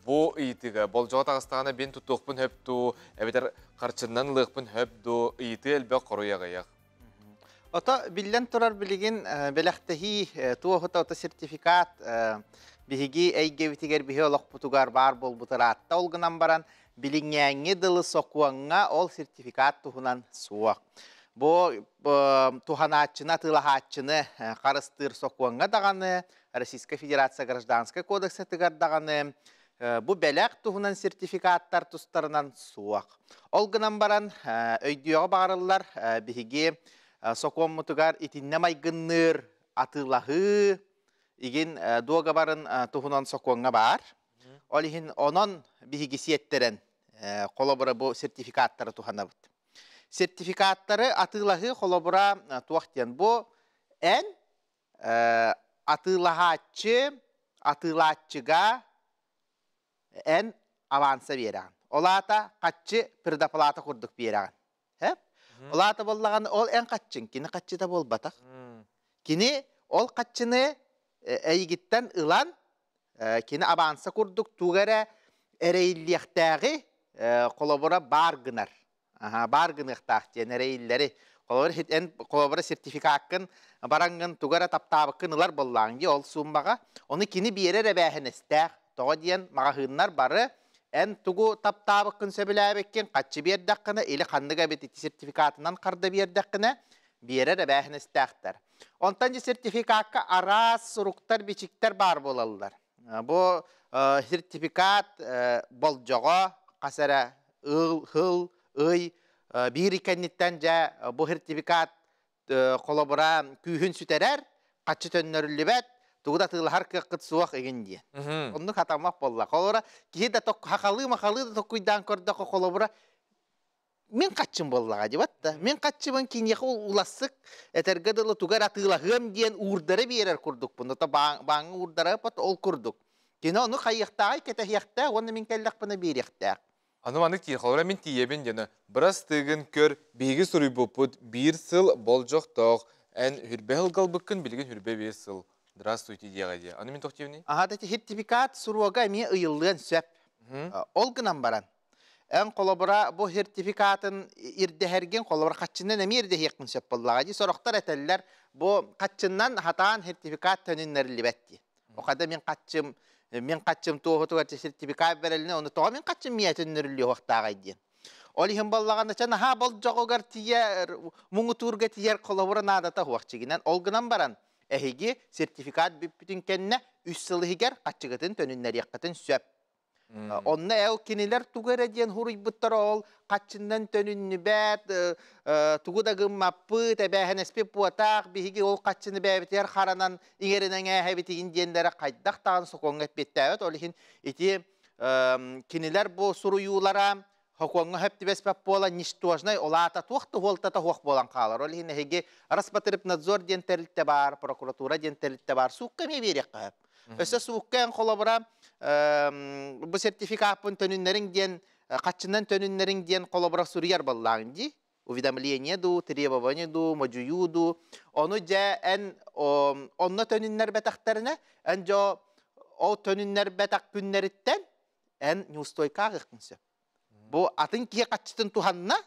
бу ыйытыыга болдьоҕо таҕыстаҕына бин тутуохпун хөп дуу, эбэтэр харчыннан ылыахпын хөп дуу, ыйытыы элбэх хоруй аҕыйах. Ото биллэн турар билигин бэлэхтэһии туоһута ото сертификат биһиги эйгэбитигэр биһи олохпутугар баар буолбут ыраатта ол гынан баран билиҥҥээҥҥи дылы сокуоҥҥа ол сертификат туһунан суох. Бу туһанааччыны атыылаһааччыны харыстыыр сокуоҥҥа даҕаны Российскай Федерация Гражданскай кодексатыгар даҕаны бу бэлэх туһунан сертификаттар тустарынан суох. Ол гынан баран өйдүөҕү баҕарыллар биһиги сокуоммутугар итиннэ майгынныыр атыылаһыы игин дуогабарын туһунан сокуоҥҥа баар. Ол иһин онон биһиги сиэттэрэн холобура бу сертификаттары туһанабыт. Сертификаттары атыылаһыы холобура туох диэн бу эн атыылаһааччы атыылааччыга эн аванса биэрэҕин. Ол аата хаччы предоплата курдук биэрэҕин. Һэ? Ол аата буоллаҕына ол эн хаччыҥ, кини хаччыта буолбатах. Кини ол хаччыны эйигиттэн ылан кини аванса курдук тугу эрэ эрэйиллиэхтээҕи холобура баар гынар. Аха, баар гыныахтаах диэн эрэйиллэри. Холобур, эн холобура сертификаккын бараҥҥын тугу эрэ таптаабыккын ылар буоллаҕыҥ дии ол сууммаҕа. Ону кини биэрэр эбээһинэстээх. Тоҕо диэн маҕаһыыннар бары эн тугу таптаабыккын сөбүлээбиккин хаччы биэрдэххинэ или ханнык эбит ити сертификатынан харда биэрдэххинэ биэрэр эбээһинэстээхтэр. Онтон дьэ сертификакка араас суруктар-бичиктэр баар буолаллар. Бу сертификат болдьоҕо хас эрэ ыл, ый, биир кэнниттэн дьэ бу сертификат Холобура күүһүн сүтэрэр, хаччы төннөрүллүбэт, тугу да атыылаһар кыаххыт суох игин диэн. Оннук хатаммат буолла. Холобура киһи да хахалыы-махалыы да токкуйдаан көрдөххө холобура мин хаччым буоллаҕа дии батта. Мин хаччыбын киниэхэ улассык этэргэ дылы тугар атыылаһыам диэн уурдара биэрэр курдукпун. Ото бааҥҥа уурдара ол курдук. Кини ону хайыахтааҕый кэтэһиэхтээх уонна мин кэллэхпинэ биэриэхтээх. Аны маннык тиийэ холобура мин тиийэбин диэн бырастыыгын көр биһиги суруйбуппут биир сыл болдьохтоох эн хүрбэ сылгалбыккын билигин хүрбэ биир сыл здравствуйте диэҕэ диэ аны мин туох диэбиний Аха да сертификат суруога эмиэ ыйыллыан сөп. Ол гынан баран эн холобура бу сертификатын ирдэһэргин холобура хаччынан эмиэ ирдэһиэххин сөп буоллаҕа дии сорохтор этэллэр бу хаччынан хатаан сертификат төнүннэриллибэт дии. Охада мин хаччым мин хаччым туоһутугар сертификат бэрэлинэ ону тоҕо мин хаччым миэ төннөрүллүөхтааҕай диэн. Ол иһин баллаҕана чэ наһаа болдьоҕугар тиийэр муҥутуурга тиийэр холобура наадата суох чигинэн ол гынан баран эһиги сертификат бүппүтүн кэннэ үс сыл иһигэр хаччыгытын төнүннэриэххитин сөп. Онно эл кинилэр тугу эрэ диэн хуруйбуттара ол хаччыннан төнүннүбэт, тугу да гыммаппыт, эбээһинэспит буотаах, биһиги ол хаччыны бэйэбитигэр харанан иҥэринэн ээһэбитигин диэннэрэ хайдах даҕаны сокуоҥҥа эппиэттээбэт. Ол иһин ити кинилэр бу суруйуулара сокуоҥҥа сөп түбэспэт буолан ничтожнай, ол аата туох да уолтата суох буолан хаалар. Ол иһин эһиги Роспотребнадзор диэн тэрилтэ баар, прокуратура диэн тэрилтэ баар, суукка эмиэ биэриэххэ сөп. Өссө суукка эн холобура бу сертификаппын төнүннэриҥ диэн хаччынан төнүннэриҥ диэн холобура суруйар буоллааҕын дии. Уведомление дуу, требование дуу, модьуйуу дуу. Ону дьэ эн онно төнүннэрбэтэхтэринэ, эн дьо ол төнүннэрбэтэх күннэриттэн эн неустойка ааҕыаххын сөп. Бу атын киһи хаччытын туһанна,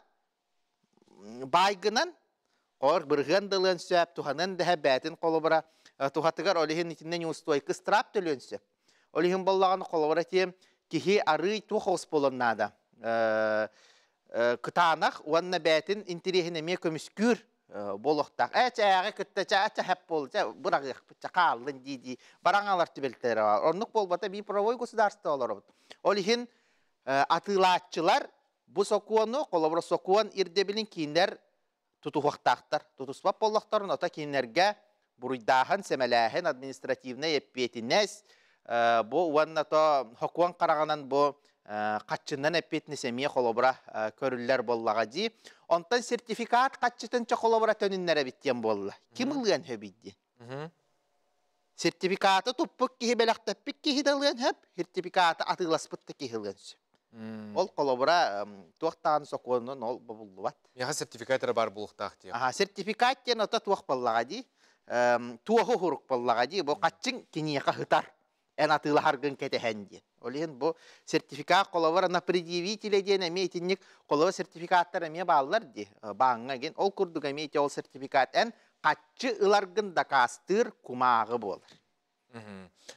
баайгынан Ор бырыһыан да ылыан сөп, туһаныан дэһэ бээтин холобура туһатыгар ол иһин итиннэ неустойка ыстыраап төлүөн сөп. Ол иһин боллаҕына холобура тиэм киһи арыый туох оҕус буолан наада. Кытаанах уонна бээтин интириэһин эмиэ көмүскүүр буолуохтаах. Ээ чээҕи кытта чээ чэхэп буол чэ быраҕыахпыт чэ хааллын дии-дии бараҥалар түбэлтэлэрэ баар. Оннук буолбата бии правовой государство олоробут. Ол иһин атыылааччылар Бу сокуону, холобура, сокуон ирдэбилин кинилэр тутуһуохтаахтар. Тутуспат буоллахтарына, ото кинилэргэ буруйдааһын, сэмэлээһин, административнай эппиэтинэс, бу уонна то сокуон хараҕынан бу хаччыннан эппиэтинэс эмиэ холобура көрүллэр буоллаҕа дии. Онтон сертификат хаччытын чэ холобура төнүннэрэбит диэн буолла. Ким ылыан сөбүй диэн. Сертификаты туппут киһи бэлэхтэппит киһи да ылыан сөп, сертификаты атыыласпыт да киһи ылыан сөп. Ол холобура туох даҕаны сокуонунан ол бобуллубат. Миэхэ сертификат эрэ баар буолуохтаах диye. Аха, сертификат диэн ото туох буоллаҕа дии? Туоһу хурук буоллаҕа дии. Бу хаччыҥ киниэхэ сытар. Эн атыылаһаргын кэтэһэн диэн. Ол иһин бу сертификат холобура на предъявителя диэн эмиэ итинник холобура сертификаттар эмиэ бааллар дии. Бааҥҥа диэн. Ол курдук эмиэ ити ол сертификат эн хаччы ыларгын дакаастыыр кумааҕы буолар.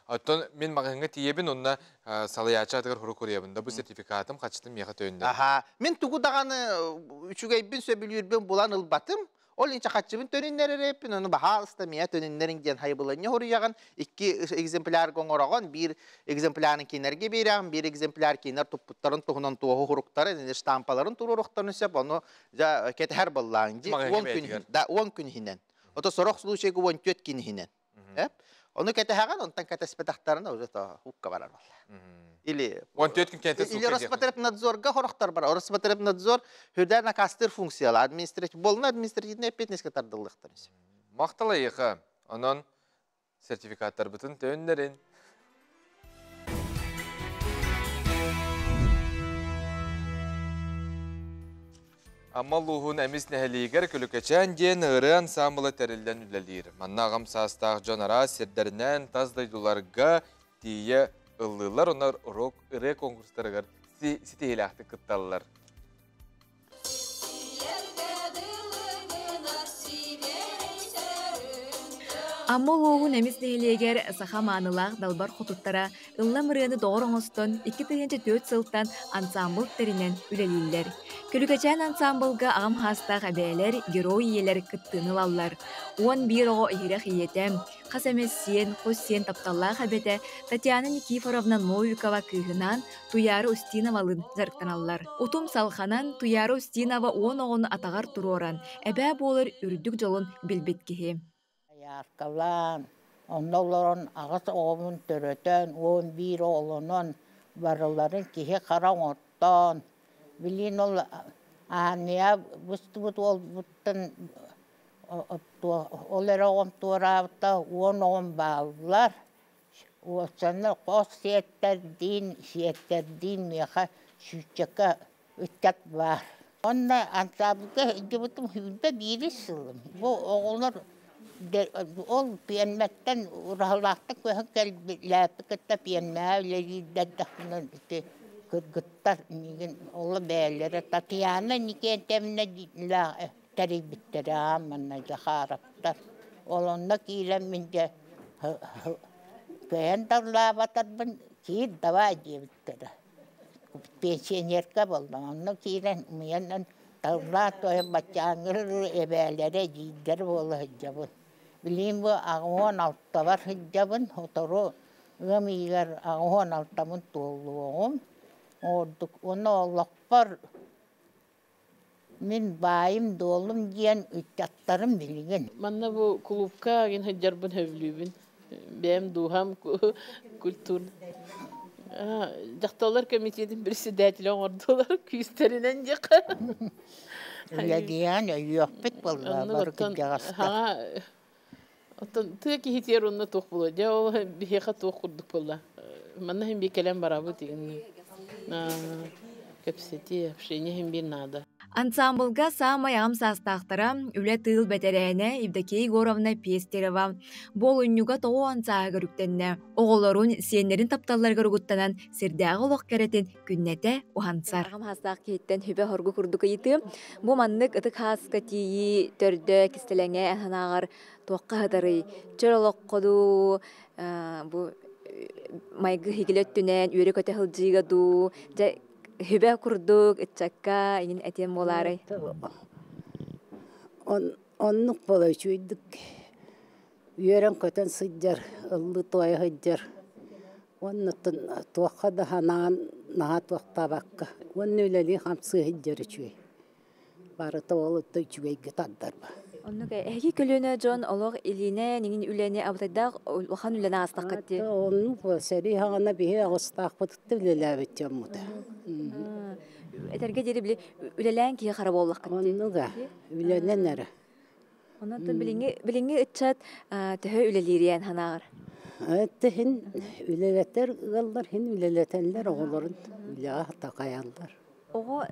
Оттон мин маҕаһыыҥҥа тиийэбин уонна салайааччы атыгар хурук хуруйабын да бу сертификатым хаччытын миэхэ төннөр. Аха, мин тугу даҕаны үчүгэйбин сөбүлүүрбүн булан ылбатым. Ол инчэ хаччыбын төнүннэр эрээппин, ону баһаалыста миэ төнүннэриҥ диэн хайбыланньа хуруйаҕын, икки экземплярга оҥороҕун, биир экземплярын кинилэргэ биэрэҕин, биир экземпляр кинилэр туппуттарын туһунан туоһу хуруктарын, штампаларын туруоруохтарын сөп, ону дьэ кэтэһэр буоллааҥ дии. 10 күн да 10 күн иһинэн. Ото сорох случайга 14 күн иһинэн. Ону кэтэһэҕин, онтон кэтэспэтэхтэринэ уже то укка барар буолла. Или 14 күн кэнтэ Или Роспотребнадзорга хорохтор бар. Роспотребнадзор хүрдээр накастыр функциялар административ болна административный эппиэтинэскэ тардыллыахтар. Махтал эйиэхэ. Онон сертификаттарбытын төннөрүн. Амма улууһун эмис нэһилиэгэр Көлүкэчээн диэн ырыа ансаамбыла тэриллэн үлэлиир. Манна аҕам саастаах дьон араас сирдэринэн тас дойдуларга тиийэ ыллыыллар, онон рок ырыа конкурстарыгар ситиһиилээхтик кытталлар. Амма улууһун Эмис нэһилиэгэр саха маанылаах далбар хотуттара ыллам ырыаны доҕор оҥостон 2004 сылтан ансаамбыл тэринэн үлэлииллэр. Көлүкэчээн ансаамбылга аҕам саастаах эбээлэр, герой ийэлэр кыттыыны ылаллар. 11 оҕо иһирэх ийэтэ, хас эмэ сиэн, хос сиэн тапталлаах эбэтэ Татьяна Никифоровна Новикова кыыһынаан Туйаара Устиновалыын дьарыктаналлар. Утум салҕанан Туйаара Устинова 10 оҕону атаҕар туруоран, эбээ буолар үрдүк дьолун билбит киһи. Айааркалаан, онно олорон аҕыс оҕобун төрөтөн, 11 оҕолонон, барыларын киһи-хара оҥортоон, билигин ол аармыйа быстыбыт уолбуттан ол эрэ оҕом туораабыта 10 оҕом бааллар. Уопсайынан хос сиэттэрдиин, сиэттэрдиин миэхэ сүүсчэкэ ыччат баар. Уонна ансаамбылга сылдьыбытым 21 сылым. Бу оҕолор ол пиэрмэттэн ураһалаахтык көһөн кэлбит кытта пиэрмэҕэ үлэлиирдэрдэхпинэ ити кыргыттар миигин оло бэйэлэрэ Татьяна Никитевна тэрийбиттэрэ аан манна Захаровтар. Ол онно киирэн мин дьэ кыайан да ыллаабатарбын киир давай диэбиттэрэ. Пенсионерка буоллум. Онно киирэн умуйанан таллаа туойан баччааҥҥы эбээлэрэ эдьиийдэр буола сылдьабын. Билигин бу 86-бар сылдьабын. Сотору ыам ыйыгар 86-мын туолуоҕум. Ордук уонна олохпор мин баайым-дуолум диэн ыччаттарым билигин. Манна бу кулуупка гин сылдьарбын сөбүлүүбүн. Бэйэм дууһам культур дьахталлар комитетин председателэ оҥордулар күүстэринэн диэххэ. Үлэлиэн өйүөхпүт буолла бары кырдьаҕастар. Оттон тыа киһитигэр онно туох буолуо? Дьэ ол биһиэхэ туох курдук буолла? Манна иһин биир кэлэн барабыт игин. Кэпсэтии, общение иһин биир наада. Ансаамбылга саамай аҕам саастаахтара үлэ-тыыл бэтэрээнэ Евдокия Егоровна Пестерева Буолунньуга тоҕо ансааһыгар үктэннэ. Оҕолорун, сиэннэрин тапталларыгар угуттанан сирдээҕи олох кэрэтин күннэтэ уһансар. Аҕам саастаах киһиттэн сүбэ-соргу курдук ыйытыы. Бу маннык ытык хааска тиийии төрдө кистэлэҥэ санааҕар туохха сытарый? Чөл олоххо дуу, бу майгы иһигилэ өттүнэн үөрэ-көтө сылдьыыга дуу, дьэ сүбэ курдук ыччакка иҥин этиэм буолаарай? Оннук буола үчүгэйдик үөрэн-көтөн сылдьар, ыллыы-туойа сылдьар. Уонна туохха да санаан наһаа туохтаабакка уонна үлэлии-хамсыы сылдьар үчүгэй. Барыта ол үчүгэйгэ тардар. Оннук эһиги көлүөнэ дьон олох илиинэн иҥин үлэни абытайдаах улахан үлэни аастаххыт дии. Оннук сэрии хаҕана биһи аҕыстаахпытытта үлэлээбит дьоммут. Этэргэ диэри били үлэлээн киһи хара буоллаххыт дии. Оннуга үлэнэн эрэ. Онон билиҥҥи билиҥҥи ыччат төһө үлэлиириэн санааҕар? Эттэ хин үлэлэтэр ыаллар хин үлэлэтэллэр оҕолорун үлэҕэ такайаллар. Оҕо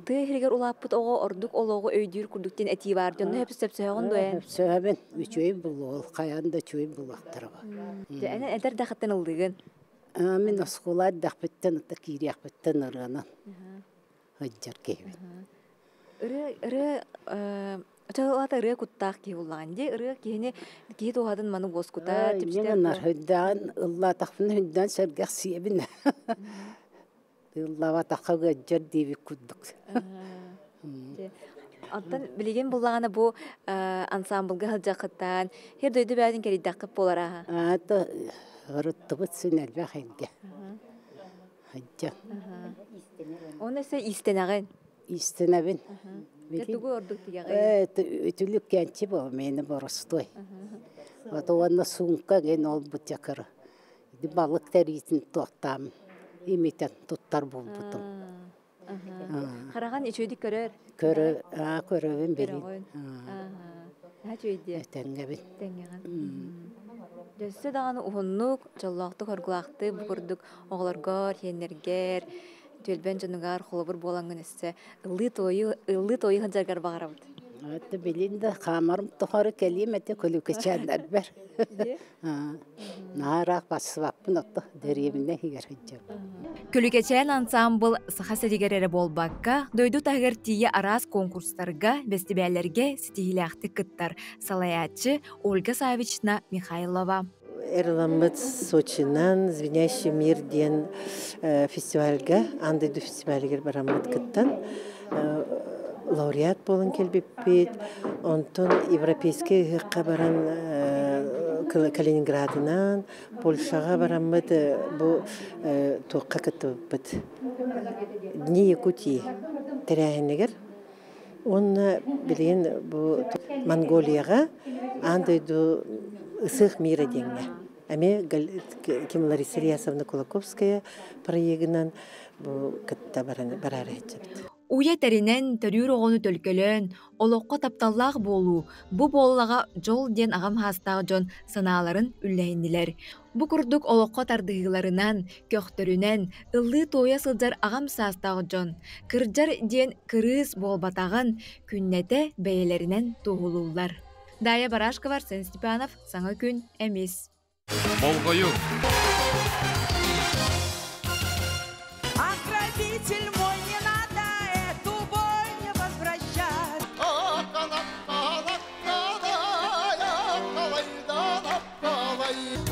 тыа иһигэр улааппыт оҕо ордук олоҕу өйдүүр курдук диэн этии баар. Дьонно сөпсөһөҕүн дуо эн? Сөпсөһөбүн. Үчүгэй булуол, хайаан да үчүгэй булуохтара. Дьэ, эн эдэр дахыттан ыллыгын? Мин оскуола эрдэхпиттэн, ата киириэхпиттэн ырыанан сылдьар киһибин. Ырыа, ырыа, Чалата ырыа куттаах киһи буллаҕын дии. Ырыа киһини киһи туһатын маны уоскутар, типситэр. Үрдээн ыллаатахпына үрдээн сэргэх сиэбин. Ыллаабатахха ыалдьар диэбит курдук. Оттон билигин буллаҕына бу ансаамбылга сылдьаххыттан сир дойду бэйэтин кэрийдэххит буолар ааһа. Аата ырыттыбыт син элбэх эргэ. Сылдьан. Оны өссө иистэнэҕин. Иистэнэбин. Тугу ордук тигэҕин? Үтүлүк кэнчи бу мени боростой. Вот уонна сумка ген ол бутякыры. Балык тэриитин туохтаам имитен туттар буолбутум. Хараҕын үчүгэйдик көрөр. Көрө, көрөбүн билин. Үчүгэйдиэ. Тэҥҥэбин. Тэҥҥэҕин. Өссө даҕаны уһуннук, дьоллоохтук, хоргулаахтык бу курдук оҕолоргор, сиэннэргэр, түөлбэн дьонугар холобур буолаҥҥын өссө ыллыы-туойу ыллыы-туойу сылдьаргар баҕарабыт. Аты билин да хаамарым тухары кэлиим этэ көлүкэчээннэрбэр. Наараах бассыбаппын отто дэриэбинэ иһигэр сылдьабын. Көлүкэчээн ансаамбыл Саха сиригэр эрэ буолбакка, дойду таһыгар тиийэ араас конкурстарга, бэстибээллэргэ ситиһиилээхтик кыттар салайааччы Ольга Савична Михайлова. Эрламмыт Сочинан «Звенящий мир» диэн фестивальга, аан дойду фестивалыгар бараммыт кыттан лауреат буолан кэлбиппит. Онтон европейскай ыһыахха баран Калининградынан, Польшаҕа бараммыт бу туохха кыттыбыппыт. Дни Якутии тэрээһинигэр Уонна билигин бу Монголияҕа аан дойду ысыах мира диэҥҥэ эмиэ ким Лариса Ильясовна Кулаковская проегынан бу кытта бараары сылдьабыт. Уйа тэринэн, төрүүр оҕону төлкөлөөн, олоххо тапталлаах буолуу, бу буоллаҕа дьол диэн аҕам саастаах дьон санааларын үллэһиннилэр. Бу курдук олоххо тардыһыыларынан, көхтөрүнэн, ыллыы-туойа сылдьар аҕам саастаах дьон, кырдьар диэн кырыыс буолбатаҕын күннэтэ бэйэлэринэн туоһулууллар. Дая Барашкова, Арсен Степанов, Саҥа күн, Эмис. Болҕойу! Ограбитель мой, не надо эту боль не возвращать.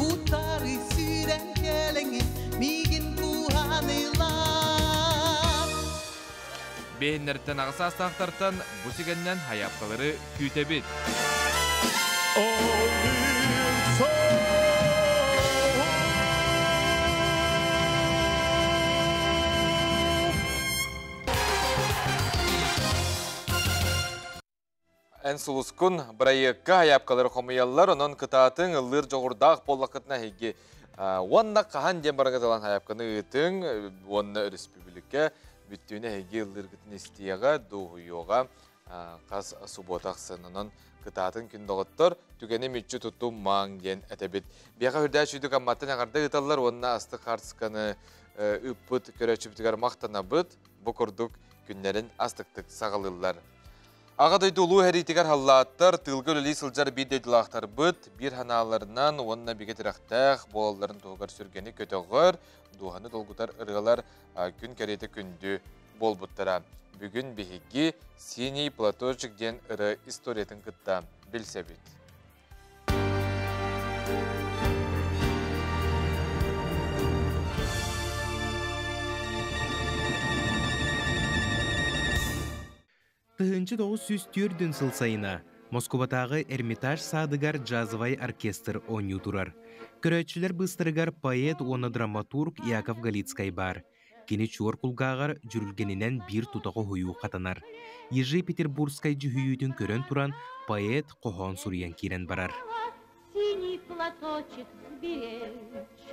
Утары сүүрэн кэлэҥин миигин кууһаныылаах. Бэйэннэриттэн аҕыс саастаахтартан бу сигэннэн хайаапкалары күүтэбит. Эн сулускун бырайыакка айаапкалары хомуйаллар, онон кытаатыҥ, ыллыыр дьоҕурдаах буоллаххытына эһиги уонна хаһан диэн барыгыт ылан айаапканы ыытыҥ уонна өрөспүүбүлүкэ бүттүүнэ эһиги ыллыыргытын истиэҕэ, дуоһуйуоҕа хас субуота ахсын. Онон кытаатын күн доҕоттор, түгэни мүччү тутумаҥ диэн этэбит. Биэхэ үрдээч үйдүк Амматтан эҕэрдэ ыыталлар уонна астык хаарсканы ыыппыт көрөөччүбүтүгэр махтанабыт. Бу курдук күннэрин астыктык саҕалыыллар. Аҕа дойду улуу сэриитигэр халлааттар, тыылга үлэлии сылдьар биир дойдулаахтарбыт биир санааларынан уонна бигэ тирэхтээх буолалларын туһугар сүргэни көтөҕөр, дууһаны долгутар ырыалар күн кэриэтэ күндү буолбуттара. Бүгүн биһиги «Синий платочек» диэн ырыа историятын кытта билсэбит. 1904 сыл сайына Москубатааҕы Эрмитаж саадыгар джазовай оркестр оонньуу турар. Көрөөччүлэр быыстарыгар поэт уонна драматург Яков Галицкай баар. Кини чуор кулгааҕар дьүрүлгэнинэн биир тута хоһуйуу хатанар. Ежи Петербургскай дьүһүйүүтүн көрөн туран поэт хоһоон суруйан киирэн барар. Синий платочек сберечь,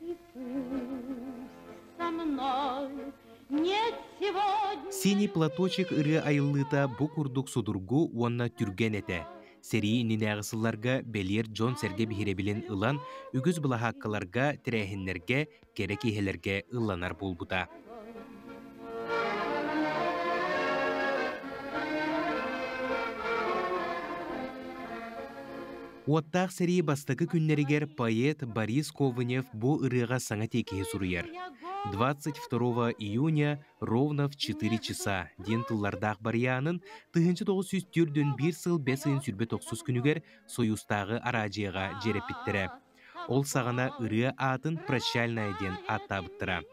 и пусть со мной нет сегодня... Синий платочек ырыа айыллыыта бу курдук судургу уонна түргэн этэ. Сэрии иннинээҕи сылларга бэлиэр дьон-сэргэ биһирэбилин ылан, үгүс былаһааккаларга, тэрээһиннэргэ, кэрэ киэһэлэргэ ылланар буолбута. Уоттаах сэрии бастакы күннэригэр поэт Борис Ковынев бу ырыаҕа саҥа тиэкиһи суруйар. 22 июня ровно в 4 часа диэн тыллардаах барыйаанын 1941 сыл бэс ыйын 29 күнүгэр Союзтааҕы араадьыйаҕа дьиэрэппиттэрэ. Ол саҕана ырыа аатын «Прощальная» диэн ааттаабыттара.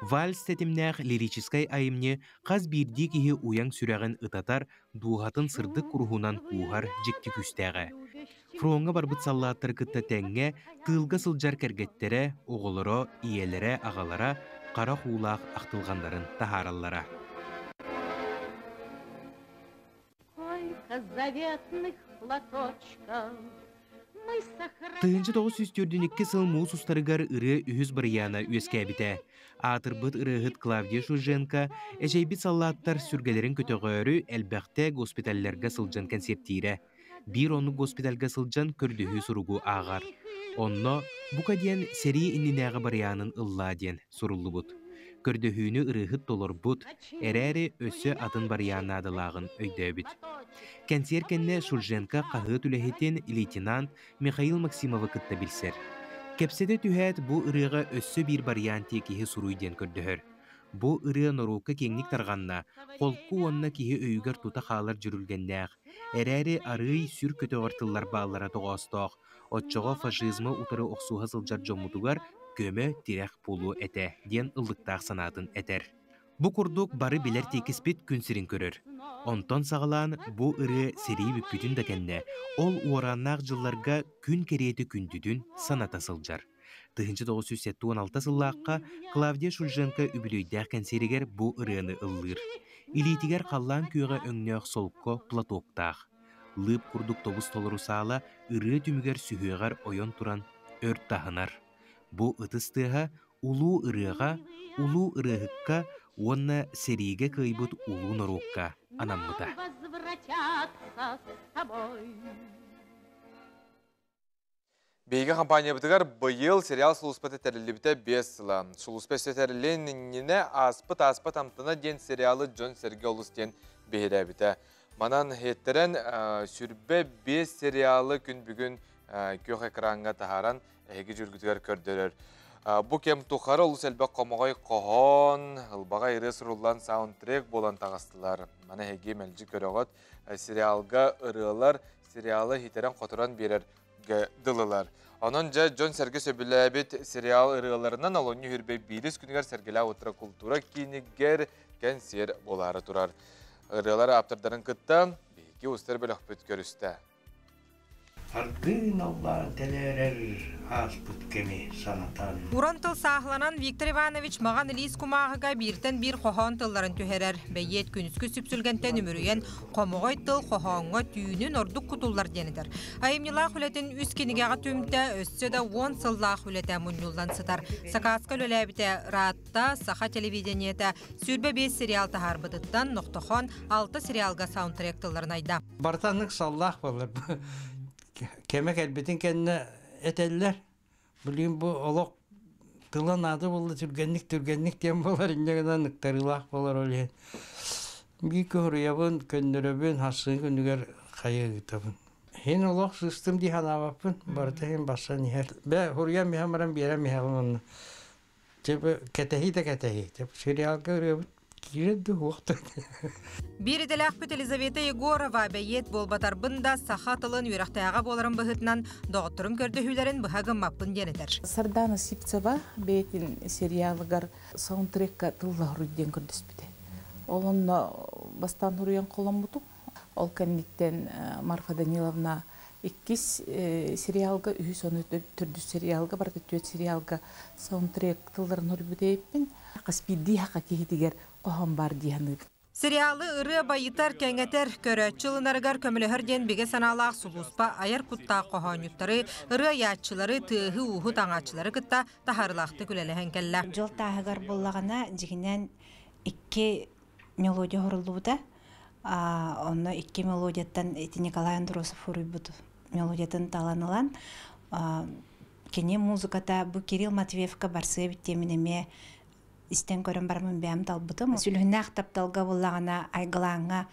Вальс тэтимнээх лирическэй айымньы хас биирдии киһи уйаҥ сүрэҕин ытатар, дууһатын сырдык куруһунан кууһар дьикти күүстээҕэ. Фроҥҥа барбыт саллааттары кытта тэҥҥэ тыылга сылдьар кэргэттэрэ, оҕолоро, ийэлэрэ, аҕалара харах уулаах ахтылҕаннарын таһаараллара. Сколько заветных платочков 1942 сыл муус устарыгар ырыа үһүс барыйаана үөскээбитэ. Аатырбыт ырыаһыт Клавдия Шульженко эчэйбит саллааттар сүргэлэрин көтөҕөөрү элбэхтэ госпиталларга сылдьан кэнсиэртиирэ. Биир оннук госпитальга сылдьан көрдөһүү суругу ааҕар. Онно бука диэн сэрии иннинээҕи барыйаанын ыллаа диэн суруллубут. Көрдөһүүнү ырыаһыт толорбут, эрээри өссө атын барыйаан наадалааҕын өйдөөбүт. Кэнсиэр кэннэ Шульженко хаһыат үлэһитин лейтенант Михаил Максимовы кытта билсэр. Кэпсэтэ түһээт бу ырыаҕа өссө биир барыйаан тиэкиһи суруй диэн көрдөһөр. Бу ырыа норуокка киэҥник тарҕанна, холку уонна киһи өйүгэр тута хаалар дьүрүлгэннээх, эрээри арыый сүр көтөҕөр тыллар бааллара тоҕоостоох, оччоҕо фашизмы утары охсуһа сылдьар дьоммутугар көмө-тирэх буолуо этэ диэн ыллыктаах санаатын этэр. Бу курдук бары билэр тиэкиспит күн сирин көрөр. Онтон саҕалаан бу ырыа сэрии бүппүтүн да кэннэ, ол уорааннаах дьылларга күн кэриэтэ күндүтүн саната сылдьар. 1976 сыллаахха Клавдия Шульженко үбүлүөйдээх кэнсиэригэр бу ырыаны ыллыыр. Илиитигэр халлаан күөҕэ өҥнөөх солко платоктаах. Лыып курдук тобус-толору саала ырыа түмүгэр сүһүөҕэр ойон туран өр таһынар. Бу ытыс тыаһа улуу ырыаҕа, улуу ырыаһыкка уонна сэриигэ кыайбыт улуу норуокка анаммыта. Биһиги компаниябытыгар быйыл сериал сулууспата тэриллибитэ 5 сыла. Сулууспа өссө тэриллиэн иннинэ ааспыт ааспат амтана диэн сериалы дьон-сэргэ олус диэн биһирээбитэ. Манан иһиттэрэн сүрбэ 5 сериалы күн бүгүн күөх экраҥҥа таһааран эһиги дьүргүтүгэр көрдөрөр. Бу кэм тухары олус элбэх хомоҕой хоһоон, ылбаҕай ырыа суруллан саундтрек буолан таҕыстылар. Маны эһиги мэлдьи көрөҕүт. Сериалга ырыалар сериалы хитэрэн-хоторон биэрэр дылылар. Онон дьэ дьон-сэргэ сөбүлээбит сериал ырыаларынан олонньу хүрбэй биирис күнүгэр Сэргэлээх утра култуура киинигэр кэнсиэр буолаары турар. Ырыалар ааптардарын кытта биһиги устар бөлөхпүт көрүстэ. Ардыын аллаан тэлээрэр ааспыт кэми санатан. Уран тыл сааһыланан Виктор Иванович маҕан илиис кумааҕыга бииртэн биир хоһоон тылларын түһэрэр. Бэйиэт күнүскү сүпсүлгэнтэн үмүрүйэн хомоҕой тыл хоһооҥҥо түүнүн ордук кутуллар диэн этэр. Айымньылаах үлэтин үс кинигэҕэ түмтэ, өссө да уон сыллаах үлэтэ мунньуллан сытар. Сакааска үлэлээбитэ ыраатта, саха телевидениетэ 25 сериал таһаарбытыттан Нохтохон алта сериалга саундтрек тылларын айда. Барыта саллаах буолар. Кэмэ кэлбитин кэннэ этэллэр. Билигин бу олох тыла наада буолла түргэнник түргэнник диэн буолар инньэ гынан ыктарыылаах буолар ол иһин. Биир кыһыруйабын, көннөрөбүн, хассыын күнүгэр хайа ыытабын. Хин олох сыстым дии санаабаппын, барыта иһин бассан иһэр. Бэ хуруйан иһэн баран биэрэн иһэҕин онно. Типа кэтэһии да кэтэһии. Типа сериалга ырыабыт киирэр да суох да. Биир идэлээхпит Елизавета Егорова бэйиэт буолбатарбын да саха тылын үөрэхтээҕэ буоларын быһыытынан доҕотторум көрдөһүүлэрин быһа гыммаппын диэн этэр. Сардана Сивцева бэйэтин сериалыгар саундтрекка тыллаһар диэн көрдөспүтэ. Ол онно бастаан суруйан холоммутум. Ол кэнниттэн Марфа Даниловна иккис сериалга, үһүс ону төрдүс сериалга, барыта түөрт сериалга саундтрек тылларын суруйбут эбиппин. Хас биирдии хака киһитигэр хоһоон баар дии саныыбын. Сериалы ырыа байытар, кэҥэтэр, көрөөччү ылынарыгар көмөлөһөр диэн бигэ санаалаах сулууспа айар куттаах хоһоонньуттары, ырыа айааччылары, тыаһы-ууһу таҥааччылары кытта таһаарыылаахтык үлэлэһэн кэллэ. Дьол тааһыгар буоллаҕына, дьиҥинэн икки мелодия оһоруллубута. Онно икки мелодияттан ити Николай Андросов суруйбут мелодиятын талан ылан, кини музыката бу Кирилл Матвеевка барсыа эбит диэмин эмиэ истэн көрөн бараммын бэйэм талбытым. Сүлүһүннээх тапталга буоллаҕына айгылааҥҥа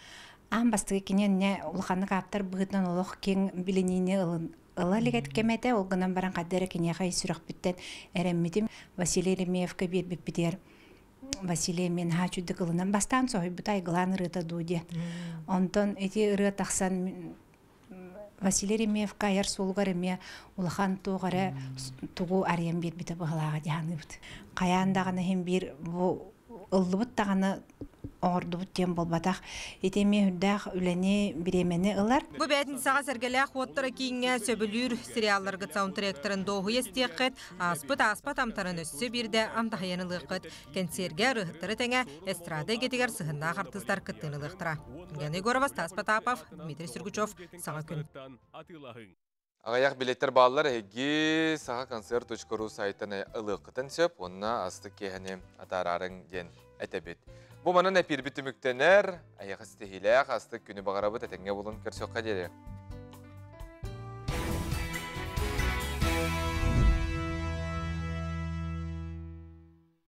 аан бастакы кини иннэ улаханнык ааптар быһыытынан олох киэҥ билиниини ылын ыла илик кэм этэ. Ол гынан баран хайда эрэ киниэхэ ис сүрэхпиттэн эрэммитим. Василий Еремеевка биэрбиппитигэр Василий мин наһаа үчүгдүк ылынан бастаан соһуйбута айгылаан ырыата дуу диэн. Онтон ити ырыа тахсан Василий Еремеевка айар суолугар эмиэ улахан туох эрэ тугу арыйан биэрбитэ быһылааҕа дии саныыбыт. Хайаан даҕаны иһин биир бу ыллыбыт даҕаны оҥордубут диэн буолбатах. Ити эмиэ үрдээх үлэни, бириэмэни ылар. Бу бээтинсэҕэ Сэргэлээх уоттара кииҥҥэ сөбүлүүр сериалларгыт саундтректарын дуоһуйа истиэххит, ааспыт ааспат амтанын өссө биирдэ амтаһыйан ылыаххыт. Кэнсиэргэ ырыаһыттары тэҥэ эстрада эйгэтигэр сыһыннаах артыыстар кыттыыны ылыахтара. Гена Егорова, Стас Потапов, Дмитрий Сергучев, Саҥа күн. Аҕыйах билеттэр бааллар эһиги сахаконцерт.ру сайтан ылыаххытын сөп уонна астык киэһэни атаараарыҥ диэн этэбит. Бу манан эпиирбит түмүктэнэр, эһиэхэ ситиһиилээх астык күнү баҕарабыт этэҥҥэ булун көрсүөххэ диэри.